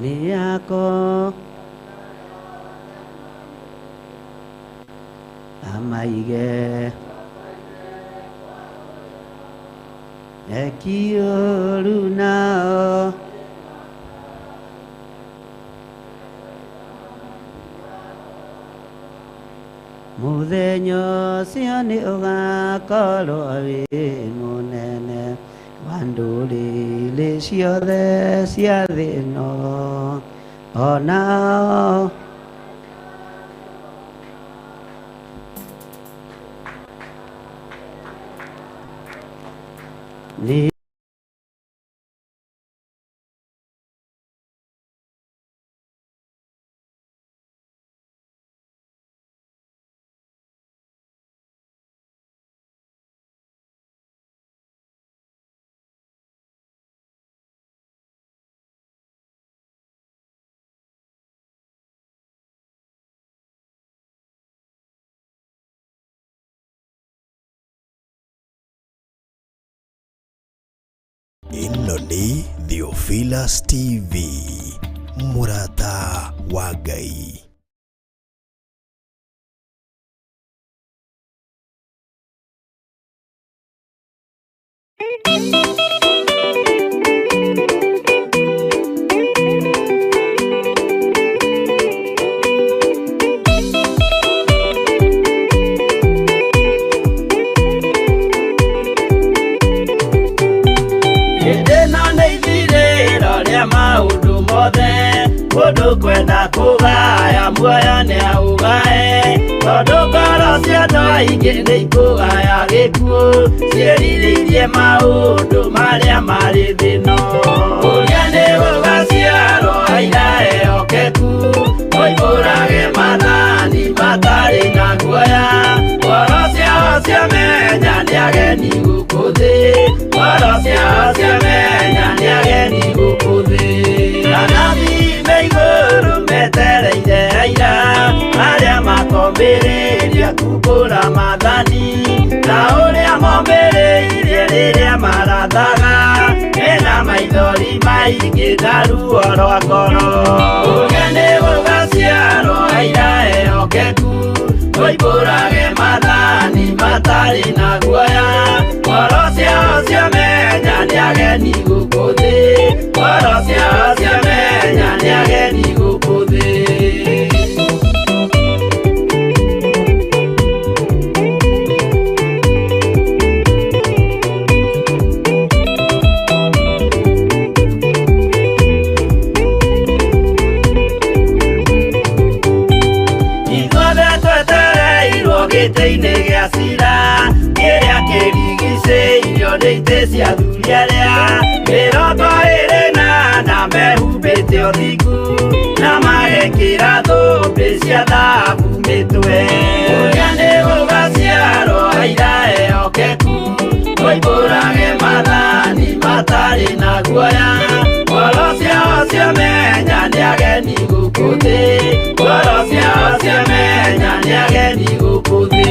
nĩ yako amaige ekiũru nao mũthenya ũcio nĩ ũgakorwo wĩ mũnene wa ndũrĩrĩ ciothe cia thĩ ĩno onao nĩ Ĩno nĩ Theophilus TV, mũrata wa Ngai. Hĩndĩ ĩno nĩ ithirĩro rĩa maũndũ mothe, mũndũ kwenda kũgaya muoyo nĩaũgae, tondũ ngoro cia andũ aingĩ nĩ ikũgaya gĩkuũ, ciĩrirĩirie maũndũ marĩa marĩ thĩ ĩno. Ũrĩa nĩ gũgaciarwo aira ehokeku, moimbũrage maathani matarĩ na guoya, ngoro ciao ciamenya nĩ ageni gũkũ thĩ, ngoro ciao ciamenya nĩ ageni gũkũ thĩ. Anabii me igũrũ metereire aira, arĩa makombĩrĩria kumbũra maathani, ta ũrĩa mombĩrĩirie rĩrĩa marathaga, mena maithori maingĩ na ruo rwa ngoro. Ũrĩa nĩ gũgaciarwo aira ehokeku, moimbũrage maathani matarĩ na guoya, ngoro ciao ciamenya nĩ ageni gũkũ thĩ, ngoro ciao ciamenya nĩ ageni gũkũ thĩ. Ithuothe twetereirwo gĩtĩ-inĩ gĩa cira, kĩrĩa kĩrigicĩirio nĩ itĩ cia athuri arĩa 24 mehumbĩte ũthingu, na magekĩra thũmbĩ cia thahabu mĩtwe. Ũrĩa nĩ gũgaciarwo aira ehokeku, moimbũrage maathani matarĩ na guoya, ngoro ciao ciamenya nĩ ageni gũkũ thĩ, ngoro ciao ciamenya nĩ ageni gũkũ thĩ.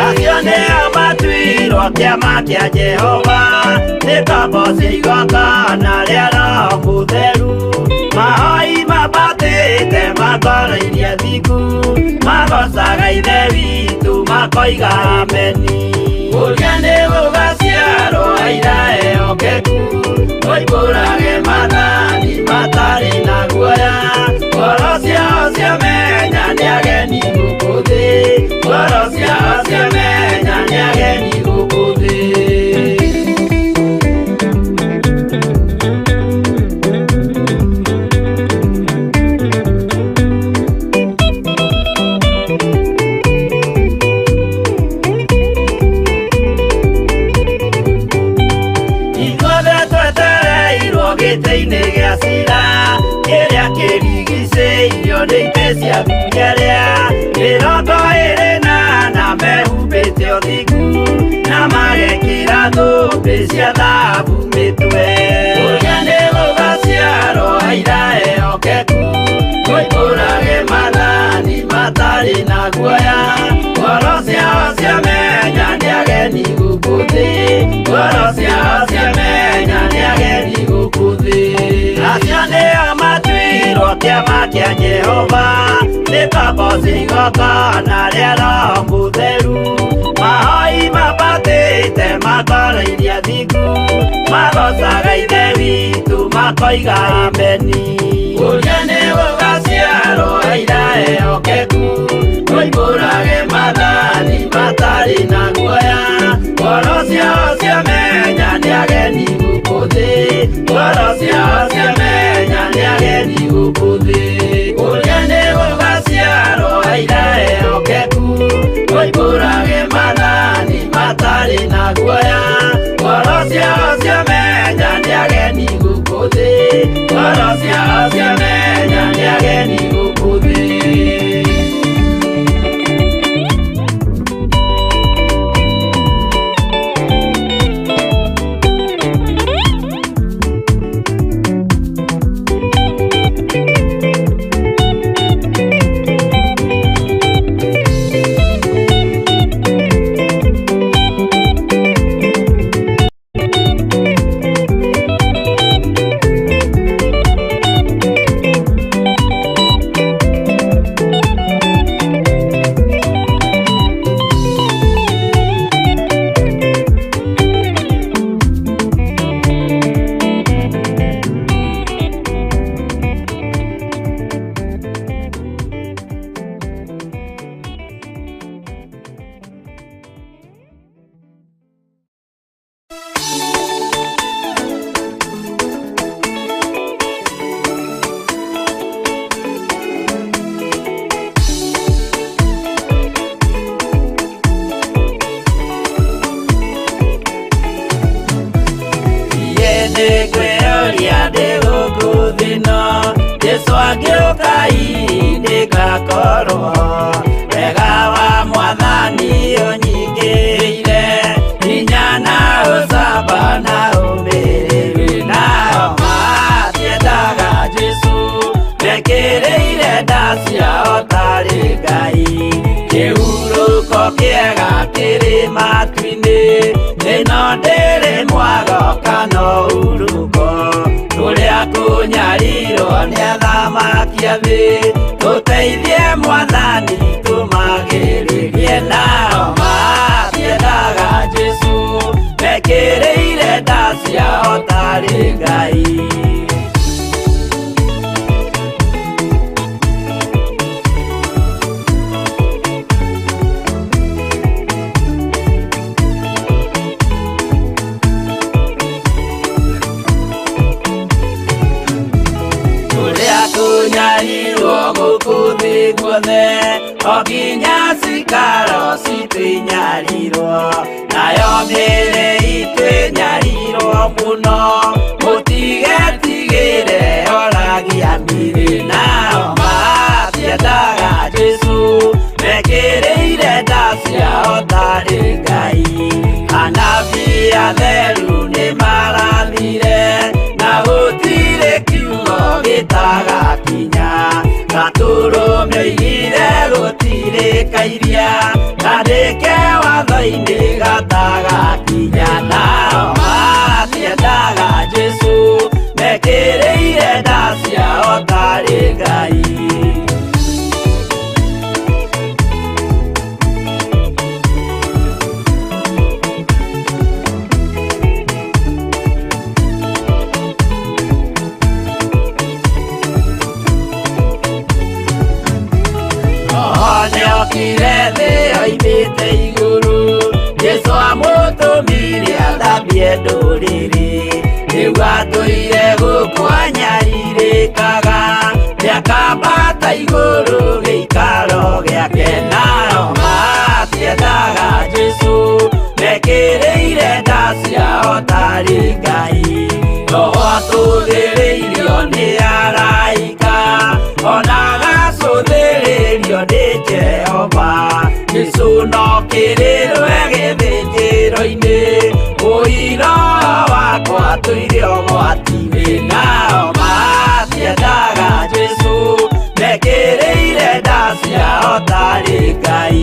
Acio nĩo matuirwo kĩama kĩa Jehova, nĩ ngombo cia igongona rĩa Roho Mũtheru, mahoi mambatĩte matoroirie thingu, magocaga Ithe witũ makoiga ameni. Ũrĩa nĩ gũgaciarwo aira ehokeku, moimbũrage maathani matarĩ na guoya, ngoro ciao ciamenya nĩ ageni gũkũ thĩ, ngoro ciao ciamenya nĩ ageni gũkũ thĩ. Ithuothe twetereirwo gĩtĩ-inĩ gĩa cira, kĩrĩa kĩrigicĩirio nĩ itĩ cia athuri arĩa 24 mehumbĩte ũthingu, na magekĩra thũmbĩ cia thahabu mĩtwe. Ũrĩa nĩ gũgaciarwo aira ehokeku, moimbũrage maathani matarĩ na guoya, ngoro ciao ciamenya nĩ ageni gũkũ thĩ, ngoro ciao ciamenya nĩ ageni gũkũ thĩ. Acio nĩo matuirwo kĩama kĩa Jehova, nĩ ngombo cia igongona rĩa Roho Mũtheru, mahoi mambatĩte matoroirie thingu, magocaga Ithe witũ makoiga ameni. Ũrĩa nĩ gũgaciarwo aira ehokeku, moimbũrage maathani matarĩ na guoya, ngoro ciao ciamenya nĩ ageni gũkũ thĩ, ngoro ciao ciamenya nĩ ageni gũkũ thĩ. Ũrĩa nĩ gũgaciarwo aira ehokeku, moimbũrage maathani matarĩ na guoya, ngoro ciao ciamenya nĩ ageni gũkũ thĩ, ngoro ciao ciamenya nĩ ageni gũkũ thĩ. Nĩngwĩyũria ndĩ gũkũ thĩ ĩno, Jesũ angĩũka hihi nĩngakorwo. Wega wa Mwathani ũnyingĩrĩire, hinya na ũcamba na ũmĩrĩru. Nao matiendaga Jesũ, mekĩrĩire nda ciao tarĩ Ngai. Kĩhurũko kĩega kĩrĩ matu-inĩ, ĩno ndĩrĩ mwago kana ũhurũko. Kũrĩa kũnyarirwo nĩ athamaki a thĩ, tũteithie Mwathani tũmagĩrĩrie. Nao matiendaga Jesũ, mekĩrĩire nda ciao tarĩ Ngai. Kũrĩa kũnyarirwo gũkũ thĩ guothe, o nginya cikaro citũ inyarirwo, nayo mĩĩrĩ itũ ĩnyarirwo mũno, mũtigetigĩre oragia mĩĩrĩ. Nao matiendaga Jesũ, mekĩrĩire nda ciao tarĩ Ngai. Anabii atheru nĩmarathire, na gũtirĩ kiugo gĩtagakinya. Gatũrũme oigire gũtirĩ kairia, kandĩke watho-inĩ gatagakinya. Nao matiendaga Jesũ, mekĩrĩire nda ciao tarĩ Ngai. Nĩokire thĩ oimĩte igũrũ, Jesũ amũtũmire athambie ndũrĩrĩ. Rĩu atũire gũkũ anyarirĩkaga, nĩakambata igũrũ gĩikaro gĩake. Nao matiendaga Jesũ, mekĩrĩire nda ciao tarĩ Ngai. Roho atũthĩrĩirio nĩ araika, ona agacũthĩrĩrio nĩ Jehova. Jesũ no kĩrĩrwe gĩthĩnjĩro-inĩ, ũira wakwa tũire ũgwati-inĩ. Nao matiendaga Jesũ, mekĩrĩire nda ciao tarĩ Ngai.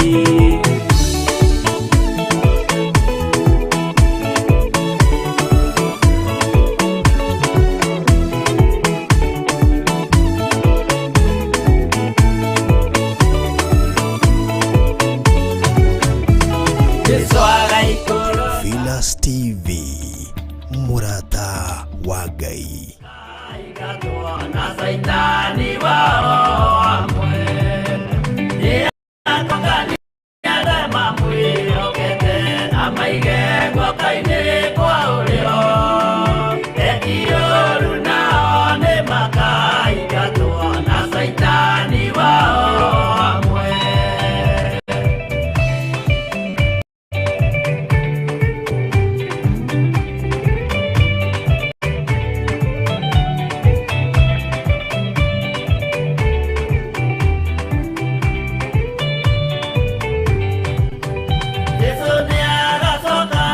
Jesũ agaikũrũka Theophilus TV, mũrata wa Ngai. na Saitani wao amwe. Nĩ akongania arĩa mamwĩhokete, amaige guoko-inĩ kwa ũrĩo. Eki ũũru nao nĩmakaingatwo na Saitani wao amwe. Jesũ nĩagacoka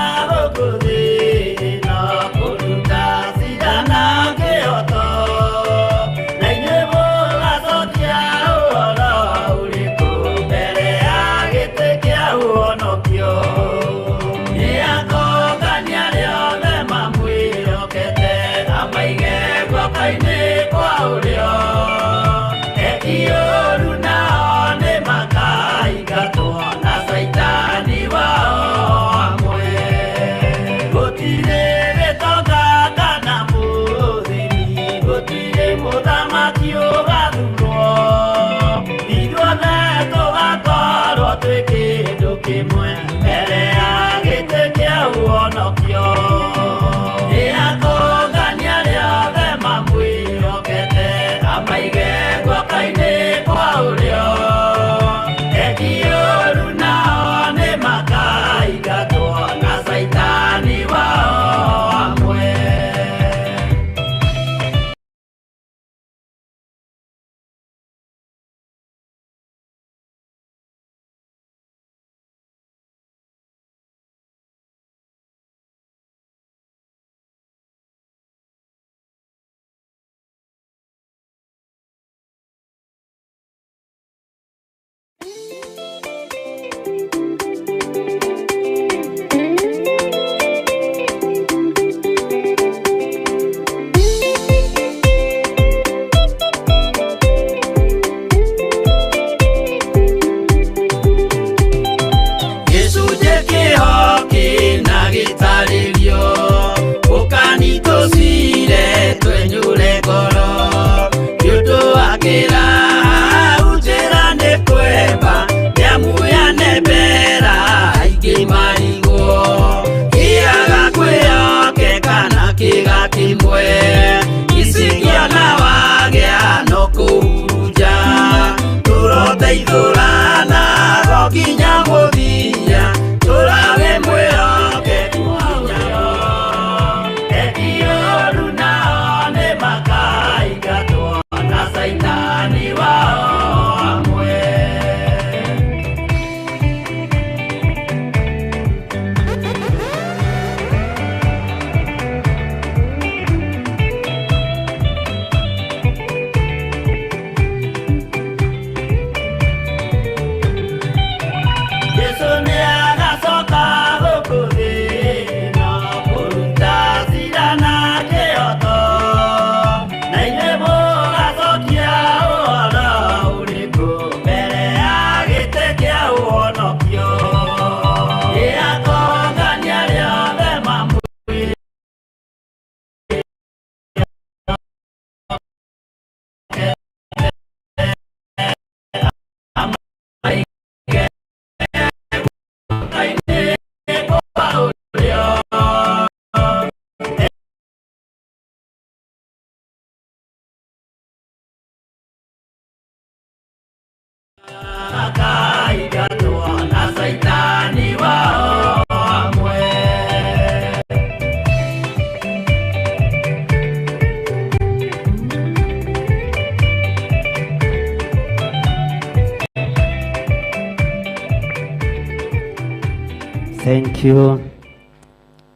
Thank you.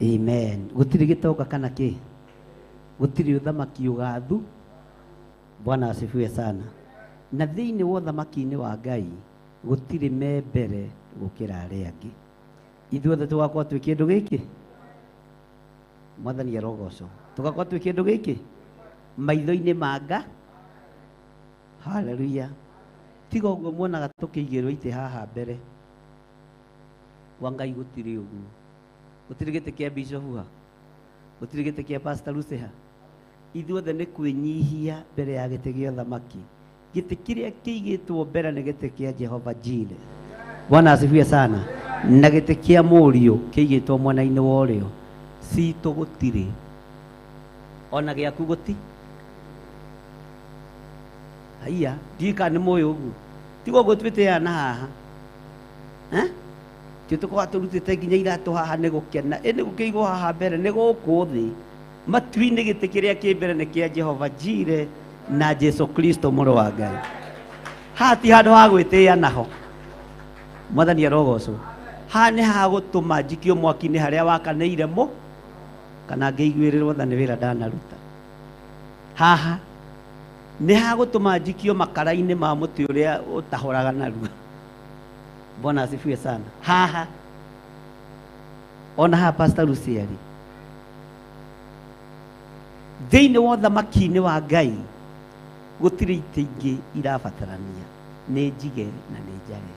Amen. Gutiri gĩtonga kana kĩ? Gũtirĩ ũthamaki ũgathu. Bwana asifiwe sana. Na thĩinĩ wa ũthamaki-inĩ wa Ngai gũtirĩ me mbere gũkĩra arĩa angĩ. Ithuothe tũgakorwo twĩ kĩndũ gĩkĩ. Mwathani arogocwo. Tũgakorwo twĩ kĩndũ gĩkĩ maitho-inĩ ma Nga. Haleluya. Tiga ũguo muonaga tũkĩigĩrwo itĩ haha mbere. Kwa Ngai gũtirĩ ũguo. Gũtirĩ gĩtĩ kĩa bishop ha. Gũtirĩ gĩtĩ kĩa pastor Lucy ha. Ithuothe nĩ kwĩnyihia mbere ya gĩtĩ gĩa ũthamaki. Gĩtĩ kĩrĩa kĩigĩtwo mbere nĩ gĩtĩ kĩa Jehova Jireh. Bwana asifiwe sana. Na gĩtĩ kĩa mũriũ kĩigĩtwo mwena-inĩ wa ũrĩo. Citũ gũtirĩ. Ona gĩaku gũti. Haiya, ndiũĩ kana nĩ mũĩ ũguo. Tiga ũguo twĩtĩaga na haha. Eh? Tĩ tũkoragwo tũrutĩte nginya iratũ haha nĩ gũkena. Ĩndĩ gũkĩigwo haha mbere nĩ gũkũ thĩ. Matu-inĩ gĩtĩ kĩrĩa kĩ mbere nĩ kĩa Jehova Jireh na Jesu Kristo mũrũ wa Ngai. Haha ti handũ ha gwĩtĩĩa naho. Mwathani arogocwo. Haha nĩ ha gũtũma njikio mwaki-inĩ harĩa wakanĩire mũ kana ngĩiguĩrĩrwo tha nĩ wĩra ndanaruta. Haha nĩ ha gũtũma njikio makara-inĩ ma mũtĩ ũrĩa ũtahoraga narua. Bwana asifiwe sana. Haha ona haha Pastor Lucy arĩ thĩinĩ wa ũthamaki-inĩ wa Ngai gũtirĩ itĩ ingĩ irabatarania, nĩ njige na nĩ njare.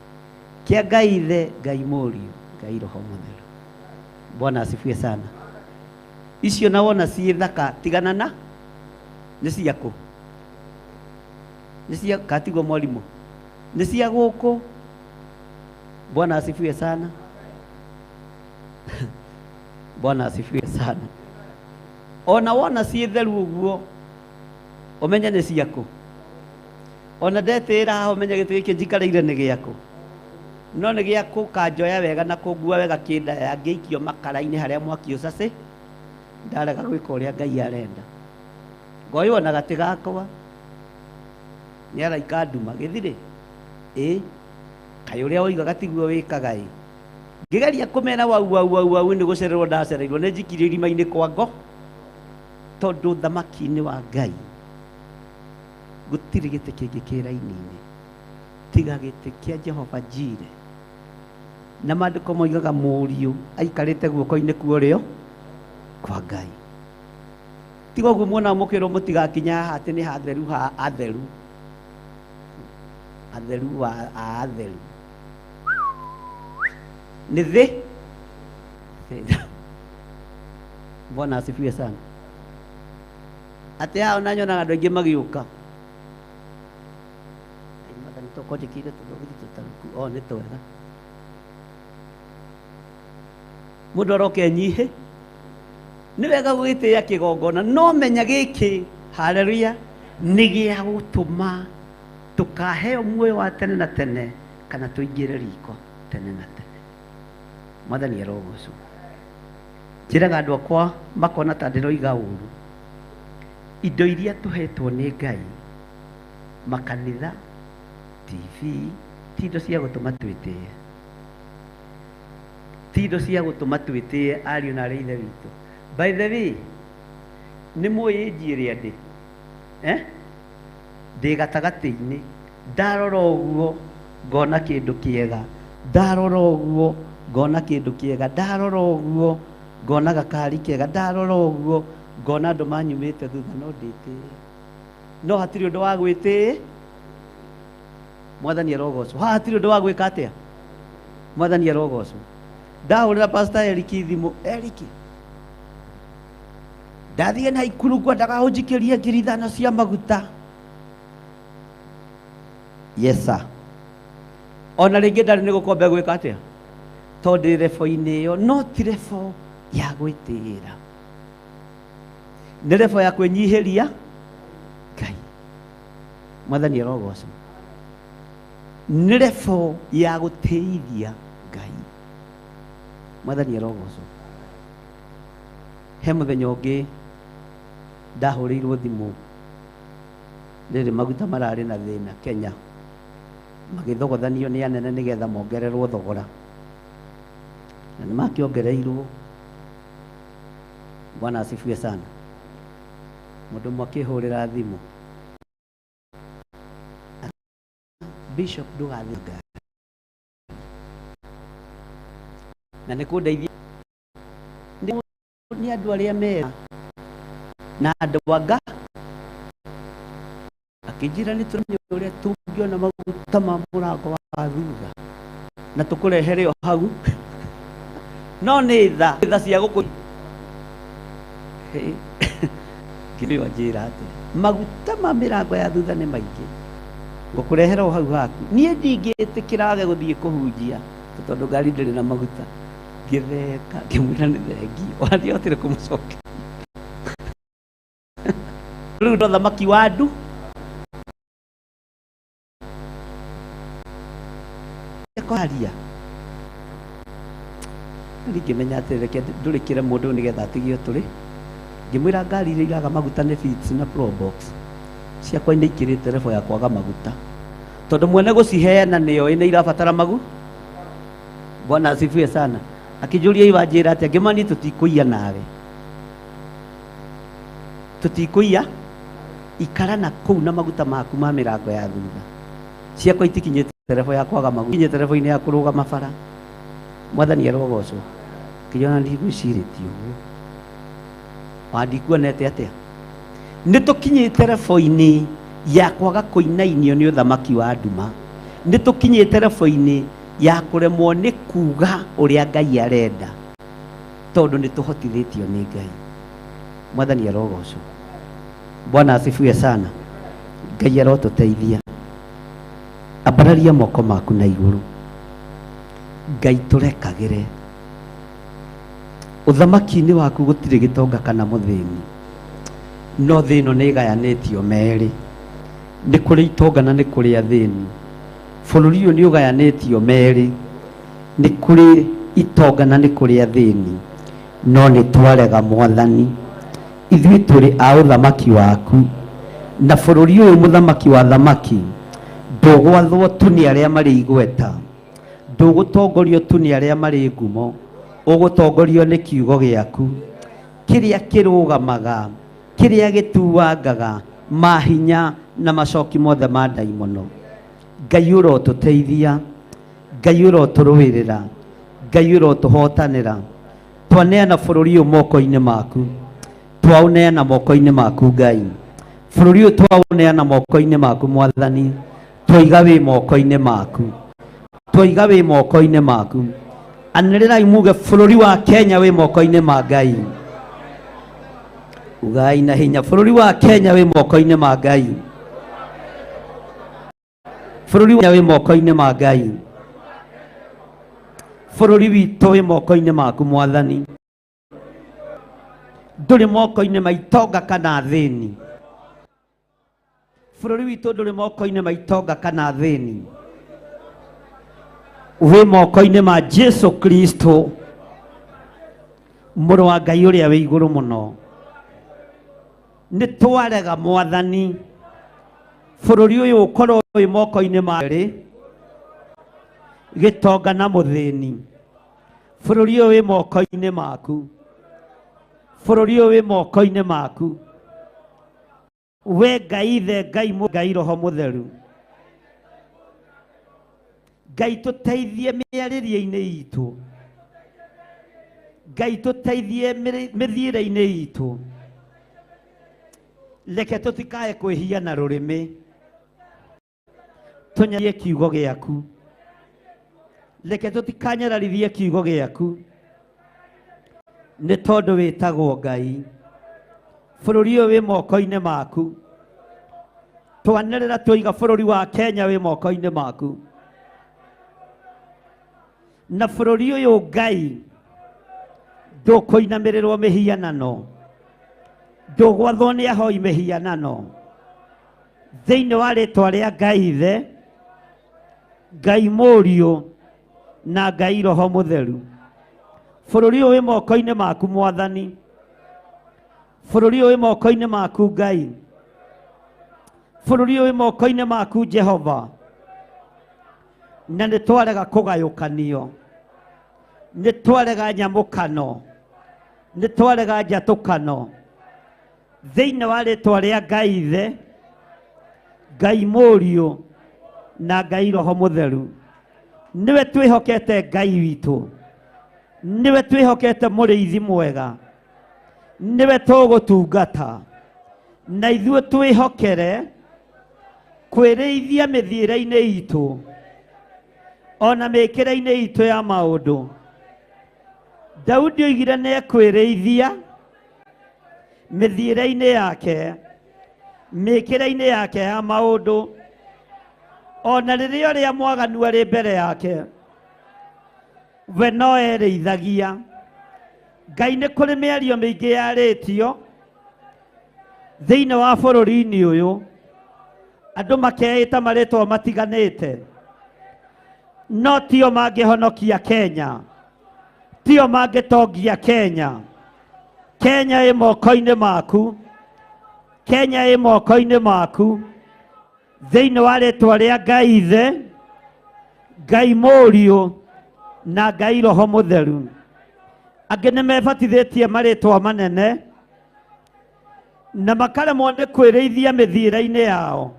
Kĩa Ngai Ithe, Ngai Mũriũ, Ngai Roho Mũtheru. Bwana asifiwe sana. Icio na wona ciĩ thaka tigana na nĩ ciakũ? Nĩ cia katigwo mwarimũ? Nĩ cia gũkũ? Bwana asifiwe sana. Bwana asifiwe sana. Ona wona ciĩ theru ũguo ũmenye nĩ ciakũ. Ona ndetĩĩra haha ũmenye gĩtĩ gĩkĩ njikarĩire nĩ gĩakũ. No nĩ gĩakũ kanjoya wega na kũngua wega kĩndaya ngĩikio makara-inĩ harĩa mwaki ũcacĩ ndarega gwĩka ũrĩa Ngai arenda. Ngoywo na gatĩ gakwa nĩ araika nduma gĩthirĩ ĩ kaĩ ũrĩa woigaga tiguo wĩkaga ĩ. Ngĩgeria kũmera wau wau wau wau nĩ gũcererwo ndacereirwo nĩ njikirio irima-inĩ kwa ngo tondũ ũthamaki-inĩ wa Ngai gũtirĩ gĩtĩ kĩngĩ kĩ raini-inĩ tiga gĩtĩ kĩa Jehova Jireh. Na maandĩko moigaga mũriũ aikarĩte guoko-inĩ kwa ũrĩo kwa Ngai. Tiga ũguo muonaga mũkĩrwo mũtigakinya haha atĩ nĩ hatheru ha atheru. Atheru wa a atheru. Nĩ thĩ. Bwana asifiwe sana. Atĩ haha ona nyonaga andũ aingĩ magĩũka. Mwathani tokorwo njĩkĩire tũthogithi tũtaruku. O nĩ twega. Mũndũ aroka enyihe. Nĩ wega gwĩtĩĩa kĩgongona no menya gĩkĩ, haleluya, nĩ gĩa gũtũma tũkaheo muoyo wa tene na tene kana tũingĩre riko tene na tene. Mwathani arogocwo. Njĩraga andũ akwa makona ta ndĩroiga ũru. Indo iria tũhetwo nĩ Ngai, makanitha, TV, ti indo cia gũtũma twĩtĩe. Ti indo cia gũtũma twĩtĩe ariũ na arĩ ithe witũ. By the way, nĩ mũĩ ĩnji ĩrĩa ndĩ? Eh? Ndĩ gatagatĩ-inĩ. Ndarora ũguo ngona kĩndũ kĩega. Ndarora ũguo ngona kĩndũ kĩega. Ndarora ũguo ngona gakari kega. Ndarora ũguo ngona andũ manyumĩte thutha no ndĩtĩe. No hatirĩ ũndũ wa gwĩtĩĩ. Mwathani arogocwo. Haha hatirĩ ũndũ wa gwĩka atĩa? Mwathani arogocwo. Ndahũrĩra Pastor Eric thimũ. Eric, ndathiĩ na ikuru ngwendaga ũnjikĩrie 5,000 cia maguta. Yes sir. Ona rĩngĩ ndarĩ nĩ gũkombe gwĩka atĩa? Tondũ ndĩ rebo-inĩ ĩyo, no ti rebo ya gwĩtĩĩra. Nĩ rebo ya kwĩnyihĩria Ngai. Mwathani arogocwo. Nĩ rebo ya gũtĩithia Ngai. Mwathani arogocwo. He mũthenya ũngĩ ndahũrĩirwo thimũ rĩrĩ maguta mararĩ na thĩna Kenya, magĩthogothanio nĩ anene nĩgetha mongererwo thogora. Na nĩ makĩongereirwo. Bwana asifiwe sana. Mũndũ ũmwe akĩhũrĩra thimũ, Bishop, ndũgathiĩ ngari na nĩ kũndeithia nĩ andũ arĩa mera na andũ anga. Akĩnjĩra nĩ tũramenye ũrĩa tũngĩona maguta ma mũrango wa thutha na tũkũrehere o hau, no nĩ tha tha cia gũkũ. Ngĩrĩo njĩra atĩ maguta ma mĩrango ya thutha nĩ maingĩ, ngũkũrehera o hau haku. Niĩ ndingĩtĩkĩra wage gũthiĩ kũhunjia tondũ ngari ndĩrĩ na maguta. Ngĩtheka, ngĩmwĩra nĩ thengio, ona ndiahotire kũmũcokia. Rĩu ndo thamaki wa ndu kwaria ndingĩmenya atĩ reke ndũrĩkĩre mũndũ ũyũ nĩgetha atigio tũrĩ. Ngĩmwĩra ngari iria iraga maguta nĩ Fits na Probox, ciakwa nĩ ikĩrĩte level ya kwaga maguta, tondũ mwene gũciheana nĩoĩ nĩ irabatara magu. Bwana asifiwe sana. Akĩnjũria iwa njĩra atĩa, ngĩmwĩra niĩ tũtikũiya nawe, tũtikũiya, ikara na kũu na maguta maku ma mĩrango ya thutha, ciakwa itikinyĩte level ya kwaga maguta, ikinyĩte level-inĩ ya kũrũgama bara. Mwathani arogocwo. Kĩona ndigwĩcirĩtie ũguo, wandikuonete atĩa? Nĩ tũkinyĩte level-inĩ ya kwaga kũinainio nĩ ũthamaki wa nduma. Nĩ tũkinyĩte level-inĩ ya kũremwo nĩ kuga ũrĩa Ngai arenda, tondũ nĩ tũhotithĩtio nĩ Ngai. Mwathani arogocwo. Bwana asifiwe sana. Ngai arotũteithia. Ambararia moko maku na igũrũ. Ngai tũrekagĩre. Ũthamaki-inĩ waku gũtirĩ gĩtonga kana mũthĩni, no thĩ ĩno nĩ ĩgayanĩtio merĩ, nĩ kũrĩ itonga na nĩ kũrĩ athĩni. Bũrũri ũyũ nĩ ũgayanĩtio merĩ, nĩ kũrĩ itonga na nĩ kũrĩ athĩni, no nĩ twarega Mwathani. Ithuĩ tũrĩ a ũthamaki waku, na bũrũri ũyũ mũthamaki wa thamaki ndũgwathwo tu nĩ arĩa marĩ igweta, ndũgũtongorio tu nĩ arĩa marĩ ngumo, ũgũtongorio nĩ kiugo gĩaku kĩrĩa kĩrũgamaga, kĩrĩa gĩtuangaga mahinya na macoki mothe ma ndaimono. Ngai ũrotũteithia, Ngai ũrotũrũĩrĩra, Ngai ũrotũhotanĩra. Twaneana bũrũri ũyũ moko-inĩ maku, twaũneana moko-inĩ maku Ngai. Bũrũri ũyũ twaũneana moko-inĩ maku Mwathani, twaiga wĩ moko-inĩ maku, twaiga wĩ moko-inĩ maku. Anĩrĩrai muge bũrũri wa Kenya wĩ moko-inĩ ma Ngai. Ugai na hinya, bũrũri wa Kenya wĩ moko-inĩ ma Ngai. Bũrũri wa wĩ moko-inĩ ma Ngai. Bũrũri witũ wĩ moko-inĩ maku Mwathani, ndũrĩ moko-inĩ ma itonga kana athĩni. Bũrũri witũ ndũrĩ moko-inĩ ma itonga kana athĩni, wĩ moko-inĩ ma Jesu Kristo, mũrũ wa Ngai ũrĩa wĩ igũrũ mũno. Nĩ twarega Mwathani, bũrũri ũyũ ũkorwo wĩ moko-inĩ ma rĩ gĩtonga na mũthĩni. Bũrũri ũyũ wĩ moko-inĩ maku, bũrũri ũyũ wĩ moko-inĩ maku, we Ngai Ithe, Ngai Ngai Roho Mũtheru. Ngai tũteithie mĩarĩrie-inĩ itũ, Ngai tũteithie mĩthiĩre-inĩ itũ, reke tũtikae kwĩhia na rũrĩmĩ, tũnyarie kiugo gĩaku, reke tũtikanyararithie kiugo gĩaku, nĩ tondũ wĩtagwo Ngai. Bũrũri ũyũ wĩ moko-inĩ maku, twanĩrĩra tũiga bũrũri wa Kenya wĩ moko-inĩ maku, na bũrũri ũyũ Ngai ndũkũinamĩrĩrwo mĩhianano, ndũgwathwo nĩ ahoi mĩhianano, thĩinĩ wa rĩtwa rĩa Ngai Ithe, Ngai Mũriũ na Ngai Roho Mũtheru. Bũrũri ũyũ wĩ moko-inĩ maku Mwathani, bũrũri ũyũ wĩ moko-inĩ maku Ngai, bũrũri ũyũ wĩ moko-inĩ maku Jehova, na nĩ twarega kũgayũkanio. Nĩ twarega nyamũkano, nĩ twarega njatũkano thĩinĩ wa rĩtwa rĩa Ngai Ithe, Ngai Mũriũ na Ngai Roho Mũtheru. Nĩwe twĩhokete Ngai witũ, nĩwe twĩhokete mũrĩithi mwega, nĩwe tũgũtungata, na ithuĩ twĩhokere kwĩrĩithia mĩthiĩre-inĩ itũ ona mĩkĩre-inĩ itũ ya maũndũ. Daudi oigire nĩ ekwĩrĩithia mĩthiĩre-inĩ yake, mĩkĩre-inĩ yake ya maũndũ, ona rĩrĩa ũrĩa mwaganu arĩ mbere yake, we no erĩithagia. Ngai nĩ kũrĩ mĩario mĩingĩ yarĩtio thĩinĩ wa bũrũri-inĩ ũyũ, andũ makeĩta marĩtwa matiganĩte, no tio mangĩhonokia Kenya, tio mangĩtongia Kenya. Kenya ĩ moko-inĩ maku, Kenya ĩ moko-inĩ maku, thĩinĩ wa rĩtwa rĩa Ngai Ithe, Ngai Mũriũ na Ngai Roho Mũtheru. Angĩ nĩ mebatithĩtie marĩtwa manene na makaremwo nĩ kwĩrĩithia mĩthiĩre-inĩ yao,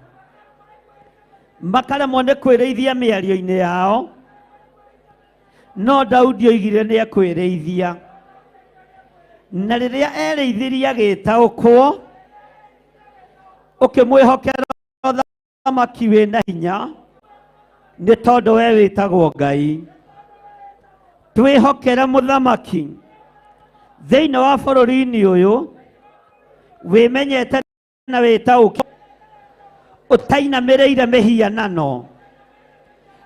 makaremwo nĩ kwĩrĩithia mĩario-inĩ yao, no Daudi oigire nĩ ekwĩrĩithia. Na rĩrĩa erĩithirie agĩtaũkwo, ũkĩmwĩhokera ũthamaki wĩna hinya, nĩ tondũ we wĩtagwo Ngai. Twĩhokere mũthamaki thĩinĩ wa bũrũri-inĩ ũyũ wĩmenyete na wĩtaũkĩ, ũtainamĩrĩire mĩhianano,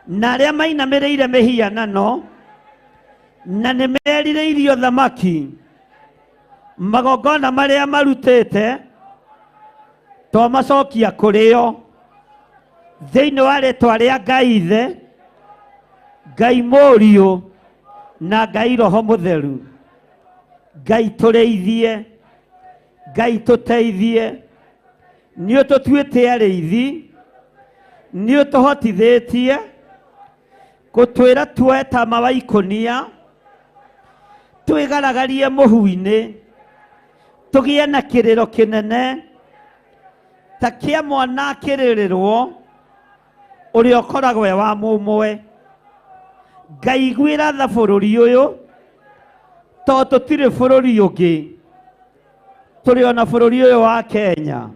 na arĩa mainamĩrĩire mĩhianano na nĩ merirĩirie ũthamaki, magongona marĩa marutĩte twamacokia kũrĩ o thĩinĩ wa rĩtwa rĩa Ngai Ithe, Ngai Mũriũ na Ngai Roho Mũtheru. Ngai tũrĩithie, Ngai tũteithie, nĩ ũtũtuĩte arĩithi, nĩ ũtũhotithĩtie gũtwĩra tuoe tama wa ikũnia, twĩgaragarie mũhu-inĩ, tũgĩe na kĩrĩro kĩnene ta kĩa mwana akĩrĩrĩrwo ũrĩa ũkoragwo e wa mũmwe. Ngai iguĩra tha bũrũri ũyũ, tondũ tũtirĩ bũrũri ũngĩ, tũrĩ ona bũrũri ũyũ wa Kenya.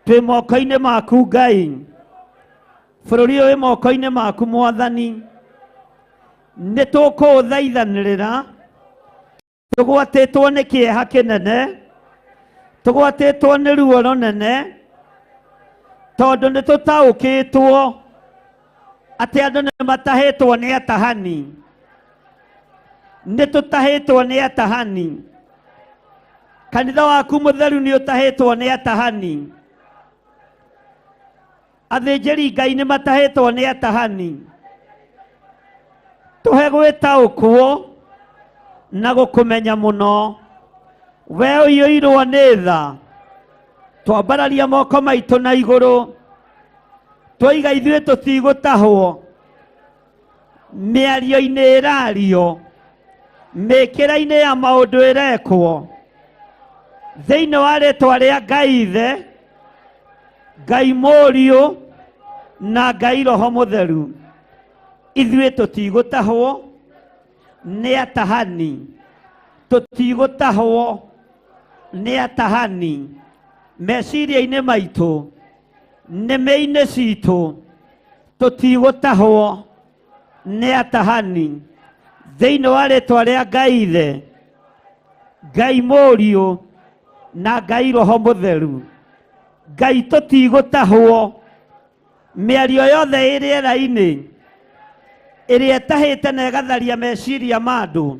Twĩ moko-inĩ maku Ngai, bũrũri ũyũ wĩ moko-inĩ maku Mwathani. Nĩ tũkũũthaithanĩrĩra, tũgwatĩtwo nĩ kĩeha kĩnene, tũgwatĩtwo nĩ ruo rũnene, tondũ nĩ tũtaũkĩtwo atĩ andũ nĩ matahĩtwo nĩ atahani. Nĩ tũtahĩtwo nĩ atahani. Kanitha waku mũtheru nĩ ũtahĩtwo nĩ atahani. Athĩnjĩri Ngai nĩ matahĩtwo nĩ atahani. Tũhe gwĩtaũkwo na gũkũmenya mũno. We ũiyũirwo nĩ tha, twambararia moko maitũ na igũrũ, twoiga ithuĩ tũtigũtahwo. Mĩario-inĩ ĩrario, mĩkĩra-inĩ ya maũndũ ĩrekwo, thĩinĩ wa rĩtwa rĩa Ngai Ithe, Ngai Mũriũ na Ngai Roho Mũtheru, ithuĩ tũtigũtahwo nĩ atahani, tũtigũtahwo nĩ atahani. Meciria-inĩ maitũ, nĩmĩ-inĩ citũ, tũtigũtahwo nĩ atahani. Thĩinĩ wa rĩtwa rĩa Ngai Ithe, Ngai Mũriũ na Ngai Roho Mũtheru, Ngai tũtigũtahwo. Mĩario yothe ĩ rĩera-inĩ ĩrĩa ĩtahĩte na ĩgatharia meciria ma andũ,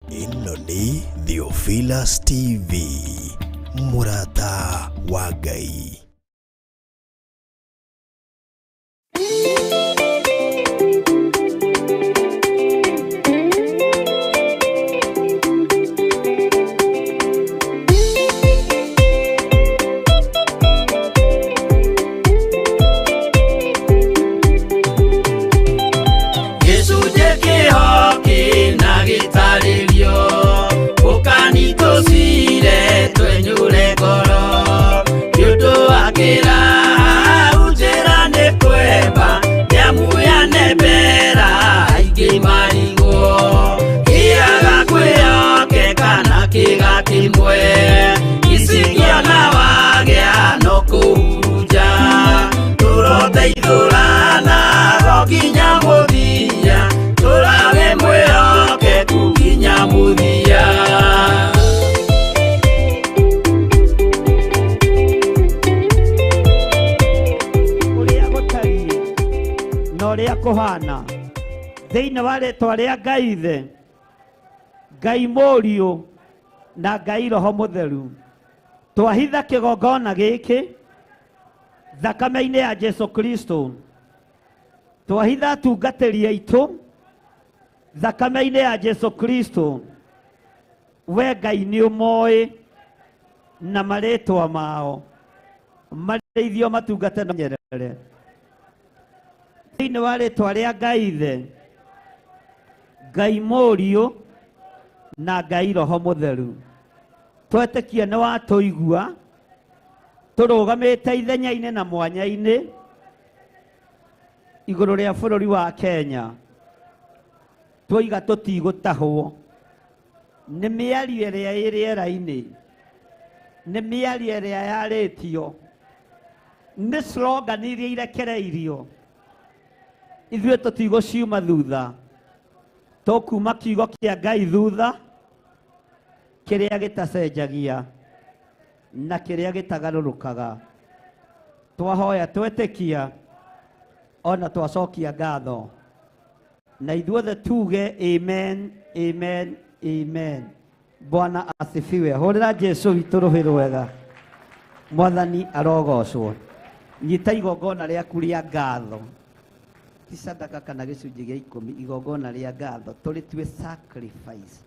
Ĩno nĩ Theophilus TV, mũrata wa Ngai. Gĩcunjĩ kĩhoki na gĩtarĩrio ũkani tũcire twenyũre ngoro nĩ ũndũ wa kĩraha njĩra nĩ kwemba nĩamu yanembera aingĩ marigwo kĩaga kwĩhokeka na kĩga kĩmwe icikĩona wagĩa no kũhurunja tũroteithũrana go nginya mũthia tũrawe mwĩhokeku nginya mũthia. Ũrĩa gũtariĩ na ũrĩa kũhana thĩinĩ wa rĩtwa rĩa Ngai Ithe, Ngai Mũriũ na Ngai Roho Mũtheru, twahitha kĩgongona gĩkĩ thakame-inĩ ya Jesu Kristo, twahitha atungatĩri aitũ thakame-inĩ ya Jesu Kristo. We Ngai nĩ ũmoĩ na marĩtwa mao, marĩithio matungate na nyerere thĩinĩ wa rĩtwa rĩa Ngai Ithe, Ngai Mũriũ na Ngai Roho Mũtheru. Twetĩkia nĩ watũigua tũrũgamĩte ithenya-inĩ na mwanya-inĩ igũrũ rĩa bũrũri wa Kenya, twoiga tũtigũtahwo nĩ mĩario ĩrĩa ĩ rĩera-inĩ, nĩ mĩario ĩrĩa yarĩtio, nĩ slogan iria irekereirio. Ithuĩ tũtigũciuma thutha, tũkuma kiugo kĩa Ngai thutha, kĩrĩa gĩtacenjagia na kĩrĩa gĩtagarũrũkaga. Twahoya twetĩkia ona twacokia ngatho, na ithuothe tuge amen, amen, amen. Bwana asifiwe. Hũrĩra Jesu witũ rũhĩ rwega. Mwathani arogocwo. Nyita igongona rĩaku rĩa ngatho, ti sadaka kana gĩcunjĩ gĩa ikũmi, igongona rĩa ngatho tũrĩtue sacrifice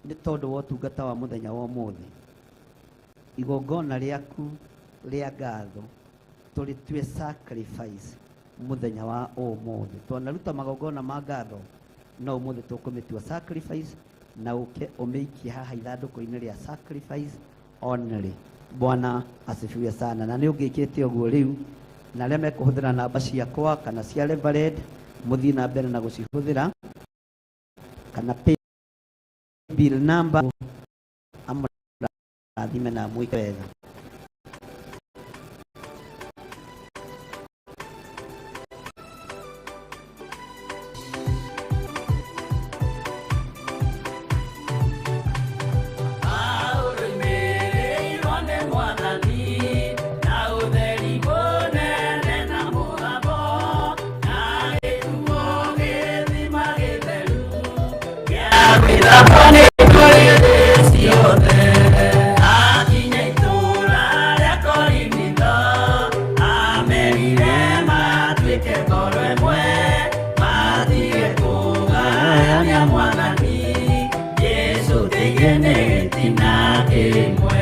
nĩ tondũ wa ũtungata wa mũthenya wa ũmũthĩ. Igongona rĩaku rĩa ngatho tũrĩtue sacrifice mũthenya wa ũmũthĩ. Twanaruta magongona ma ngatho, no ũmũthĩ tũkũmĩtua sacrifice na ũke ũmĩikie haha ithandũkũ-inĩ rĩa sacrifice only. Bwana asifiwe sana. Na nĩ ũngĩkĩte ũguo rĩu, na arĩa mekũhũthĩra namba ciakwa kana cia Reverend, mũthiĩ na mbere na gũcihũthĩra, kana pay bill number, amũrathime na amwĩke wega. Paulo nĩ Mwathani na ũtheri mũnene na mũgambo na gĩkuo gĩthima gĩtheru gĩa gwĩthamba nĩ ndũrĩrĩ ciothe. Akinya itũũra rĩa Korinitho amerire matuĩke ngoro ĩmwe matige kũgayania Mwathani Jesũ tĩige nĩ gĩtina kĩmwe.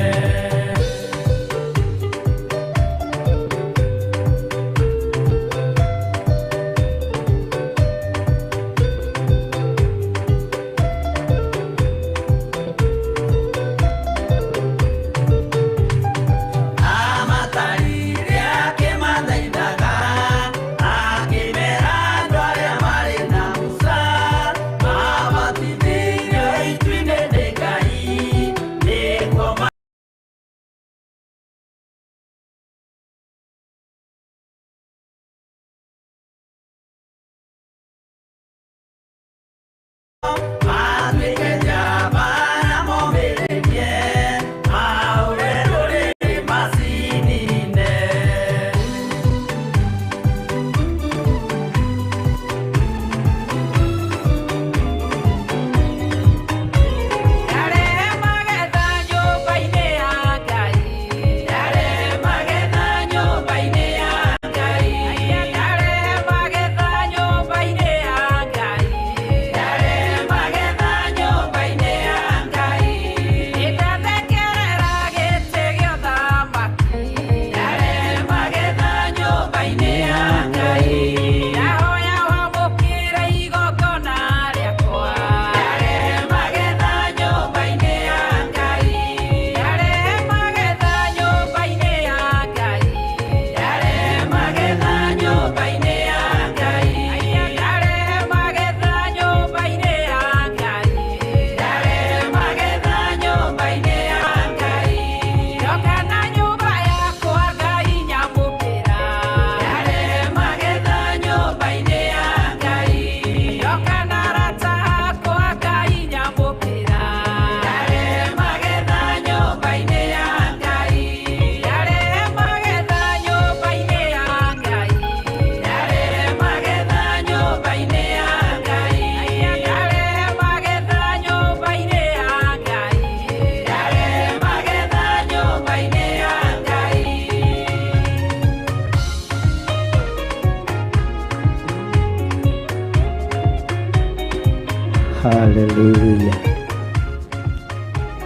Hallelujah.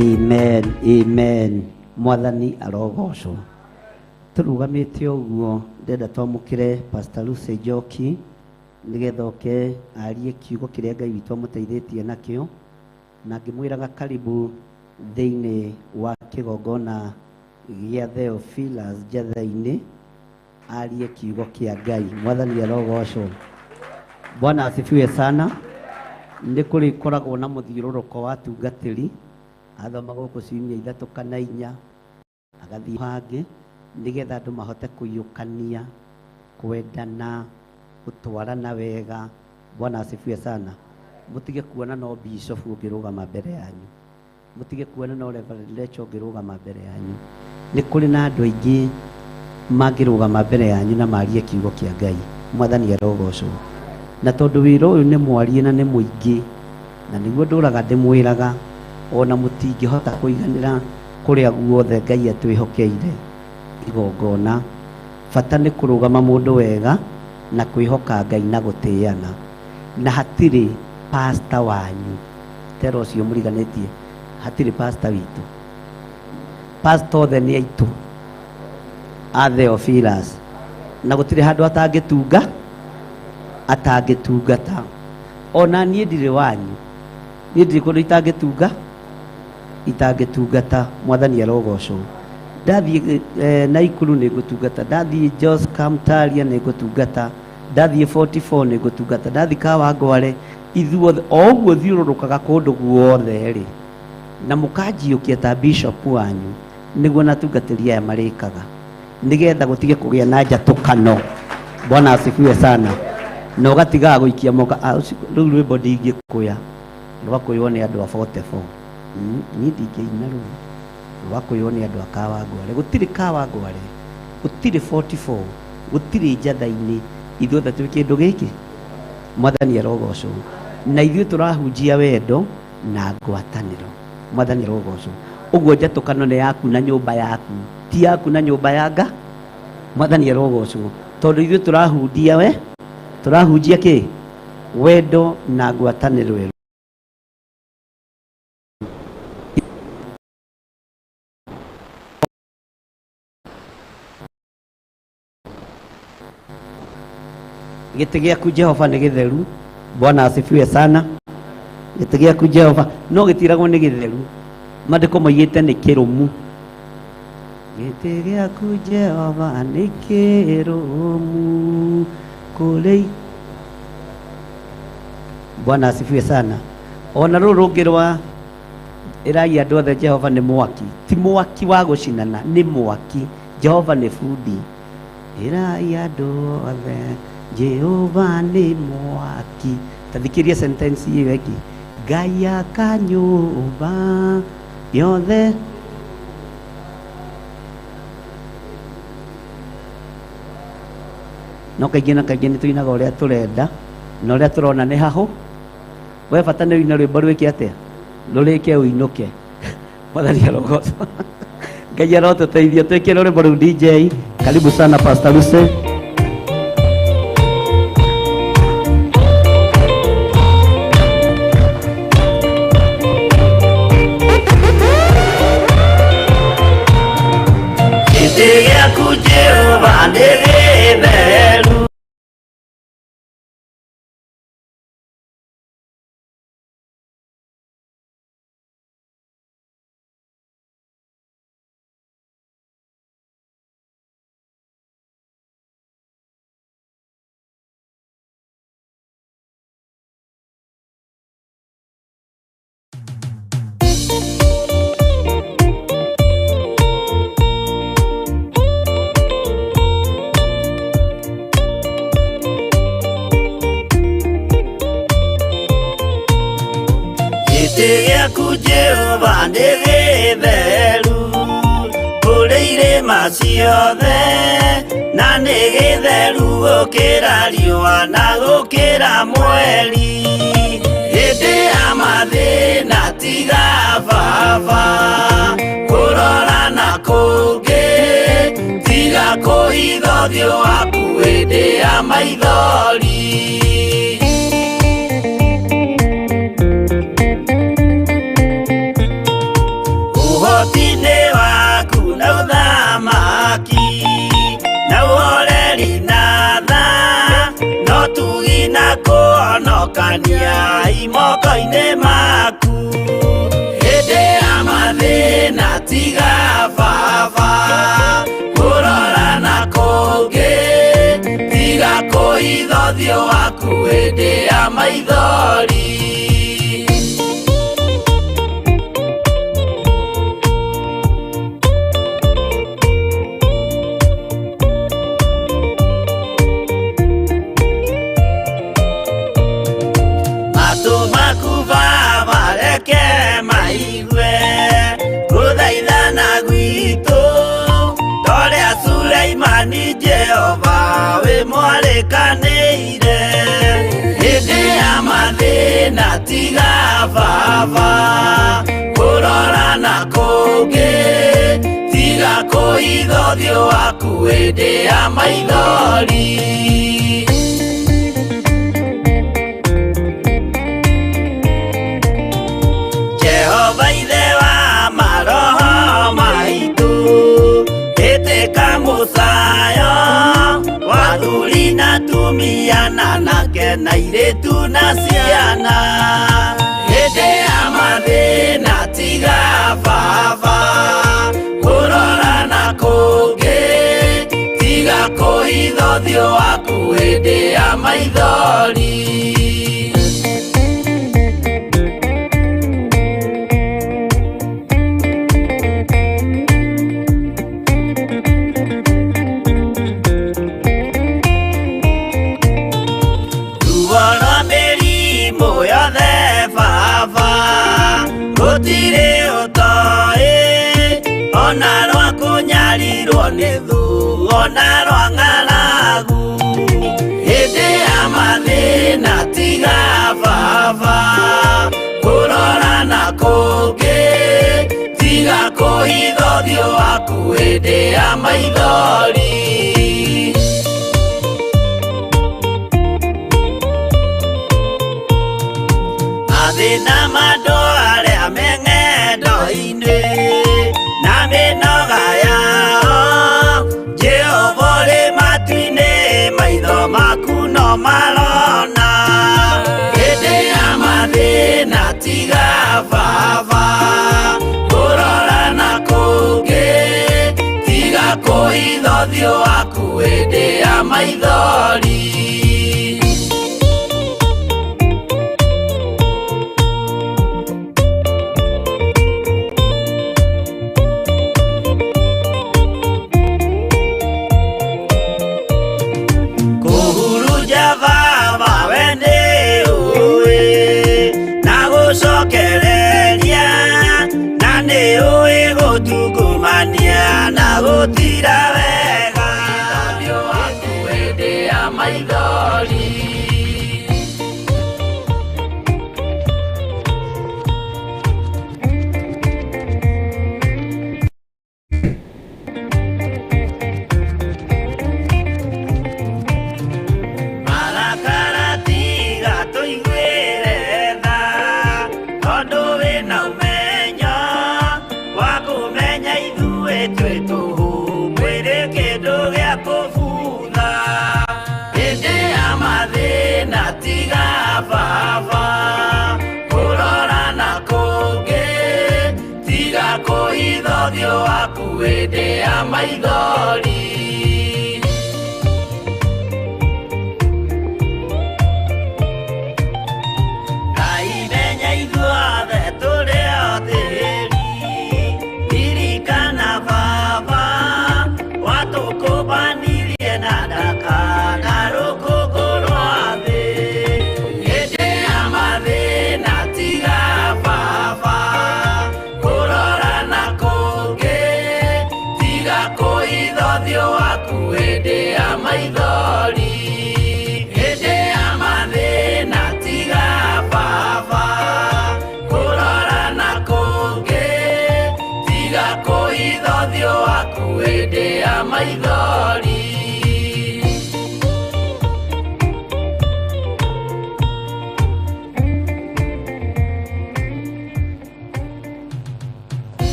Amen. Amen. Mwathani arogocwo. Tũrũgamĩte ũguo ndĩrenda twamũkĩre Pastor Lucy Njoki nĩgetha oke arie kiugo kĩrĩa Ngai witũ amũteithĩtie nakĩo, na ngĩmwĩraga karibu thĩinĩ wa kĩgongona gĩa Theophilus Njatha-inĩ arie kiugo kĩa Ngai. Mwathani arogocwo. Bwana asifiwe sana. Nĩ kũrĩkoragwo na mũthiũrũrũko wa atungatĩri, athoma gũkũ ciumia ithatũ kana inya, agathiĩ hangĩ nĩgetha andũ mahote kũiyũkania, kwendana, gũtwarana wega. Bwana asifiwe sana. Mũtige kuona no bishop ũngĩrũgama mbere yanyu, mũtige kuona no Reverend Rachel ũngĩrũgama mbere yanyu. Nĩ kũrĩ na andũ aingĩ mangĩrũgama mbere yanyu na marie kiugo kĩa Ngai. Mwathani arogocwo. Na tondũ wĩra ũyũ nĩ mwarie na nĩ mũingĩ, na nĩguo ndũraga ndĩmwĩraga, ona mũtingĩhota kũiganĩra kũrĩa guothe Ngai atwĩhokeire igongona. Bata nĩ kũrũgama mũndũ wega na kwĩhoka Ngai na gũtĩana. Na hatirĩ pastor wanyu tera ũcio mũriganĩtie, hatirĩ pastor witũ. Pastor othe nĩ aitũ a Theophilus, na gũtirĩ handũ atangĩtunga atangĩtungata. Ona niĩ ndirĩ wanyu, niĩ ndirĩ kũndũ itangĩtunga itangĩtungata. Mwathani arogocwo. Ndathiĩ Naikuru nĩ ngũtungata, ndathiĩ Jos Kamtaria nĩ ngũtungata, ndathiĩ 44 nĩ ngũtungata, ndathiĩ Kawangware, ithuothe o ũguo thiũrũrũkaga kũndũ guothe rĩ, na mũkanjiyũkia ta bishop wanyu, nĩguo na atungatĩri aya marĩkaga, nĩgetha gũtige kũgĩa na njatũkano. Bwana asifiwe sana. Na ũgatigaga gũikia moka, rĩu rwĩmbo ndingĩkũya, rwakũywo nĩ andũ a 44. Niĩ ndingĩina rũu, rwakũywo nĩ andũ a Kawangware. Gũtirĩ Kawangware, gũtirĩ 44, gũtirĩ Njatha-inĩ, ithuothe twĩ kĩndũ gĩkĩ. Mwathani arogocwo. Na ithuĩ tũrahunjia wendo na ngwatanĩro. Mwathani arogocwo. Ũguo njatũkano nĩ yaku na nyũmba yaku, ti yaku na nyũmba ya nga. Mwathani arogocwo. Tondũ ithuĩ tũrahunjia we, tũrahunjia kĩ? Wendo na ngwatanĩro. Gĩtĩ gĩaku Jehova nĩ gĩtheru. Bwana asifiwe sana. Gĩtĩ gĩaku Jehova no gĩtiragwo nĩ gĩtheru, maandĩko moigĩte nĩ kĩrũmu. Gĩtĩ gĩaku Jehova nĩ kĩrũmu kũrĩ. Bwana asifiwe sana. Ona rũrũ rũngĩ rwa ĩrai andũ othe Jehova nĩ mwaki, ti mwaki wa gũcinana, nĩ mwaki. Jehova nĩ bundi. Ĩrai andũ othe Jehova nĩ mwaki. Ta thikĩria sentence ĩyo ĩngĩ, Ngai aka nyũmba yothe. No kaingĩ na kaingĩ nĩ tũinaga ũrĩa tũrenda na ũrĩa tũrona nĩ hahũ. We bata nĩ ũine rwĩmbo rwĩke atĩa, rũrĩke ũinũke. Mwathani arogocwo. Ngai arotũteithia. Twĩkĩre rwĩmbo rũu DJ. Karibu sana Pastor Lucy. Gĩtĩ gĩaku Jehova nĩ gĩtheru. Gĩtĩ gĩaku Jehova nĩ gĩtheru kũrĩ irĩma ciothe, na nĩ gĩtheru gũkĩra riũa na gũkĩra mweri. Hĩndĩ ya mathĩna tiga baba kũrora na kũngĩ, tiga kũhitha ũthiũ waku hĩndĩ ya maithori. Tũkũmania imoko-inĩ maku hĩndĩ ya mathĩna tiga baba kũrora na kũngĩ tiga kũhitha ũthiũ waku hĩndĩ ya maithori. Suleimani Jehova wĩ mwarĩkanĩire hĩndĩ ya mathĩna tiga baba kũrora na kũngĩ tiga kũhitha ũthiũ waku hĩndĩ ya maithori. Jehova ithe wa maroho maitũ ĩtĩka mũcayo wa athuri na atumia na anake na airĩtu na ciana hĩndĩ ya mathĩna tiga baba kũrora na kũngĩ tiga kũhitha ũthiũ waku hĩndĩ ya maithori. Gũtirĩ ũtoĩ ona rwa kũnyarirwo nĩ thũ ona rwa ng'aragu hĩndĩ ya mathĩna tiga baba kũrora na kũngĩ tiga kũhitha ũthiũ waku hĩndĩ ya maithori. Mathĩna ma andũ arĩa me ng'endo-inĩ na mĩnoga yao Jehova ũrĩ matu-inĩ maitho maku no marona hĩndĩ ya mathĩna tiga baba kũrora na kũngĩ tiga kũhitha ũthiũ waku hĩndĩ ya maithori. Gũtungumania na gũtira wega ũthiũ waku hĩndĩ ya maithori. Marakara tiga tũiguĩre tha tondũ wĩna ũmenyo wa kũmenya ithuĩ twĩ tũhũ mwĩrĩ kĩndũ gĩa kũbutha hĩndĩ ya mathĩna tiga baba kũrora na kũngĩ tiga kũhitha ũthiũ waku hĩndĩ ya maithori. Ngai menya ithuothe tũrĩ o tĩri ririkana baba watũkũbanirie na ndaka na rũkũngũ rwa thĩ hĩndĩ ya mathĩna tiga baba kũrora na kũngĩ tiga kũhitha ũthiũ waku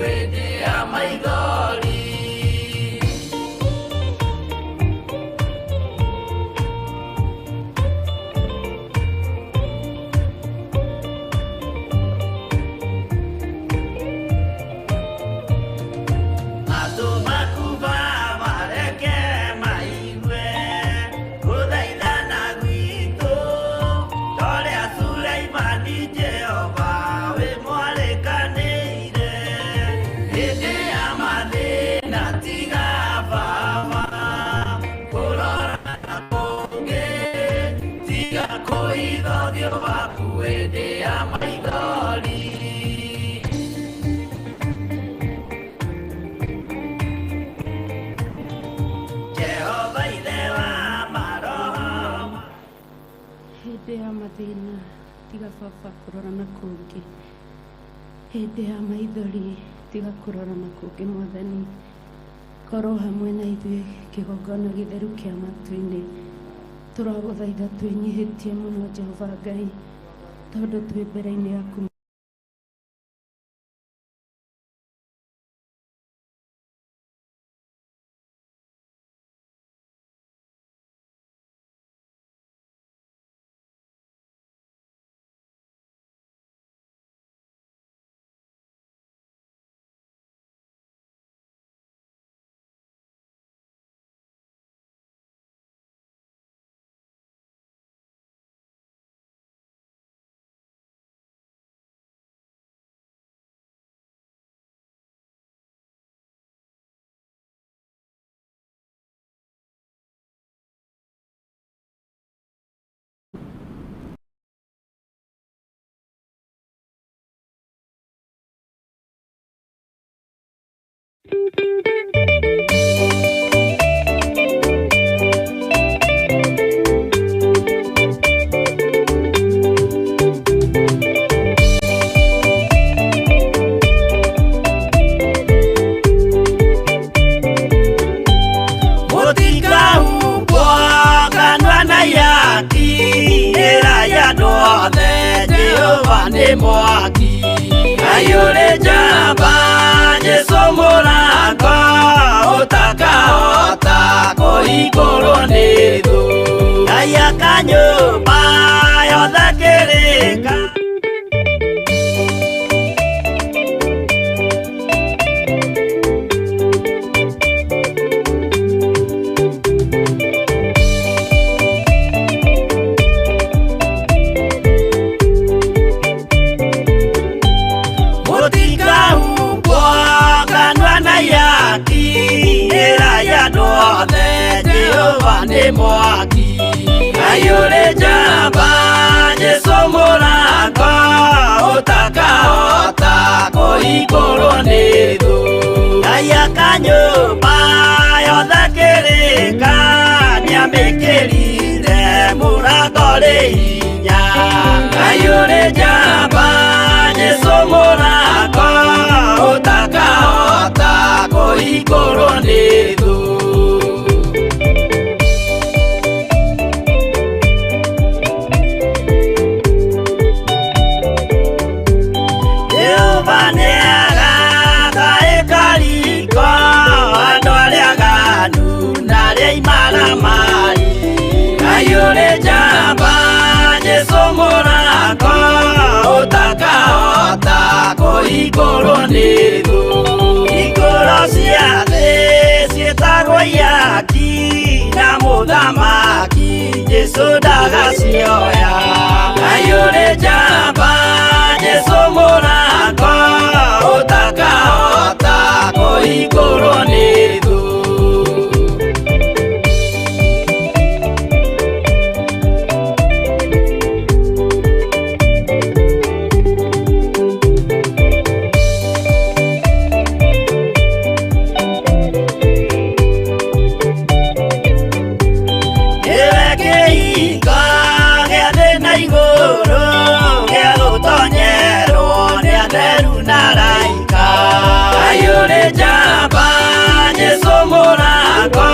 hĩndĩ ya maithori. Matũ maku Baba reke maigue gũthaithana gwitũ, ta ũrĩa Suleimani Jehova wĩ mwarĩkanĩire. Hĩndĩ ya mathĩna tiga Baba kũrora na kũngĩ, tiga kũhitha ũthiũ waku hĩndĩ ya maithori. Jehova ithe wa maroho. Hĩndĩ ya mathĩna tiga baba kũrora na kũngĩ, hĩndĩ ya maithori tiga kũrora na kũngĩ. Mwathani, korwo hamwe na ithuĩ kĩgongona gĩtheru kĩa matu-inĩ. Tũragũthaitha twĩnyihĩtie mũno Jehova Ngai, tondũ twĩ mbere-inĩ yaku. Mũtikahumbwo kanua na ihaki, ĩra ya andũ othe Jehova nĩ mwaki. Ngai ũrĩ njamba, Jesũ mũrango, ũtakahota kũhingũrwo nĩ thũ. Ngai aka nyũmba yothe kĩrĩka. Mũtikahumbwo kanua na ihaki, ĩra ya andũ othe Jehova nĩ mwaki. Ngai ũrĩ njamba, Jesũ mũrango, ũtakahota kũhingũrwo nĩ thũ. Ngai aka nyũmba yothe kĩrĩka, nĩamĩkĩrire mũrango rĩ hinya. Ngai ũrĩ njamba, Jesũ mũrango, ũtakahota kũhingũrwo nĩ thũ. Jehova nĩagaka ĩkariko andũ arĩa aganu na arĩa imaramari. Ngai ũrĩ njamba, Jesũ mũrango, ũtakahota kũhingũrwo nĩ thũ. Hingũro cia thĩ ciĩtagwo ihaki, na mũthamaki Jesũ ndagacioya. Ngai ũrĩ njamba, Jesũ mũrango, ũtakahota kũhingũrwo nĩ thũ. Nĩwe kĩhingo gĩa thĩ na igũrũ, gĩa gũtonyerwo nĩ atheru na araika. Ngai ũrĩ njamba, Jesũ mũrango,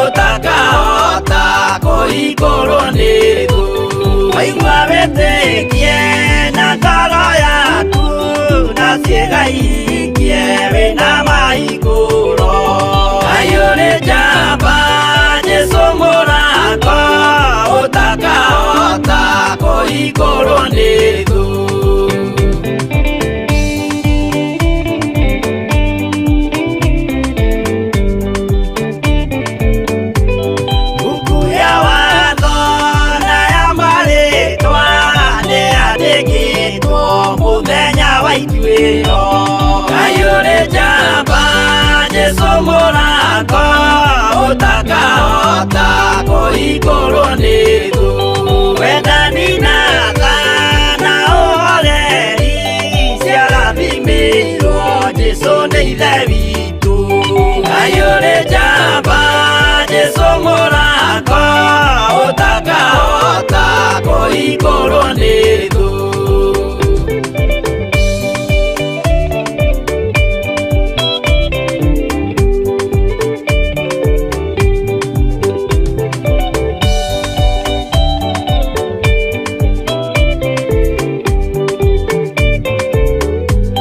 ũtakahota kũhingũrwo nĩ thũ. Waigua wĩtĩkie na ngoro yaku, na ciĩga ihingie kũhingũrwo nĩ thũ. Buku ya watho na ya marĩtwa nĩyandĩkĩtwo mũthenya wa ituĩro. Ngai ũrĩ njamba, Jesũ mũrango ũtakahota kũhingũrwo nĩ thũ. Wendani na tha na ũhoreri ciarathimĩirwo Jesũ nĩ Ithe witũ. Ngai ũrĩ njamba, Jesũ mũrango ũtakahota kũhingũrwo nĩ thũ.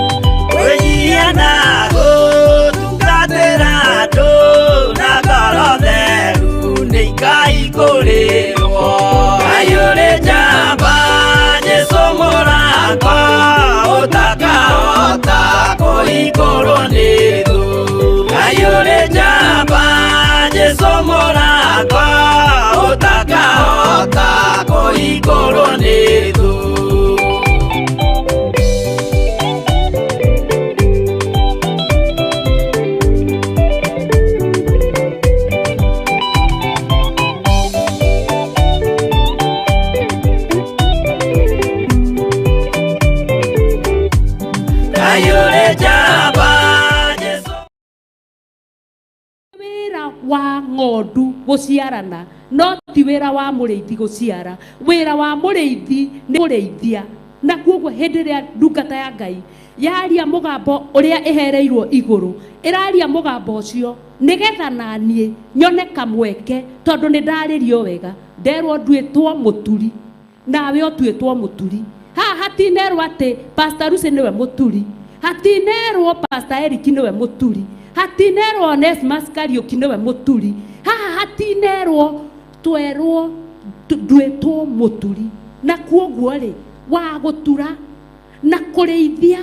Kwĩnyihia na gũtungatĩra andũ na ngoro theru nĩ ikaihingũrĩrwo. Ngai ũrĩ njamba, Jesũ mũrango ũtakahota kũhingũrwo nĩ thũ. Ngai ũrĩ njamba, Jesũ mũrango ũtakahota kũhingũrwo nĩ thũ. Ngai ũrĩ njamba, Jesũ Wĩra wa ng'ondu gũciarana no ti wĩra wa mũrĩithi gũciara. Wĩra wa mũrĩithi nĩ kũrĩithia. Na kuoguo hĩndĩ ĩrĩa ndungata ya Ngai yaria mũgambo ũrĩa ĩhereirwo igũrũ, ĩraria mũgambo ũcio nĩgetha naniĩ nyone kamweke, tondũ nĩ ndarĩrio wega, nderwo nduĩtwo mũturi, nawe ũtuĩtwo mũturi. Haha hatinerwo atĩ Pastor Lucy nĩwe mũturi, hatinerwo Pastor Eric nĩwe mũturi, hatinerwo Onesmus Kariũki nĩwe mũturi. Haha hatinerwo, twerwo nduĩtwo mũturi. Na kuoguo rĩ, wa gũtura na kũrĩithia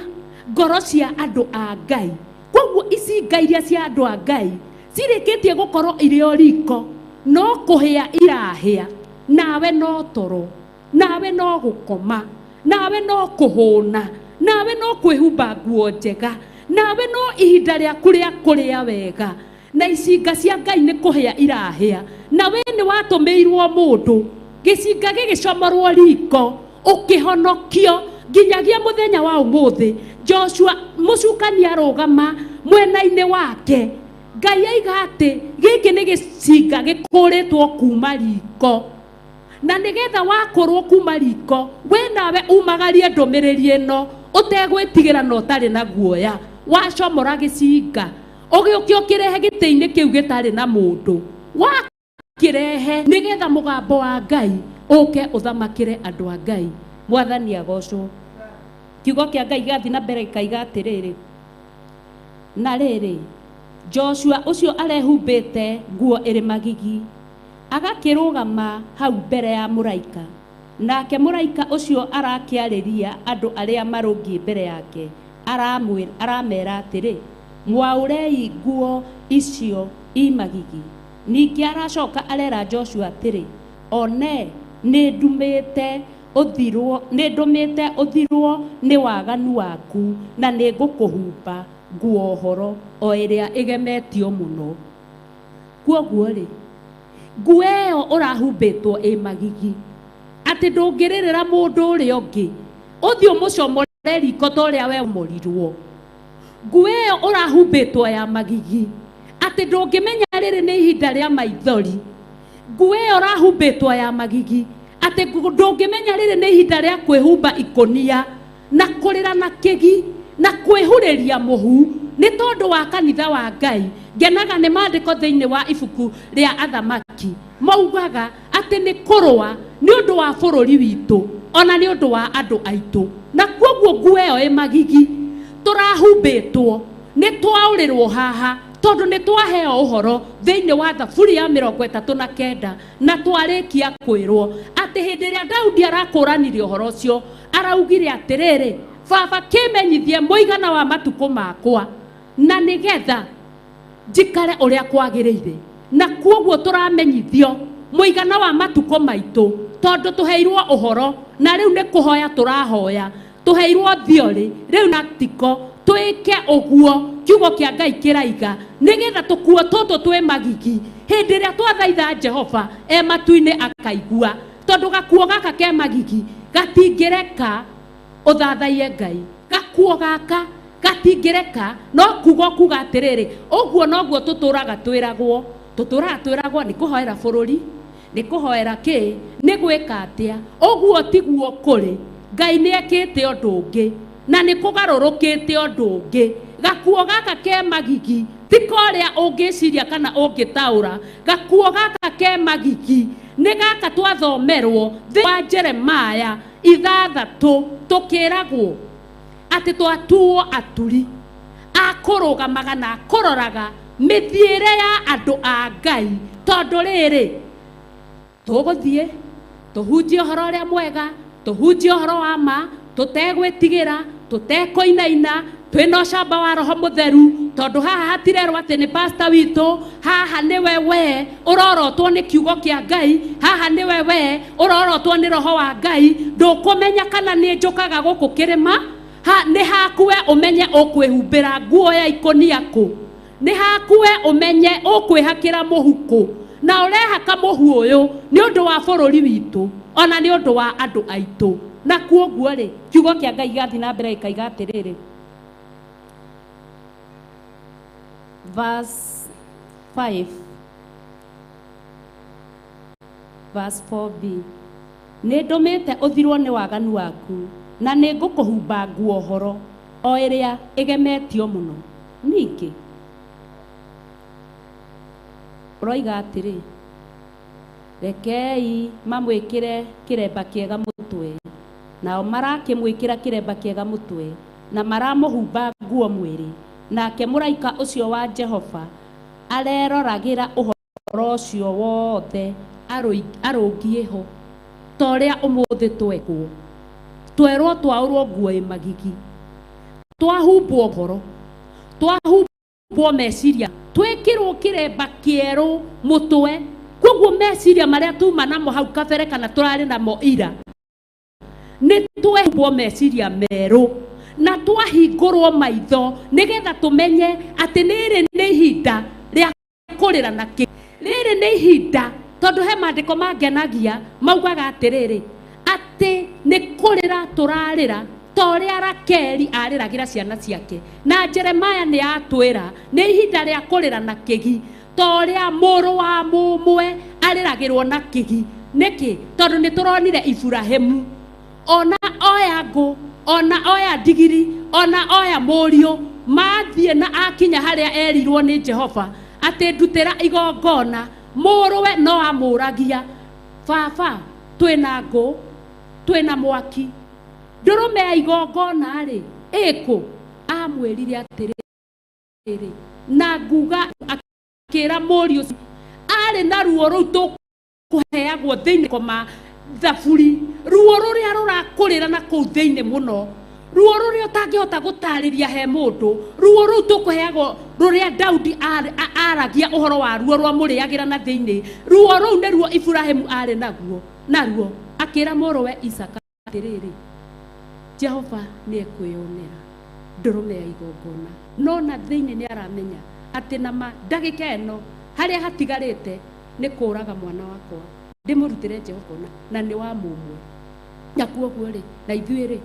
ngoro cia andũ a Ngai. Koguo ici ngai iria cia andũ a Ngai cirĩkĩtie gũkorwo irĩ o riko, no kũhĩa irahĩa, nawe no toro, nawe no gũkoma, nawe no kũhũna, nawe no kwĩhumba nguo njega, nawe no ihinda rĩaku rĩa kũrĩa wega, na icinga cia Ngai nĩ kũhĩa irahĩa, na we nĩ watũmĩirwo mũndũ gĩcinga gĩgĩcomorwo riko ũkĩhonokio nginyagia mũthenya wa ũmũthĩ. Joshua mũcukani arũgama mwena-inĩ wake, Ngai aiga atĩ gĩkĩ nĩ gĩcinga gĩkũrĩtwo kuma riko, na nĩgetha wakũrwo kuma riko we nawe umagarie ndũmĩrĩri ĩno ũtegwĩtigĩra na ũtarĩ na guoya. Wacomora gĩcinga ũgĩũke ũkĩrehe gĩtĩ-inĩ kĩu gĩtarĩ na mũndũ, wakĩrehe nĩgetha mũgambo wa Ngai ũke ũthamakĩre andũ a Ngai. Mwathani agocwo. Kiugo kĩa Ngai gĩgathiĩ na mbere gĩkaiga atĩrĩrĩ, na rĩrĩ, Joshua ũcio arehumbĩte nguo ĩrĩ magigi, agakĩrũgama hau mbere ya mũraika, nake mũraika ũcio arakĩarĩria andũ arĩa marũngiĩ mbere yake, aramera atĩrĩ, mwaũrei nguo icio i magigi. Ningĩ aracoka arera Joshua atĩrĩ, one nĩ ndũmĩte ũthirwo nĩ waganu waku, na nĩ ngũkũhumba nguo horo o ĩrĩa ĩgemetio mũno. Kuoguo rĩ, nguo ĩyo ũrahumbĩtwo ĩ magigi, atĩ ndũngĩrĩrĩra mũndũ ũrĩa ũngĩ ũthiĩ ũmũcomore riko ta ũrĩa we ũmorirwo. Nguo ĩyo ũrahumbĩtwo ya magigi, atĩ ndũngĩmenya rĩrĩ nĩ ihinda rĩa maithori. Nguo ĩyo ũrahumbĩtwo ya magigi, atĩ ndũngĩmenya rĩrĩ nĩ ihinda rĩa kwĩhumba ikũnia na kũrĩra na kĩgi na kwĩhurĩria mũhu nĩ tondũ wa kanitha wa Ngai. Ngenaga nĩ maandĩko thĩinĩ wa ibuku rĩa Athamaki maugaga atĩ nĩ kũrũa nĩ ũndũ wa bũrũri witũ ona nĩ ũndũ wa andũ aitũ. Na kuoguo nguo ĩyo ĩ magigi tũrahumbĩtwo nĩ twaũrĩrwo haha Tondũ nĩ twaheo ũhoro thĩinĩ wa Thaburi ya 39 na twarĩkia kwĩrwo atĩ hĩndĩ ĩrĩa Daudi arakũranire ũhoro ũcio araugire atĩrĩrĩ, baba kĩmenyithie mũigana wa matukũ makwa na nĩgetha njikare ũrĩa kwagĩrĩire. Na kuoguo tũramenyithio mũigana wa matukũ maitũ tondũ tũheirwo ũhoro na rĩu nĩ kũhoya tũrahoya, tũheirwo theory rĩu practical twĩke ũguo kiugo kĩa Ngai kĩraiga nĩgetha tũkuo tũtũ twĩ magigi hĩndĩ ĩrĩa twathaitha Jehova e matu-inĩ akaigua, tondũ gakuo gaka ke magigi gatingĩreka ũthathaiye Ngai, gakuo gaka gatingĩreka no kuga kuga atĩrĩrĩ ũguo noguo tũtũraga twĩragwo, tũtũraga twĩragwo nĩ kũhoera bũrũri, nĩ kũhoera kĩ, nĩ gwĩka atĩa. Ũguo tiguo kũrĩ. Ngai nĩ ekĩte ũndũ ũngĩ na nĩ kũgarũrũkĩte ũndũ ũngĩ. Gakuo gaka ke magigi ti korĩa ũngĩciria kana ũngĩtaũra. Gakuo gaka ke magigi nĩ gaka twathomerwo thĩ wa Jeremaya 6 tũkĩragwo atĩ twatuo aturi akũrũgamaga na akũroraga mĩthiĩre ya andũ a Ngai, tondũ rĩrĩ tũgũthiĩ tũhunjie ũhoro ũrĩa mwega, tũhunjie ũhoro wa ma, tũtegwĩtigĩra, tũtekũinaina, twĩna ũcamba wa Roho Mũtheru, tondũ haha hatirerwo atĩ nĩ pastor witũ, haha nĩwe we ũrorotwo nĩ kiugo kĩa Ngai, haha nĩwe we ũrorotwo nĩ Roho wa Ngai. Ndũkũmenya kana nĩ njũkaga gũkũ kĩrĩma, ha nĩ hakuwe ũmenye ũkwĩhumbĩra nguo ya ikũnia kũ, nĩ hakuwe ũmenye ũkwĩhakĩra mũhu kũ, na ũrehaka mũhu ũyũ nĩ ũndũ wa bũrũri witũ ona nĩ ũndũ wa andũ aitũ. Na kuoguo rĩ kiugo kĩa Ngai gĩgathiĩ na mbere gĩkaiga atĩrĩrĩ, verse 5 verse 4b, nĩ ndũmĩte ũthirwo nĩ waganu waku na nĩ ngũkũhumba nguo horo o ĩrĩa ĩgemetio mũno. Ningĩ ũroiga atĩrĩ, rekei mamwĩkĩre kĩremba kĩega mũtwe, nao marakĩmwĩkĩra kĩremba kĩega mũtwe na maramũhumba nguo mwĩrĩ, nake mũraika ũcio wa Jehova areroragĩra ũhoro ũcio wothe arũngiĩ ho ta ũrĩa ũmũthĩ twekwo, twerwo twaũrwo nguo ĩ magigi, twahumbwo ngoro, twahumbwo meciria, twĩkĩrwo kĩremba kĩerũ mũtwe. Koguo meciria marĩa tuma namo hau kabere kana tũrarĩ namo ira nĩ twehumbwo meciria merũ na twahingũrwo maitho nĩgetha tũmenye atĩ rĩrĩ nĩ ihinda rĩa kũrĩra na kĩ, rĩrĩ nĩ ihinda, tondũ he maandĩko mangenagia maugaga atĩrĩrĩ atĩ nĩ kũrĩra tũrarĩra ta ũrĩa Rakeli arĩragĩra ciana ciake, na Jeremaya nĩ atwĩra nĩ ihinda rĩa kũrĩra na kĩgi ta ũrĩa mũrũ wa mũmwe arĩragĩrwo na kĩgi. Nĩkĩ? Tondũ nĩ tũronire Iburahĩmu ona oya ngũ, ona oya ndigiri, ona oya mũriũ, mathiĩ na akinya harĩa erirwo nĩ Jehova atĩ ndutĩra igongona, mũrũwe no amũragia, baba twĩna ngũ, twĩna mwaki, ndũrũme ya igongona rĩ ĩkũ? Amwĩrire atĩrĩrĩ, na nguga akĩra mũriũ ũcio arĩ na ruo rũu tũkũheagwo thĩinĩ koma Thaburi, ruo rũrĩa rũrakũrĩra na kũu thĩinĩ mũno, ruo rũrĩa ũtangĩhota gũtarĩria he mũndũ, ruo rũu tũkũheagwo rũrĩa Daudi aragia ũhoro wa ruo rwamũrĩagĩra na thĩinĩ, ruo rũu nĩruo Iburahĩmu arĩ naguo, naruo akĩra mũrũwe Isaka atĩrĩrĩ, Jehova nĩ ekwĩyonera ndũrũme ya igongona, no na thĩinĩ nĩ aramenya atĩ nama ndagĩka ĩno harĩa hatigarĩte nĩ kũraga mwana wakwa ndĩmũrutĩre Jehova na nĩ wa mũmwe. Na kuoguo rĩ, na ithuĩ rĩ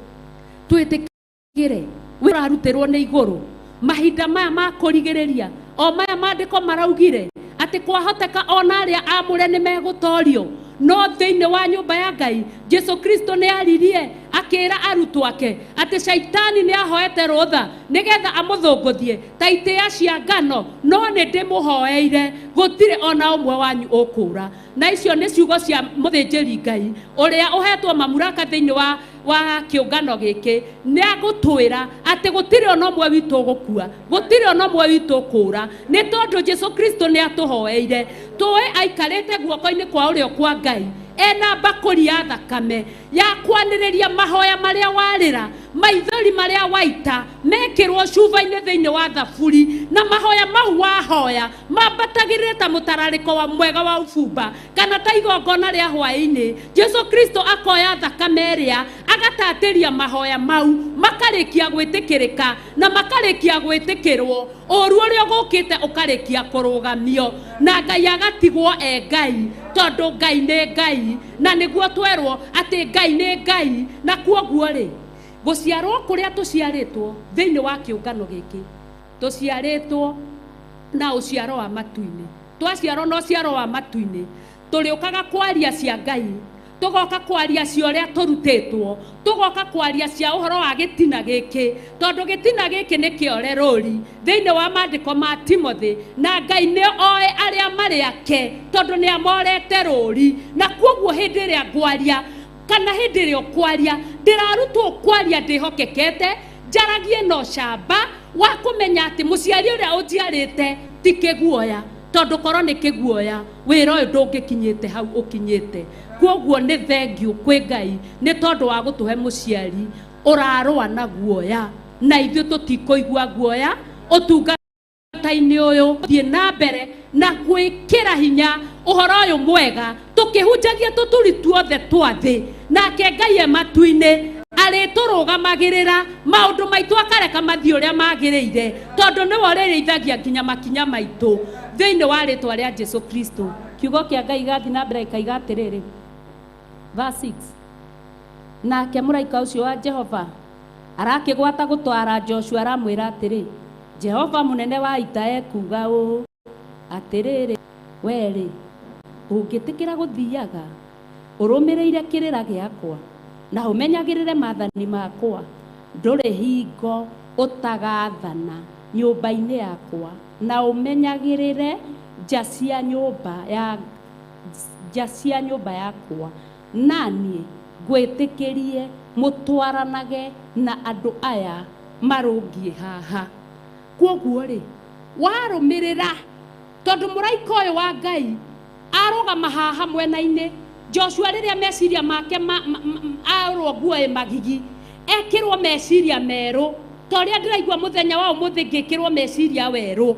twĩtĩkĩre wĩrarutĩrwo nĩ igũrũ mahinda maya ma kũrigĩrĩria, o maya maandĩko maraugire atĩ kwahoteka ona arĩa amũre nĩ megũtorio, no thĩinĩ wa nyũmba ya Ngai Jesu Kristo nĩ aririe akĩra arutwo ake atĩ caitani nĩ ahoete rũtha nĩgetha amũthũngũthie ta itĩa cia ngano, no nĩ ndĩmũhoeire gũtirĩ ona ũmwe wanyu ũkũra. Na icio nĩ ciugo cia mũthĩnjĩri Ngai ũrĩa ũhetwo mamuraka thĩinĩ wa Wa kĩũngano gĩkĩ nĩ agũtwĩra atĩ gũtirĩ ona ũmwe witũ ũgũkua, gũtirĩ ona ũmwe witũ ũkũũra, nĩ tondũ Jesu Kristo nĩ atũhoeire. Tũĩ aikarĩte guoko-inĩ kwa ũrĩo kwa Ngai ena mbakũri ya thakame ya kwanĩrĩria mahoya marĩa warĩra, maithori marĩa waita mekĩrwo cuba-inĩ thĩinĩ wa thaburi, na mahoya mau wahoya mambatagĩrĩre ta mũtararĩko wa mwega wa ubumba kana ta igongona rĩa hwaĩ-inĩ. Jesu Kristo akoya thakame ĩrĩa agatatĩria mahoya mau makarĩkia gwĩtĩkĩrĩka na makarĩkia gwĩtĩkĩrwo, ũru ũrĩa ũgũkĩte ũkarĩkia kũrũgamio na Ngai agatigwo e Ngai, tondũ Ngai nĩ Ngai, na nĩguo twerwo atĩ Ngai nĩ Ngai. Na kuoguo rĩ, gũciarwo kũrĩa tũciarĩtwo thĩinĩ wa kĩũngano gĩkĩ, tũciarĩtwo na ũciaro wa matu-inĩ. Twaciarwo na ũciaro wa matu-inĩ, tũrĩũkaga kwaria cia Ngai, tũgoka kwaria cia ũrĩa tũrutĩtwo, tũgoka kwaria cia ũhoro wa gĩtina gĩkĩ, tondũ gĩtina gĩkĩ nĩ kĩore rũri thĩinĩ wa maandĩko ma Timothy, na Ngai nĩ oĩ arĩa marĩ ake tondũ nĩ amorete rũri. Na kuoguo hĩndĩ ĩrĩa ngwaria kana hĩndĩ ĩrĩa ũkwaria, ndĩrarutwo kwaria ndĩhokekete, njaragie na ũcamba wa kũmenya atĩ mũciari ũrĩa ũnjiarĩte ti kĩguoya, tondũ korwo nĩ kĩguoya wĩra ũyũ ndũngĩkinyĩte hau ũkinyĩte. Kuoguo nĩ thengiũ kwĩ Ngai nĩ tondũ wa gũtũhe mũciari ũrarũa na guoya, na ithuĩ tũtikũigua guoya ũtungata-inĩ ũyũ. Thiĩ na mbere na gwĩkĩra hinya ũhoro ũyũ mwega tũkĩhunjagia tũturi tuothe twa thĩ, nake Ngai e matu-inĩ arĩtũrũgamagĩrĩra maũndũ maitũ akareka mathiĩ ũrĩa magĩrĩire, tondũ nĩwe ũrĩrĩithagia nginya makinya maitũ thĩinĩ wa rĩtwa rĩa Jesu Kristo. Kiugo kĩa Ngai gĩgathiĩ na mbere gĩkaiga atĩrĩrĩ, verse 6, nake mũraika ũcio wa Jehova arakĩgwata gũtwara Joshua aramwĩra atĩrĩ, Jehova mũnene wa ita ekuuga ũũ atĩrĩrĩ, we-rĩ ũngĩtĩkĩra gũthiaga ũrũmĩrĩire kĩrĩra gĩakwa na ũmenyagĩrĩre maathani makwa, ndũrĩ hingo ũtagathana nyũmba-inĩ yakwa, na ũmenyagĩrĩre nja cia nyũmba yakwa, na niĩ ngwĩtĩkĩrie mũtwaranage na andũ aya marũngiĩ haha. Kuoguo rĩ, warũmĩrĩra, tondũ mũraika ũyũ wa Ngai arũgama haha mwena-inĩ, Joshua rĩrĩa meciria make arwo nguo ĩ magigi, ekĩrwo meciria merũ, ta ũrĩa ndĩraigua mũthenya wa ũmũthĩ ngĩkĩrwo meciria werũ.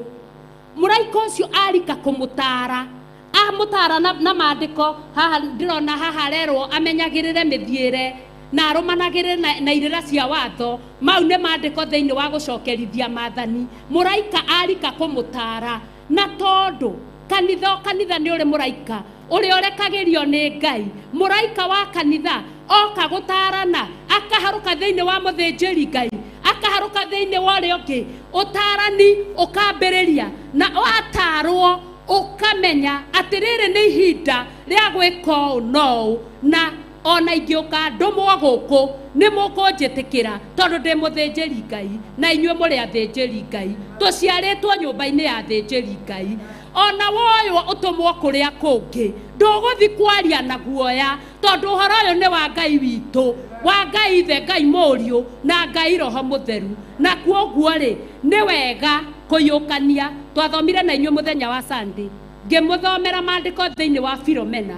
Mũraika ũcio arika kũmũtara, amũtara na maandĩko haha ndĩrona haha arerwo amenyagĩrĩre mĩthiĩre na arũmanagĩrĩre na irĩra cia watho. Mau nĩ maandĩko thĩinĩ wa gũcokerithia maathani. Mũraika arika kũmũtara, na tondũ kanitha o kanitha nĩ ũrĩ mũraika ũrĩa ũrekagĩrio nĩ Ngai, mũraika wa kanitha oka gũtarana akaharũka thĩinĩ wa mũthĩnjĩri Ngai, akaharũka thĩinĩ wa ũrĩa ũngĩ, ũtarani ũkambĩrĩria, na watarwo ũkamenya atĩ rĩrĩ nĩ ihinda rĩa gwĩka ũũ na ũũ, na ona ingĩũka ndũmwo gũkũ nĩ mũkũnjĩtĩkĩra tondũ ndĩ mũthĩnjĩri Ngai na inyuĩ mũrĩ athĩnjĩri Ngai, tũciarĩtwo nyũmba-inĩ ya athĩnjĩri Ngai. Ona woywo ũtũmwo kũrĩa kũngĩ ndũgũthi kwaria na guoya, tondũ ũhoro ũyũ nĩ wa Ngai witũ, wa Ngai Ithe, Ngai Mũriũ na Ngai Roho Mũtheru. Na kuoguo rĩ, nĩ wega kũiyũkania. Twathomire na inyuĩ mũthenya wa Sunday, ngĩmũthomera maandĩko thĩinĩ wa Filomena,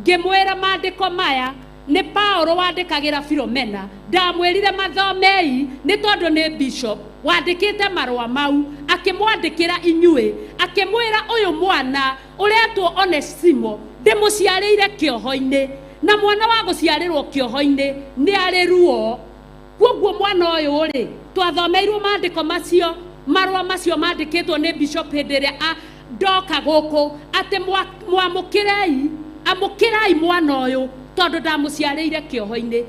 ngĩmwĩra maandĩko maya nĩ Paulo wandĩkagĩra Filomena, ndamwĩrire mathomei nĩ tondũ nĩ bishop wandĩkĩte marũa mau, akĩmwandĩkĩra inyuĩ, akĩmwĩra ũyũ mwana ũretwo Onesimo ndĩmũciarĩire kĩoho-inĩ, na mwana wa gũciarĩrwo kĩoho-inĩ nĩ arĩ ruo. Kuoguo mwana ũyũ rĩ, twathomeirwo maandĩko macio, marũa macio mandĩkĩtwo nĩ bishop hĩndĩ ĩrĩa ndoka gũkũ, atĩ mwamũkĩrei, amũkĩrai mwana ũyũ tondũ ndamũciarĩire kĩoho-inĩ.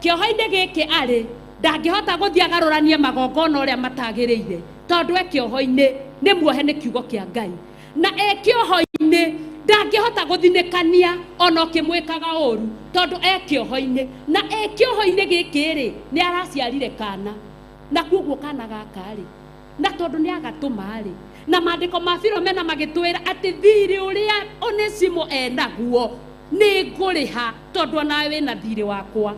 Kĩoho-inĩ gĩkĩ arĩ ndangĩhota gũthiĩ agarũranie magongona ũrĩa matagĩrĩire, tondũ e kĩoho-inĩ nĩ muohe nĩ kiugo kĩa Ngai, na e kĩoho-inĩ ndangĩhota gũthinĩkania ona ũkĩmwĩkaga ũru tondũ e kĩoho-inĩ, na e kĩoho-inĩ gĩkĩ rĩ nĩ araciarire kana, na kuoguo kana gaka rĩ, na tondũ nĩ agatũma rĩ, na maandĩko ma Filomena magĩtwĩra atĩ thirĩ ũrĩa Onesimo enaguo Nĩ ngũrĩha tondũ onawe wĩna thirĩ wakwa.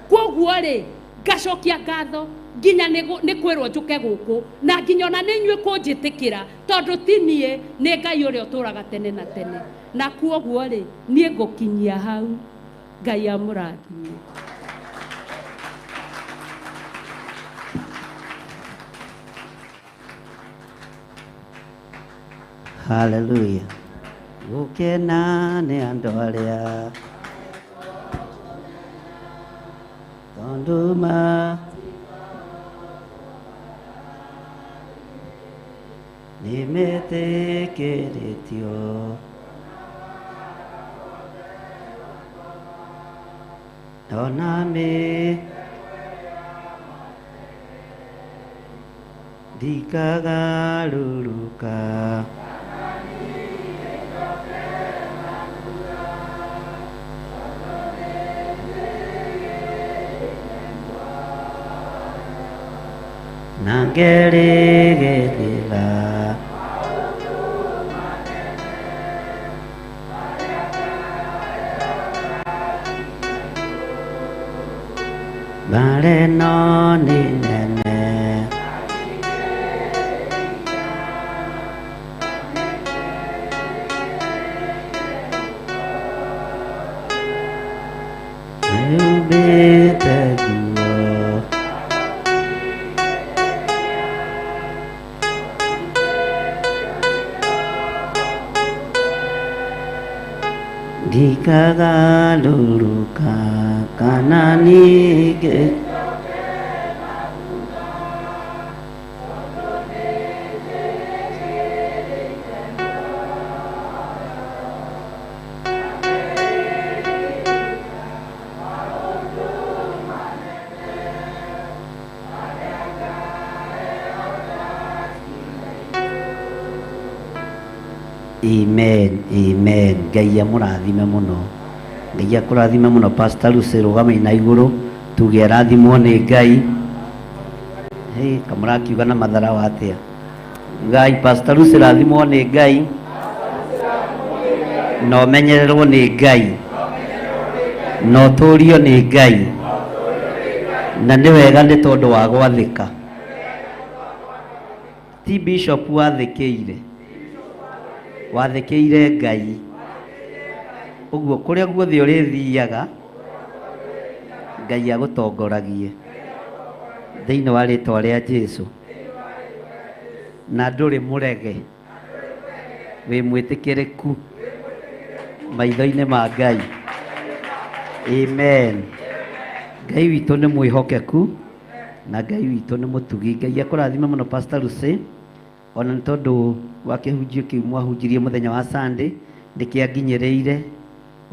Kwoguo rĩ, ngacokia ngatho nginya nĩ kwĩrwo njũke gũkũ na nginya ona nĩ inyuĩ kũnjĩtĩkĩra tondũ ti niĩ, nĩ Ngai ũrĩa ũtũũraga tene na tene. Na kwoguo rĩ, niĩ ngũkinyia hau. Ngai amũrathime. Hallelujah. Gũkena nĩ andũ arĩa tondũ ma nĩ metĩkĩrĩtio ona mĩ ndikagarũrũka. Na ngerĩgĩrĩra mbara ĩno nĩ nene nĩhumbĩte nguo ndikagarũrũka kana ningĩ Amen, amen. Ngai amũrathime mũno. Ngai akũrathime mũno Pastor Lucy, rũgama na igũrũ tuge arathimwo nĩ Ngai. Hey, kamũrakiuga na matharaũ atĩa? Ngai Pastor Lucy rathimwo nĩ Ngai na ũmenyererwo nĩ Ngai na ũtũũrio nĩ Ngai na nĩ wega nĩ tondũ wa gwathĩka. Ti bishop wathĩkĩire, wathĩkĩire Ngai. Ũguo kũrĩa guothe ũrĩthiaga Ngai agũtongoragie thĩinĩ wa rĩtwa rĩa Jesũ. Na ndũrĩ mũrege, wĩ mwĩtĩkĩrĩku maitho-inĩ ma Ngai. Amen. Ngai witũ nĩ mwĩhokeku na Ngai witũ nĩ mũtugi. Ngai akũrathime mũno Pastor Lucy, ona nĩ tondũ wa kĩhunjio kĩu mwahunjirie mũthenya wa Sunday nĩkĩanginyĩrĩire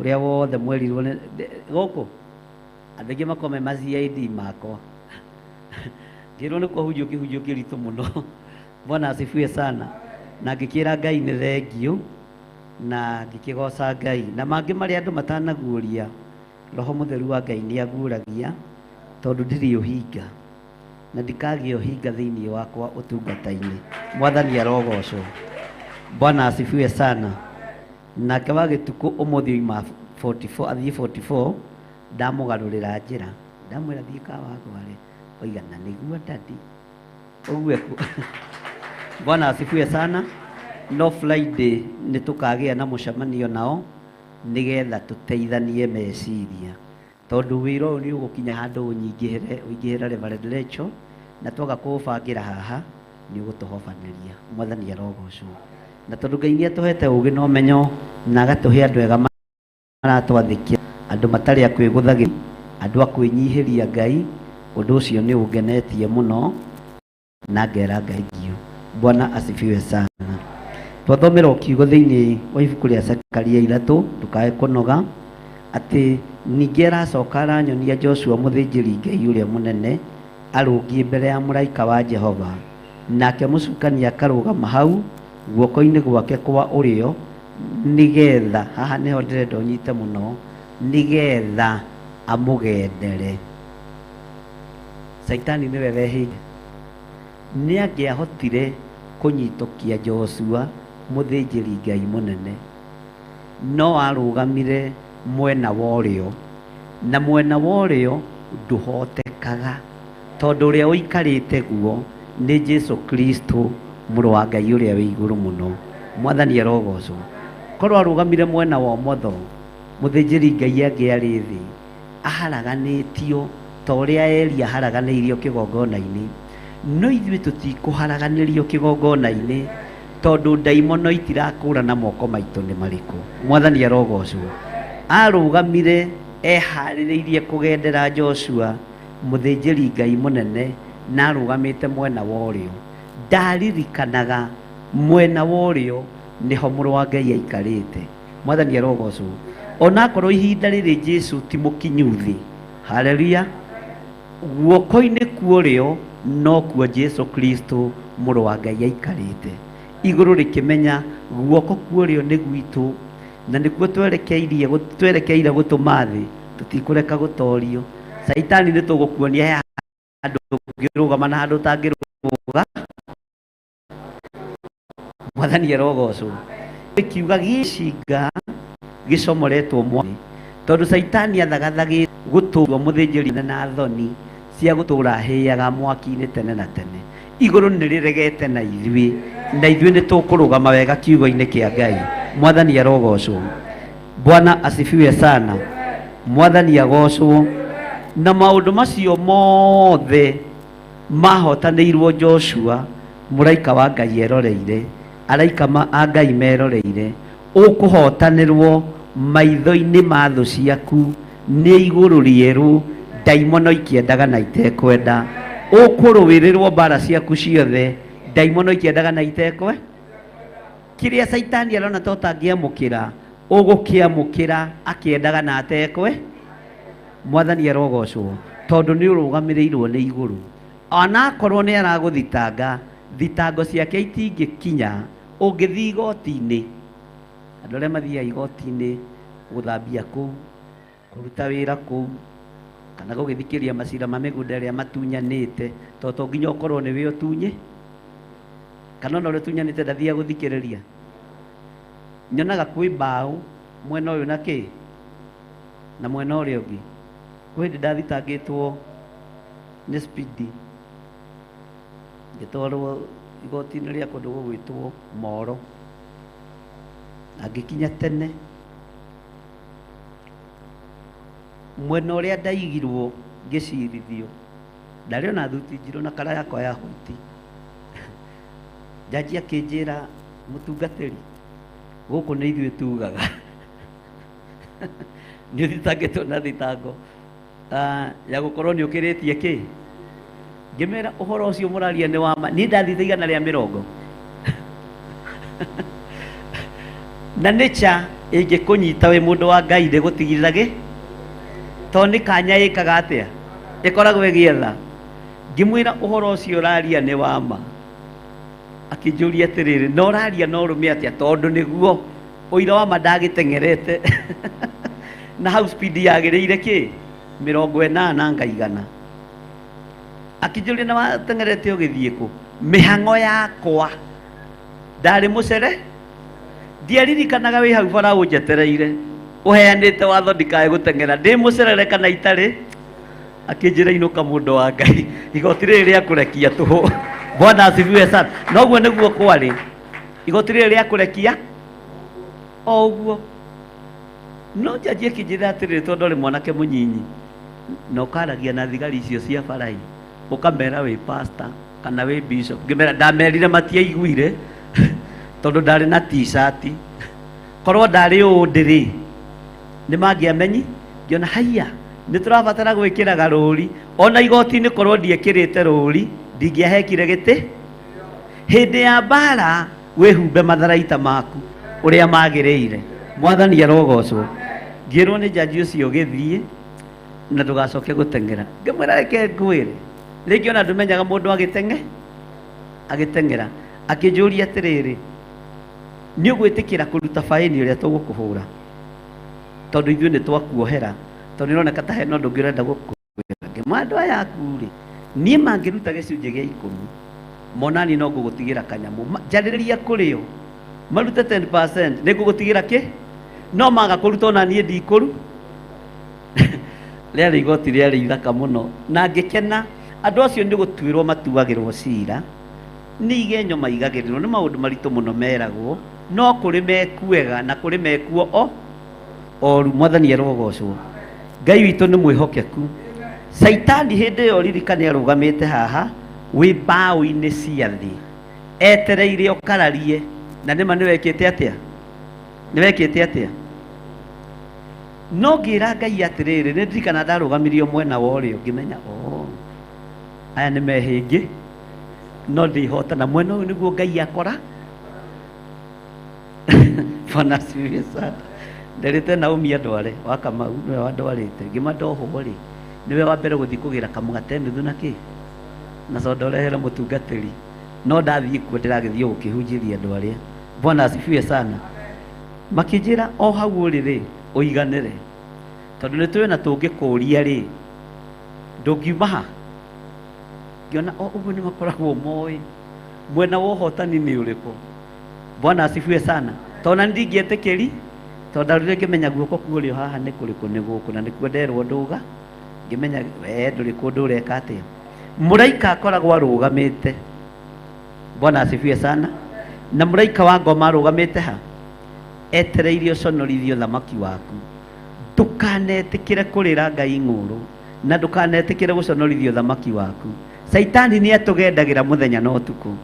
ũrĩa wothe mwerirwo gũkũ andũ aingĩ makorwo me ma CID makwa ngĩrwo nĩ kwahunjio kĩhunjio kĩritũ mũno. Bwana asifiwe sana. Na ngĩkĩra Ngai nĩ thengiũ na ngĩkĩgoca Ngai na mangĩ marĩa andũ matanaguũria Roho Mũtheru wa Ngai nĩ aguũragia tondũ ndirĩ ũhinga na ndikagĩa ũhinga thĩinĩ wakwa ũtungata-inĩ. Mwathani arogocwo. Bwana asifiwe sana. Nake wa gĩtukũ ũmũthĩ oima 44 athiĩ 44 ndamũgarũrĩra njĩra ndamwĩra thiĩ Kawangware oiga na nĩguo dadi ũguo. Bwana asifiwe sana. No Friday nĩ tũkagĩa na mũcemanio nao nĩgetha tũteithanie meciria tondũ wĩra ũyũ nĩ ũgũkinya handũ ũnyingĩhĩre ũingĩhĩre Reverend Rachel na twaga kũũbangĩra haha nĩ ũgũtũhobanĩria. Mwathani arogocwo. Na tondũ Ngai nĩ atũhete ũũgĩ na ũmenyo na agatũhe andũ ega maratwathĩkĩra, andũ matarĩ a kwĩgũthagĩra, andũ a kwĩnyihĩria Ngai, ũndũ ũcio nĩ ũngenetie mũno na ngera Ngai ngiũ. Bwana asifiwe sana. Twathomera kiugo thĩinĩ wa ibuku rĩa Zekaria 3 ndũkae kũnoga atĩ ningĩ aracoka aranyonia Joshua mũthĩnjĩri Ngai ũrĩa mũnene arũngiĩ mbere ya mũraika wa Jehova, nake mũcukani akarũgama hau guoko-inĩ gwake kwa ũrĩo nĩgetha, haha nĩho ndĩrenda ũnyite mũno, nĩgetha amũgendere. Caitani nĩwe wehĩire. Nĩ angĩahotire kũnyitũkia Joshua mũthĩnjĩri Ngai mũnene, no arũgamire mwena wa ũrĩo, na mwena wa ũrĩo ndũhotekaga, tondũ ũrĩa ũikarĩte guo nĩ Jesu Kristo mũrũ wa Ngai ũrĩa wĩ igũrũ mũno. Mwathani arogocwo. Korwo arũgamire mwena wa ũmotho, mũthĩnjĩri Ngai angĩarĩ thĩ aharaganĩtio ta ũrĩa Eli aharaganĩirio kĩgongona-inĩ. No ithuĩ tũtikũharaganĩrio kĩgongona-inĩ, tondũ ndaimono itirakũra na moko maitũ nĩ marĩkũ. Mwathani arogocwo. Arũgamire eharĩrĩirie kũgendera Joshua mũthĩnjĩri Ngai mũnene, na arũgamĩte mwena wa ũrĩo. Ndaririkanaga mwena wa ũrĩo nĩho mũrũ wa Ngai aikarĩte. Mwathani arogocwo. Onakorwo ihinda rĩrĩ Jesu ti mũkinyu thĩ, haleluya, guoko-inĩ kwa ũrĩo nokuo Jesu Kristo mũrũ wa Ngai aikarĩte. Igũrũ rĩkĩmenya guoko kwa ũrĩo nĩ gwitũ, na nĩkuo twerekeire gũtũma thĩ, tũtikũreka gũtorio. Caitani nĩ tũgũkuonia he handũ ũngĩrũgama na handũ ũtangĩrũga. Mwathani arogocwo. Gĩkiuga gĩcinga gĩcomoretwo mwaki, tondũ Caitani athagathagĩte gũtũũra mũthĩnjĩri na thoni cia gũtũũra hĩaga mwaki-inĩ tene na tene. Igũrũ nĩ rĩregete na ithuĩ, na ithuĩ nĩ tũkũrũgama wega kiugo-inĩ kĩa Ngai. Mwathani arogocwo. Bwana asifiwe sana. Mwathani agocwo. Na maũndũ macio mothe mahotanĩirwo Joshua, mũraika wa Ngai eroreire, araika a Ngai meroreire. Ũkũhotanĩrwo maitho-inĩ ma thũ ciaku nĩ igũrũ rĩerũ, ndaimono ikĩendaga na itekwenda. Ũkũrũĩrĩrwo mbara ciaku ciothe, ndaimono ikĩendaga na itekwe. Kĩrĩa Caitani arona ta ũtangĩamũkĩra, ũgũkĩamũkĩra akĩendaga na atekwe. Mwathani arogocwo, tondũ nĩ ũrũgamĩrĩirwo nĩ igũrũ. Onakorwo nĩ aragũthitanga, thitango ciake itingĩkinya. Ũngĩthiĩ igoti-inĩ, andũ arĩa mathiaga igoti-inĩ gũthambia kũu, kũruta wĩra kũu, kana gũgĩthikĩria macira ma mĩgũnda ĩrĩa matunyanĩte, tondũ to nginya ũkorwo nĩwe ũtunye, kana ona ũrĩa ũtunyanĩte ndathiaga gũthikĩrĩria. Nyonaga kwĩ mbaũ mwena ũyũ na kĩ na mwena ũrĩa ũngĩ. Kwĩ hĩndĩ ndathitangĩtwo nĩ spidi, ngĩtwarwo igoti-inĩ rĩa kũndũ gũgwĩtwo Moro, na ngĩkinya tene. Mwena ũrĩa ndaigirwo ngĩcirithio, ndarĩ ona thuti njirũ na kara yakwa ya white. Jaji akĩnjĩra, mũtungatĩri, gũkũ nĩ ithuĩ tugaga. Nĩ ũthitangĩtwo na thitango ya gũkorwo nĩ ũkĩrĩtie kĩ. Ngĩmera ũhoro ũcio mũraria nĩ wa ma. Niĩ ndathiĩte 120. Na nature ĩngĩkũnyita wĩ mũndũ wa Ngai ndĩgũtigithĩra gĩ, tondũ nĩ kanya ĩkaga atĩa, ĩkoragwo ĩgĩetha. Ngĩmwĩra ũhoro ũcio ũraria nĩ wa ma. Akĩnjũria atĩrĩrĩ, na ũraria na ũrũme atĩa, tondũ nĩguo ũira wa ma ndagĩteng'erete. Na hau speed yagĩrĩire kĩ, 80 ngaigana. Akĩnjũria na wateng'erete ũgĩthiĩ kũ? Mĩhang'o yakwa ndarĩ mũcere, ndiaririkanaga wĩ hau bara ũnjetereire, ũheanĩte watho ndikae gũteng'era, ndĩ mũcerere kana itarĩ. Akĩnjĩra inũka mũndũ wa Ngai, igoti rĩrĩ rĩa kũrekia tũhũ. Bwana asifiwe sana. Noguo nĩguo kwarĩ, igoti rĩrĩ rĩa kũrekia o ũguo. No jaji akĩnjĩra atĩrĩrĩ, tondũ arĩ mwanake mũnyinyi na ũkaragia na thigari icio cia barai, ũkamera wĩ pastor kana wĩ bishop. Ngĩmera ndamerire matiaiguire, tondũ ndarĩ na t-shirt. Korwo ndarĩ ũũ ndĩrĩ, nĩ mangĩamenyi. Ngĩona haiya, nĩ tũrabatara gwĩkĩraga rũri. Ona igoti-inĩ korwo ndiekĩrĩte rũri, ndingĩahekire gĩtĩ. Hĩndĩ ya mbara wĩhumbe matharaita maku ũrĩa magĩrĩire. Mwathani arogocwo. Ngĩrwo nĩ jaji ũcio gĩthiĩ na ndũgacoke gũteng'era. Ngĩmwĩra reke ngwĩre, rĩngĩ ona ndũmenyaga mũndũ agĩteng'era. Akĩnjũria atĩrĩrĩ, nĩ ũgwĩtĩkĩra kũruta baĩni ũrĩa tũgũkũhũra, tondũ ithuĩ nĩ twakuohera, tondũ nĩ ũroneka ta hena ũndũ ũngĩ ũrenda gũkwĩra. Ngĩmwĩra andũ aya aku rĩ, niĩ mangĩruta gĩcunjĩ gĩa 10, monani no ngũgũtigĩra kanyamũ. Njarĩrĩria kũrĩ o, marute 10%, nĩ ngũgũtigĩra kĩ? No maga kũruta ona niĩ ndikũru. Rĩarĩ igoti rĩarĩ ithaka mũno na ngĩkena. Andũ acio nĩ gũtuĩrwo matuagĩrwo cira, nĩ igenyo maigagĩrĩrwo, nĩ maũndũ maritũ mũno meragwo, no kũrĩ mekuega na kũrĩ mekuo o oru. Mwathani arogocwo. Ngai witũ nĩ mwĩhokeku. Caitani hĩndĩ ĩyo ririkane arũgamĩte haha wĩ mbaũ-inĩ cia thĩ etereire ũkararie, na nĩma nĩwekĩte atĩa? Nĩwekĩte atĩa? No ngĩra Ngai atĩrĩrĩ, nĩ ndirikana ndarũgamirio mwena wa ũrĩo ngĩmenya oh, aya nĩ mehĩngĩ no ndĩhotana mwena ũyũ nĩguo Ngai akora. Bwana asifiwe sana. Nderĩte Naomi andware wa Kamau nĩwe wandwarĩte, ngĩma ndohwo rĩ nĩwe wa mbere gũthiĩ kũgĩra kamũgate nuthu na kĩ na soda ũrehere mũtungatĩri, no ndathiĩ kuo ndĩragĩthiĩ gũkĩhunjĩria andũ arĩa. Bwana asifiwe sana. Makĩnjĩra o hau ũrĩ rĩ ũiganĩre, tondũ nĩ tũĩ na tũngĩkũria rĩ ndũngiuma ha. Ngĩona o ũguo nĩ makoragwo moĩ mwena wa ũhotani nĩ ũrĩkũ. Bwana asifiwe sana. Tondũ na ndingĩetĩkĩri, tondũ ndarũrire ngĩmenya guoko kwa ũrĩo haha nĩ kũrĩkũ, nĩ gũkũ, na nĩkuo nderwo ndũga, ngĩmenya we ndũrĩ kũndũ ũreka atĩa. Mũraika akoragwo arũgamĩte. Bwana asifiwe sana. Na mũraika wa ngoma arũgamĩte ha? Etereire ũconorithio thamaki waku. Ndũkanetĩkĩre kũrĩra Ngai ng'ũrũ, na ndũkanetĩkĩre gũconorithio thamaki waku. Caitani nĩ atũgendagĩra mũthenya na ũtukũ.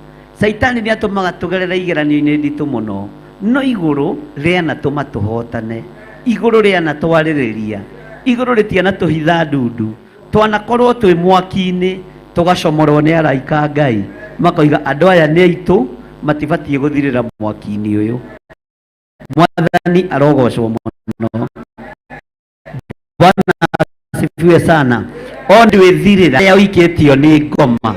Caitani nĩ atũmaga tũgerere igeranio-inĩ nditũ mũno, no igũrũ rĩanatũma tũhotane, igũrũ rĩanatwarĩrĩria, igũrũ rĩtianatũhitha ndundu. Twanakorwo twĩ mwaki-inĩ tũgacomorwo nĩ araika a Ngai, makoiga andũ aya nĩ aitũ, matibatiĩ gũthirĩra mwaki-inĩ ũyũ. Mwathani arogocwo mũno. Bwana asifiwe sana. O ndwĩthirĩra rĩa ũikĩtio nĩ ngoma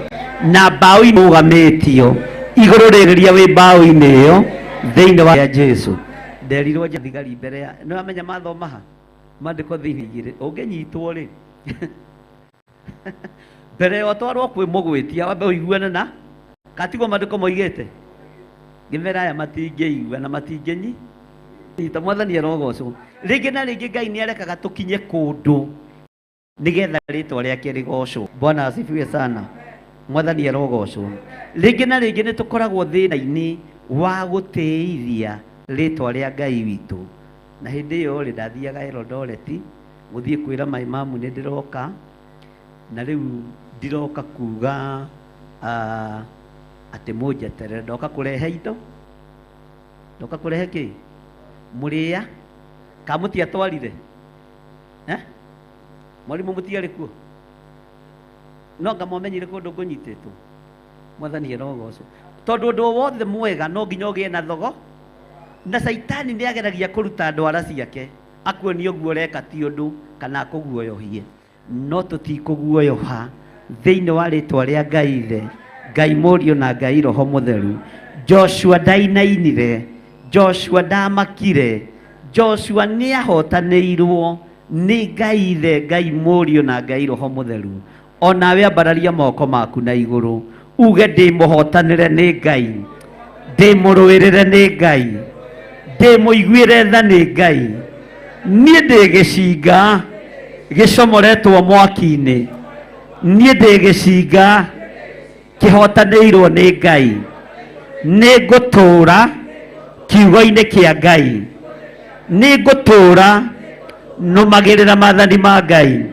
na mbaũ-inĩ ũgamĩtio igũrũ rĩrĩria wĩ mbaũ-inĩ ĩyo thĩinĩ wa Jesu. Nderirwo nja thigari mbere ya nĩ wamenya mathoma ha maandĩko thĩinĩ igĩrĩ ũngĩnyitwo rĩ mbere ya ũtwarwo kwĩ mũgwĩtia wambe ũiguane na katigwo maandĩko moigĩte ngĩmera aya matingĩigua na matingĩnyi nyita. Mwathani arogocwo. Rĩngĩ na rĩngĩ Ngai nĩ arekaga tũkinye kũndũ nĩgetha rĩtwa rĩake rĩgocwo. Bwana asifiwe sana. Mwathani arogocwo. Rĩngĩ na rĩngĩ nĩ tũkoragwo thĩna-inĩ wa gũtĩithia rĩtwa rĩa Ngai witũ. Na hĩndĩ ĩyo rĩ ndathiaga Eldoret gũthiĩ kwĩra maimamu nĩ ndĩroka, na rĩu ndiroka kuga atĩ mũnjeterere, ndoka kũrehe indo, ndoka kũrehe kĩ mũrĩa ka mũtiatwarire mwarimũ mũtiarĩ kuo, no nga mwamenyire kũndũ ngũnyitĩtwo. Mwathani arogocwo. Tondũ ũndũ wothe mwega no nginya ũgĩe na thogo, na caitani nĩ ageragia kũruta ndwara ciake akuonie ũguo ũreka ti ũndũ kana akũguoyohie, no tũtikũguoyoha thĩinĩ wa rĩtwa rĩa Ngai Ithe, Ngai Mũriũ na Ngai Roho Mũtheru. Joshua ndainainire, Joshua ndamakire, Joshua nĩ ahotanĩirwo nĩ Ngai Ithe, Ngai Mũriũ na Ngai Roho Mũtheru. Onawe ambararia moko maku na igũrũ uge ndĩ mũhotanĩre nĩ Ngai, ndĩ mũrũĩrĩre nĩ Ngai, ndĩ mũiguĩre tha nĩ Ngai. Niĩ ndĩ gĩcinga gĩcomoretwo mwaki-inĩ, niĩ ndĩ gĩcinga kĩhotanĩirwo nĩ Ngai, nĩ ngũtũũra kiugo-inĩ kĩa Ngai, nĩ ngũtũũra nũmagĩrĩra maathani ma Ngai,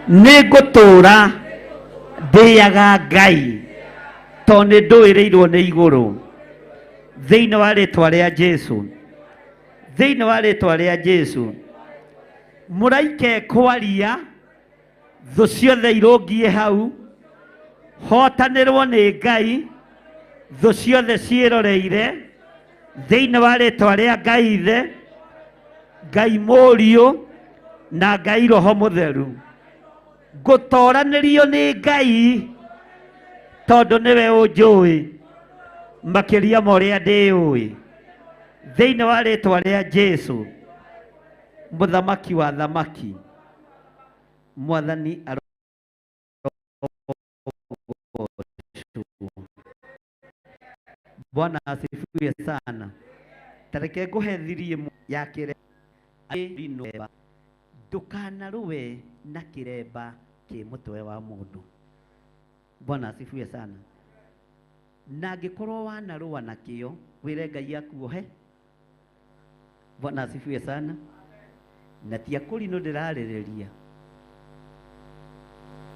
nĩ ngũtũũra ndĩaga Ngai tondũ nĩ ndũĩrĩirwo nĩ igũrũ. Thĩinĩ wa rĩtwa rĩa Jesu, thĩinĩ wa rĩtwa rĩa Jesu, mũraika ekwaria thũ ciothe irũngie hau, hotanĩrwo nĩ Ngai, thũ ciothe ciĩroreire thĩinĩ wa rĩtwa rĩa Ngai Ithe, Ngai Mũriũ na Ngai Roho Mũtheru. Ngũtoranĩrio nĩ Ngai tondũ nĩwe ũnjũĩ makĩria ma ũrĩa ndĩũĩ. Thĩinĩ wa rĩtwa rĩa Jesu, mũthamaki wa thamaki, Mwathani arogocwo. Bwana asifiwe sana. Tareke ngũhe thiri ĩmwe ya kĩre. Ndũkanarũe na kĩremba kĩ mũtwe wa mũndũ. Bwana asifiwe sana. Na angĩkorwo wanarũa nakĩo, wĩre Ngai akuohe. Bwana asifiwe sana. Na ti akũrinũ ndĩrarĩrĩria,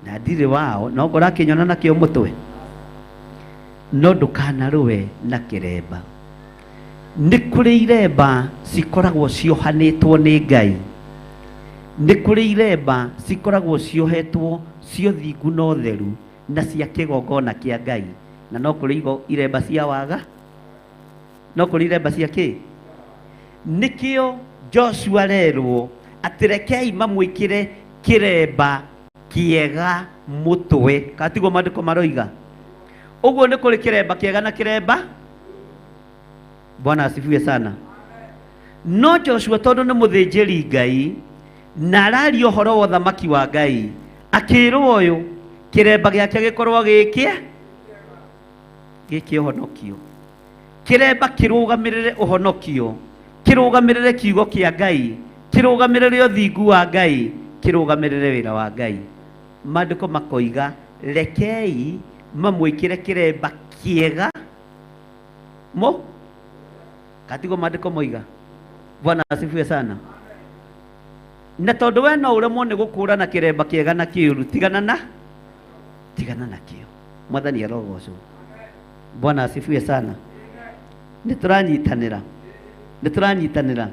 na ndirĩ wao, no ngora akĩnyona nakĩo mũtwe. No ndũkanarũe na kĩremba. Nĩ kũrĩ iremba cikoragwo ciohanĩtwo nĩ Ngai, nĩ kũrĩ iremba cikoragwo ciohetwo cia ũthingu na ũtheru na cia kĩgongona kĩa Ngai, na no kũrĩ iremba cia waga, no kũrĩ iremba cia kĩ. Nĩkĩo Joshua rerwo atĩ rekei mamwĩkĩre kĩremba kĩega mũtwe, kana tiguo maandĩko maroiga ũguo? Nĩ kũrĩ kĩremba kĩega na kĩremba. Bwana asifiwe sana. No Joshua tondũ nĩ mũthĩnjĩri Ngai na araria ũhoro wa ũthamaki wa Ngai, akĩrwo ũyũ kĩremba gĩake gĩkorwo gĩkĩ gĩkĩ ũhonokio, kĩremba kĩrũgamĩrĩre ũhonokio, kĩrũgamĩrĩre kiugo kĩa Ngai, kĩrũgamĩrĩre ũthingu wa Ngai, kĩrũgamĩrĩre wĩra wa Ngai. Maandĩko makoiga rekei mamwĩkĩre kĩremba kĩega mo katiguo maandĩko moiga. Bwana asifiwe sana. Na tondũ we no ũremwo nĩ gũkũrana kĩremba kĩega na kĩũru, tigana na tigana nakĩo. Mwathani arogocwo. Bwana asifiwe sana. Nĩ tũranyitanĩra, nĩ tũranyitanĩra.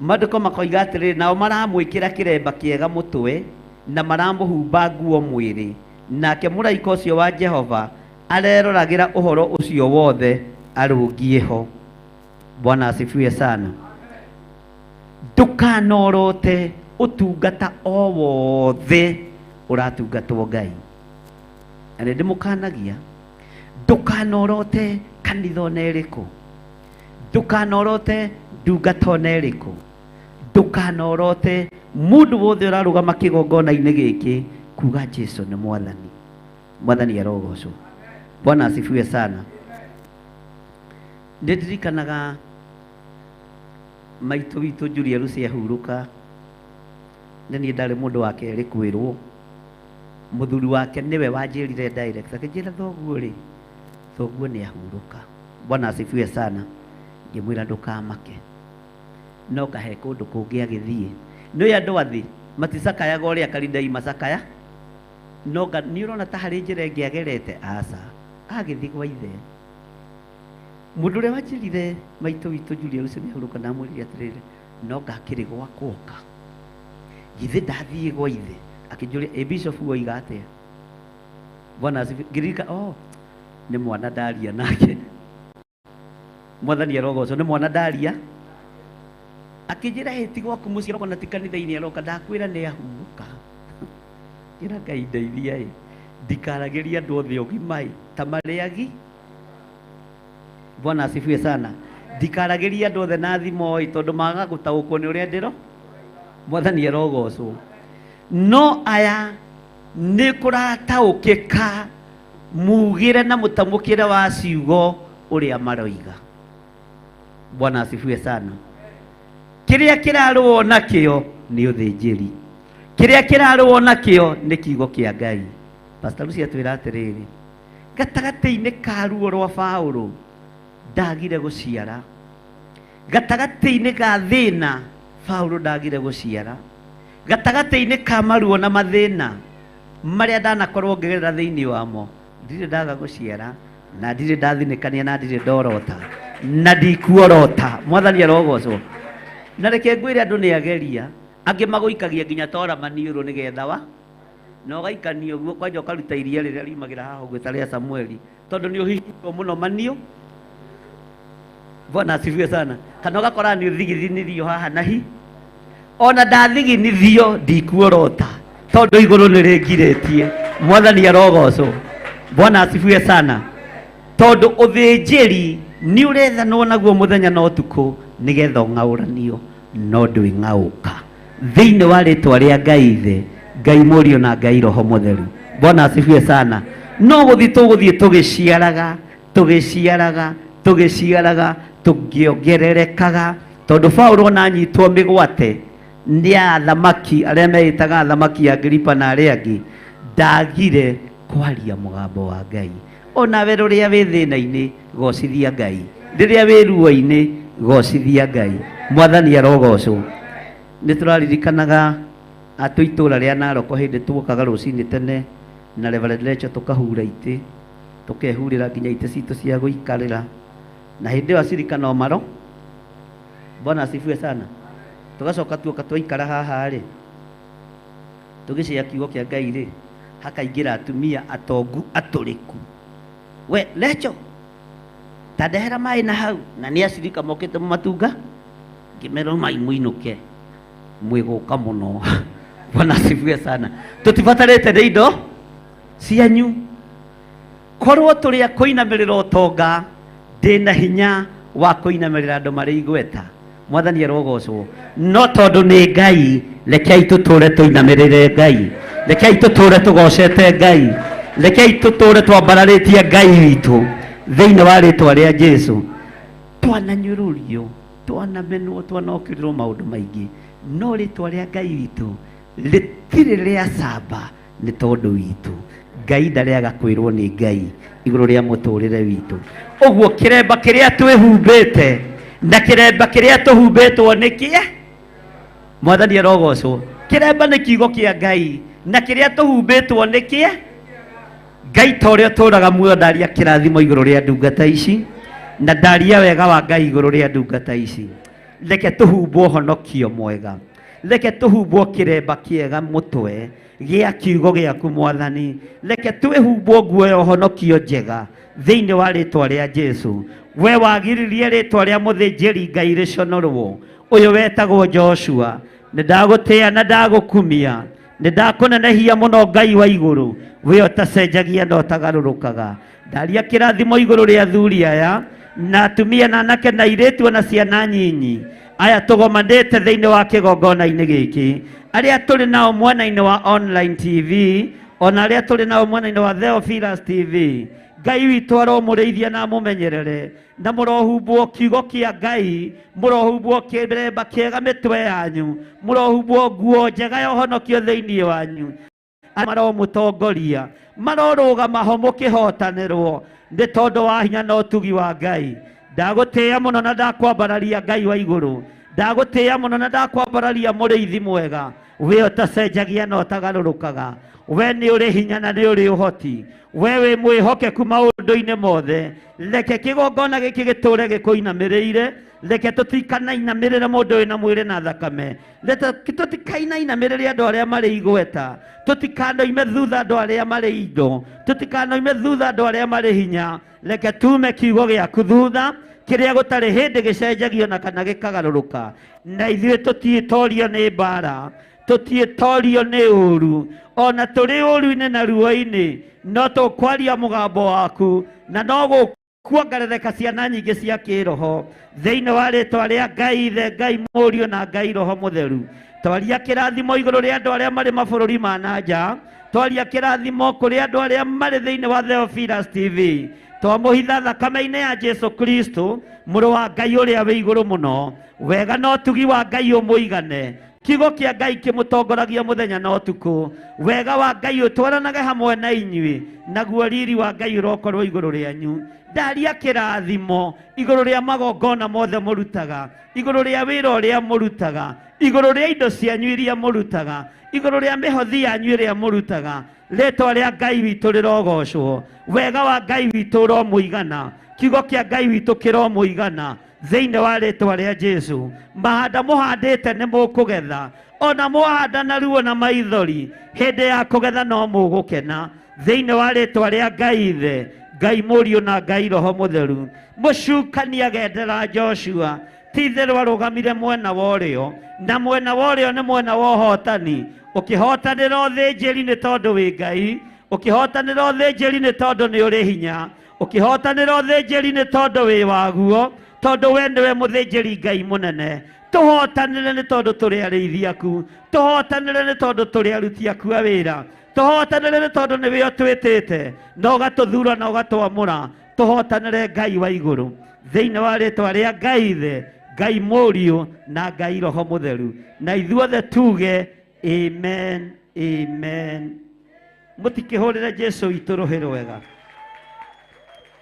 Maandĩko makoiga atĩrĩrĩ, nao maramwĩkĩra kĩremba kĩega mũtwe na maramũhumba nguo mwĩrĩ, nake mũraika ũcio wa Jehova areroragĩra ũhoro ũcio wothe arũngiĩ ho. Bwana asifiwe sana. Ndũkanorote ũtungata o wothe ũratungatwo Ngai, na nĩ ndĩmũkanagia, ndũkanorote kanitha ona ĩrĩkũ, ndũkanorote ndungata ona ĩrĩkũ, ndũkanorote mũndũ wothe ũrarũgama kĩgongona-inĩ gĩkĩ kuga Jesu nĩ Mwathani. Mwathani arogocwo. Bwana asifiwe sana. Nĩ ndirikanaga maitũ witũ Julia Lucy ahurũka, nĩ niĩ ndarĩ mũndũ wa kerĩ kwĩrwo. Mũthuri wake nĩwe wanjĩrire direct, akĩnjĩra thoguo rĩ, thoguo nĩ ahurũka. Bwana asifiwe sana. Ngĩmwĩra ndũkamake, no ngahe kũndũ kũngĩ agĩthiĩ. Nĩ andũ athĩ maticakayaga ũrĩa karindai macakaya, no nĩ ũrona ta harĩ njĩra ĩngĩ agerete, aca agĩthiĩ gwa ithe. Mũndũ ũrĩa wanjĩrire maitũ witũ Julia Lucy nĩ ahurũka, ndamwĩrire atĩrĩrĩ, no ngakĩrĩ gwakwoka, githĩ ndathiĩ gwa ithe? Akĩnjũria, ĩ bishop woiga atĩa? Bwana asifiwe. Ngĩririka, oh, nĩ mwana ndaria nake. Mwathani arogocwo. Nĩ mwana ndaria. Akĩnjĩra, ĩ ti gwaku mũciĩ aroka na ti kanitha-inĩ aroka, ndakwĩra nĩ ahurũka. Njĩra Ngai ndeithia ĩ, ndikaragĩria andũ othe ũgima ĩ ta marĩagi. Bwana asifiwe sana. Ndikaragĩria andũ othe na thimo ĩ, tondũ maga gũtaũkwo nĩ ũrĩa ndĩro. Mwathani arogocwo. No aya nĩ kũrataũkĩka mugĩre na mũtamũkĩre wa ciugo ũrĩa maroiga. Bwana asifiwe sana. Kĩrĩa kĩrarũo nakĩo nĩ ũthĩnjĩri, kĩrĩa kĩrarũo nakĩo nĩ kiugo kĩa Ngai. Pastor Lucy atwĩra atĩrĩrĩ, gatagatĩ-inĩ ka ruo rwa Paũlũ ndagire gũciara, gatagatĩ-inĩ ga thĩna Paũlũ ndagire gũciara, gatagatĩ-inĩ ka maruo na mathĩna marĩa ndanakorwo ngĩgerera thĩinĩ wamo, ndirĩ ndaga gũciara, na ndirĩ ndathinĩkania, na ndirĩ ndorota, na ndikuorota. Mwathani arogocwo. Na reke ngwĩre, andũ nĩ ageria, angĩ magũikagia nginya tora maniũrũ nĩgetha wa na ũgaikania ũguo kwanja, ũkaruta iria rĩrĩa riumagĩra haha ũguo ta rĩa Samueli, tondũ nĩ ũhihinywo mũno maniũ. Bwana asifiwe sana. Kana ũgakora nĩ ũthigithinirio haha na hi ona ndathiginithio ndikuorota, tondũ igũrũ nĩ rĩngirĩtie. Mwathani arogocwo. Bwana asifiwe sana. Tondũ ũthĩnjĩri nĩ ũrethanwo naguo mũthenya na ũtukũ nĩgetha ũng'aũranio, no ndwĩng'aũka thĩinĩ wa rĩtwa rĩa Ngai Ithe, Ngai Mũriũ na Ngai Roho Mũtheru. Bwana asifiwe sana. No gũthiĩ tũgũthiĩ tũgĩciaraga, tũgĩciaraga, tũgĩciaraga, tũngĩongererekaga. Tondũ Paũlũ ona anyitwo mĩgwate nĩ athamaki arĩa meĩtaga athamaki Agripa na arĩa angĩ, ndagire kwaria mũgambo wa Ngai. Onawe rũrĩa wĩ thĩna-inĩ, gocithia Ngai. Rĩrĩa wĩ ruo-inĩ, gocithia Ngai. Mwathani arogocwo. Nĩ tũraririkanaga atũ itũra rĩa Naroko hĩndĩ tuokaga rũcinĩ tene na Reverend Lecho tũkahura itĩ, tũkehurĩra nginya itĩ citũ cia gũikarĩra. Na hĩndĩ ĩyo acirika no maro. Bwana asifiwe sana. Tũgacoka tuoka twaikara haha rĩ, tũgĩcĩa kiugo kĩa Ngai rĩ, hakaingĩra atumia atongu atũrĩku. We Lecho, ta ndehera maĩ na hau. Na nĩ acirika mokĩte matunga, ngĩmera mai mũinũke, mwĩgũka mũno. Bwana asifiwe sana. Tũtibatarĩte nĩ indo cianyu. Korwo tũrĩ a kũinamĩrĩra ũtonga, ndĩna hinya wa kũinamĩrĩra andũ marĩ igweta. Mwathani arogocwo. No tondũ nĩ Ngai, rekei tũtũre tũinamĩrĩre Ngai. Rekei tũtũre tũgocete Ngai. Rekei tũtũre twambararĩtie Ngai witũ thĩinĩ wa rĩtwa rĩa Jesu. Twananyũrũrio, twanamenwo, twanokĩrĩrwo maũndũ maingĩ, no rĩtwa rĩa Ngai witũ rĩtirĩ rĩa camba nĩ tondũ witũ. Ngai ndarĩaga kwĩrwo nĩ Ngai igũrũ rĩa mũtũrĩre witũ. Ũguo kĩremba kĩrĩa twĩhumbĩte na kĩremba kĩrĩa tũhumbĩtwo nĩ kĩe? Mwathani arogocwo. Kĩremba nĩ kiugo kĩa Ngai na kĩrĩa tũhumbĩtwo nĩ kĩe? Ngai ta ũrĩa ũtũraga muoyo, ndaria kĩrathimo igũrũ rĩa ndungata ici na ndaria wega wa Ngai igũrũ rĩa ndungata ici. Reke tũhumbwo honokio mwega, reke tũhumbwo kĩremba kĩega mũtwe gĩa kiugo gĩaku Mwathani, reke twĩhumbwo nguo ya ũhonokio njega thĩinĩ wa rĩtwa rĩa Jesu. We wagiririe rĩtwa rĩa mũthĩnjĩri Ngai rĩconorwo, ũyũ wetagwo Joshua. Nĩ ndagũtĩa na ndagũkumia, nĩ ndakũnenehia mũno Ngai wa igũrũ, we ũtacenjagia na ũtagarũrũkaga. Ndaria kĩrathimo igũrũ rĩa athuri aya na atumia na anake na airĩtu na ciana nyinyi aya tũgomanĩte thĩinĩ wa kĩgongona-inĩ gĩkĩ, arĩa tũrĩ nao mwena-inĩ wa online TV ona arĩa tũrĩ nao mwena-inĩ wa Theophilus TV. Ngai witũ aromũrĩithia na amũmenyerere, na mũrohumbwo kiugo kĩa Ngai, mũrohumbwo kĩremba kĩega mĩtwe yanyu, mũrohumbwo nguo njega ya ũhonokio thĩinĩ wanyu. Maromũtongoria, marorũgama ho mũkĩhotanĩrwo nĩ tondũ wa hinya na ũtugi wa Ngai. Ndagũtĩĩa mũno na ndakwambararia Ngai wa igũrũ, ndagũtĩĩa mũno na ndakwambararia mũrĩithi mwega, we ũtacenjagia na ũtagarũrũkaga. We nĩ ũrĩ hinya na nĩ ũrĩ ũhoti, we wĩ mwĩhokeku maũndũ-inĩ mothe. Reke kĩgongona gĩkĩ gĩtũre gĩkũinamĩrĩire, reke tũtikanainamĩrĩre mũndũ wĩna mwĩrĩ na thakame, reke tũtikainainamĩrĩre andũ arĩa marĩ igweta, tũtikanoime thutha andũ arĩa marĩ indo, tũtikanoime thutha andũ arĩa marĩ hinya. Reke tume kiugo gĩaku thutha kĩrĩa gũtarĩ hĩndĩ gĩcenjagio na kana gĩkagarũrũka. Na ithuĩ tũtiĩtorio nĩ mbara, tũtiĩtorio nĩ ũru, ona tũrĩ ũru-inĩ na ruo-inĩ, no tũkwaria mũgambo waku na no gũkuongerereka ciana nyingĩ cia kĩroho thĩinĩ wa rĩtwa rĩa Ngai Ithe, Ngai Mũriũ na Ngai Roho Mũtheru. Twaria kĩrathimo igũrũ rĩa andũ arĩa marĩ mabũrũri ma na nja, twaria kĩrathimo kũrĩ andũ arĩa marĩ thĩinĩ wa Theophilus TV. Twamũhitha thakame-inĩ ya Jesu Kristo, mũrũ wa Ngai ũrĩa wĩ igũrũ mũno. Wega na ũtugi wa Ngai ũmũigane, kiugo kĩa Ngai kĩmũtongoragia mũthenya na ũtukũ. Wega wa Ngai ũtwaranage hamwe na inyuĩ, naguo riri wa Ngai ũrokorwo igũrũ rĩanyu. Ndaria kĩrathimo igũrũ rĩa magongona mothe mũrutaga, igũrũ rĩa wĩra ũrĩa mũrutaga, igũrũ rĩa indo cianyu iria mũrutaga, igũrũ rĩa mĩhothi yanyu ĩrĩa mũrutaga. Rĩtwa rĩa Ngai witũ rĩrogocwo, wega wa Ngai witũ ũromũigana, kiugo kĩa Ngai witũ kĩromũigana thĩinĩ wa rĩtwa rĩa Jesu. Mahanda mũhandĩte nĩ mũkũgetha, ona mwahanda na ruo na maithori, hĩndĩ ya kũgetha no mũgũkena thĩinĩ wa rĩtwa rĩa Ngai Ithe, Ngai Mũriũ na Ngai Roho Mũtheru. Mũcukani agendera Joshua, ti itherũ arũgamire mwena wa ũrĩo, na mwena wa ũrĩo nĩ mwena wa ũhotani. Ũkĩhotanĩra ũthĩnjĩri nĩ tondũ wĩ Ngai, ũkĩhotanĩra ũthĩnjĩri nĩ tondũ nĩ ũrĩ hinya, ũkĩhotanĩra ũthĩnjĩri nĩ tondũ wĩ waguo, tondũ we nĩwe mũthĩnjĩri Ngai mũnene. Tũhotanĩre nĩ tondũ tũrĩ arĩithi aku, tũhotanĩre nĩ tondũ tũrĩ aruti aku a wĩra, tũhotanĩre nĩ tondũ nĩwe ũtwĩtĩte na ũgatũthura na ũgatwamũra. Tũhotanĩre Ngai wa igũrũ thĩinĩ wa rĩtwa rĩa Ngai Ithe, Ngai Mũriũ na Ngai Roho Mũtheru. Na ithuothe tuge amen, amen. Mũtikĩhũrĩre Jesu witũ rũhĩ rwega.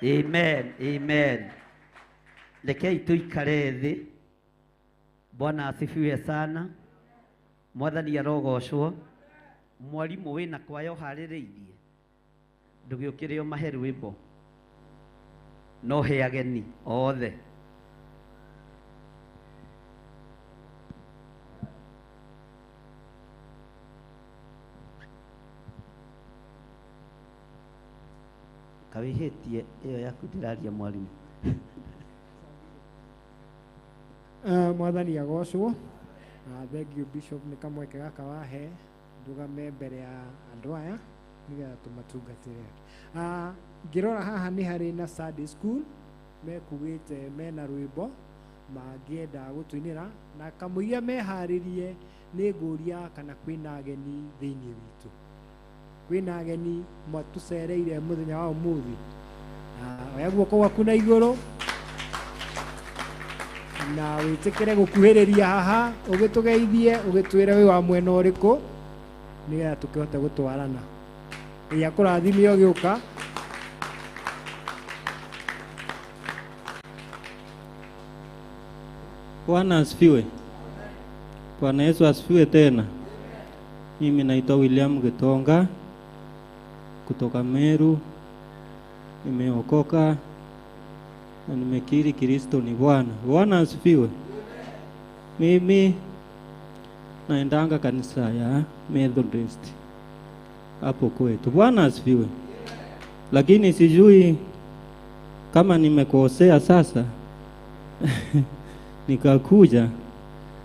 Amen, amen. Rekei tũikare thĩ. Bwana asifiwe sana. Mwathani arogocwo. Mwarimu wĩna kwaya ũharĩrĩirie, ndũgĩũkĩre ũmahe rwĩmbo, no he ageni othe. Kawĩhĩtie ĩyo yaku ndĩraria mwarimu. Mwathani agocwo. Thank you Bishop nĩ kamweke gaka wahe ndũgame mbere ya andũ aya nĩgetha tũmatungatĩre. Ngĩrora haha nĩ harĩ na Sunday school mekugĩte mena rwĩmbo mangĩenda gũtũinĩra, na kamũiria meharĩrie nĩ ngũria kana kwĩna ageni thĩinĩ witũ. Kwĩna ageni matũcereire mũthenya wa ũmũthĩ. Oya guoko gwaku na igũrũ na wĩtĩkĩre gũkuhĩrĩria haha ũgĩtũgeithie ũgĩtwĩre wĩ wa mwena ũrĩkũ nĩgetha tũkĩhote gũtwarana. Ĩya kũrathime ũgĩũka. Bwana asifiwe. Bwana Yesu asifiwe tena. Mimi naitwa William Gitonga kutoka Meru. Nimeokoka na nimekiri Kristo ni Bwana. Bwana asifiwe. Mimi naendanga kanisa ya Methodist hapo kwetu. Bwana asifiwe. Lakini sijui kama nimekosea sasa. Nikakuja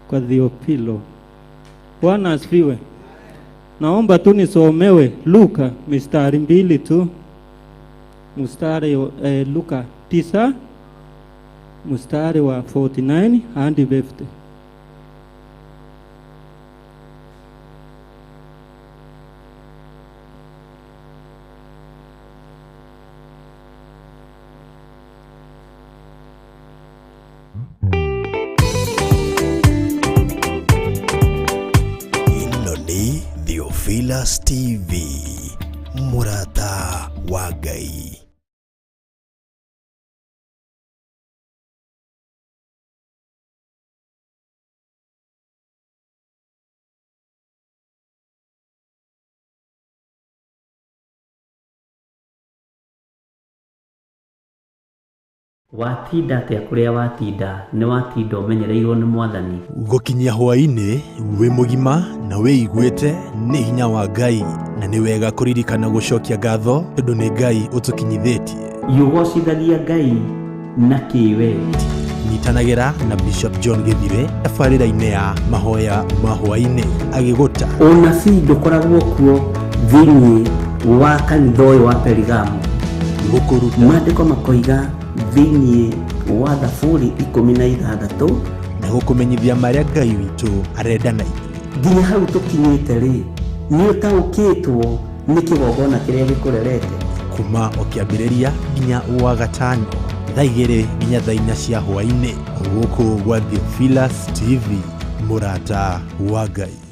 kwa Theophilo. Bwana asifiwe. Naomba tu nisomewe Luka mistari 2 tu. Mstari Luka 9 mstari wa 49 hadi 50. Ĩno nĩ Theophilus TV, mũrata wa Ngai. Watinda atĩa kũrĩa watinda, nĩ watinda ũmenyereirwo nĩ Mwathani. Gũkinyia hwaĩ-inĩ wĩ mũgima na wĩiguĩte nĩ hinya wa Ngai, na nĩ wega kũririkana gũcokia ngatho tondũ nĩ Ngai ũtũkinyithĩtie. Yũgocithagia Ngai na kĩwe. Nyitanagĩra na Bishop John Gĩthire tabarĩra-inĩ ya mahoya ma hwaĩ-inĩ agĩgũta. Ũnabii ndũkoragwo kuo thĩinĩ wa kanitha ũyũ wa Perigamo. Gũkũruta. Maandĩko makoiga thĩinĩ wa Thaburi 16 na gũkũmenyithia marĩa Ngai witũ arenda na ithuĩ. Nginya hau tũkinyĩte rĩ, nĩ ũtaũkĩtwo nĩ kĩgongona kĩrĩa gĩkũrerete. Kuma o kĩambĩrĩria nginya wa gatano thaa 2 nginya thaa 4 cia hwaĩ-inĩ gũkũ gwa Theophilus TV, mũrata wa Ngai.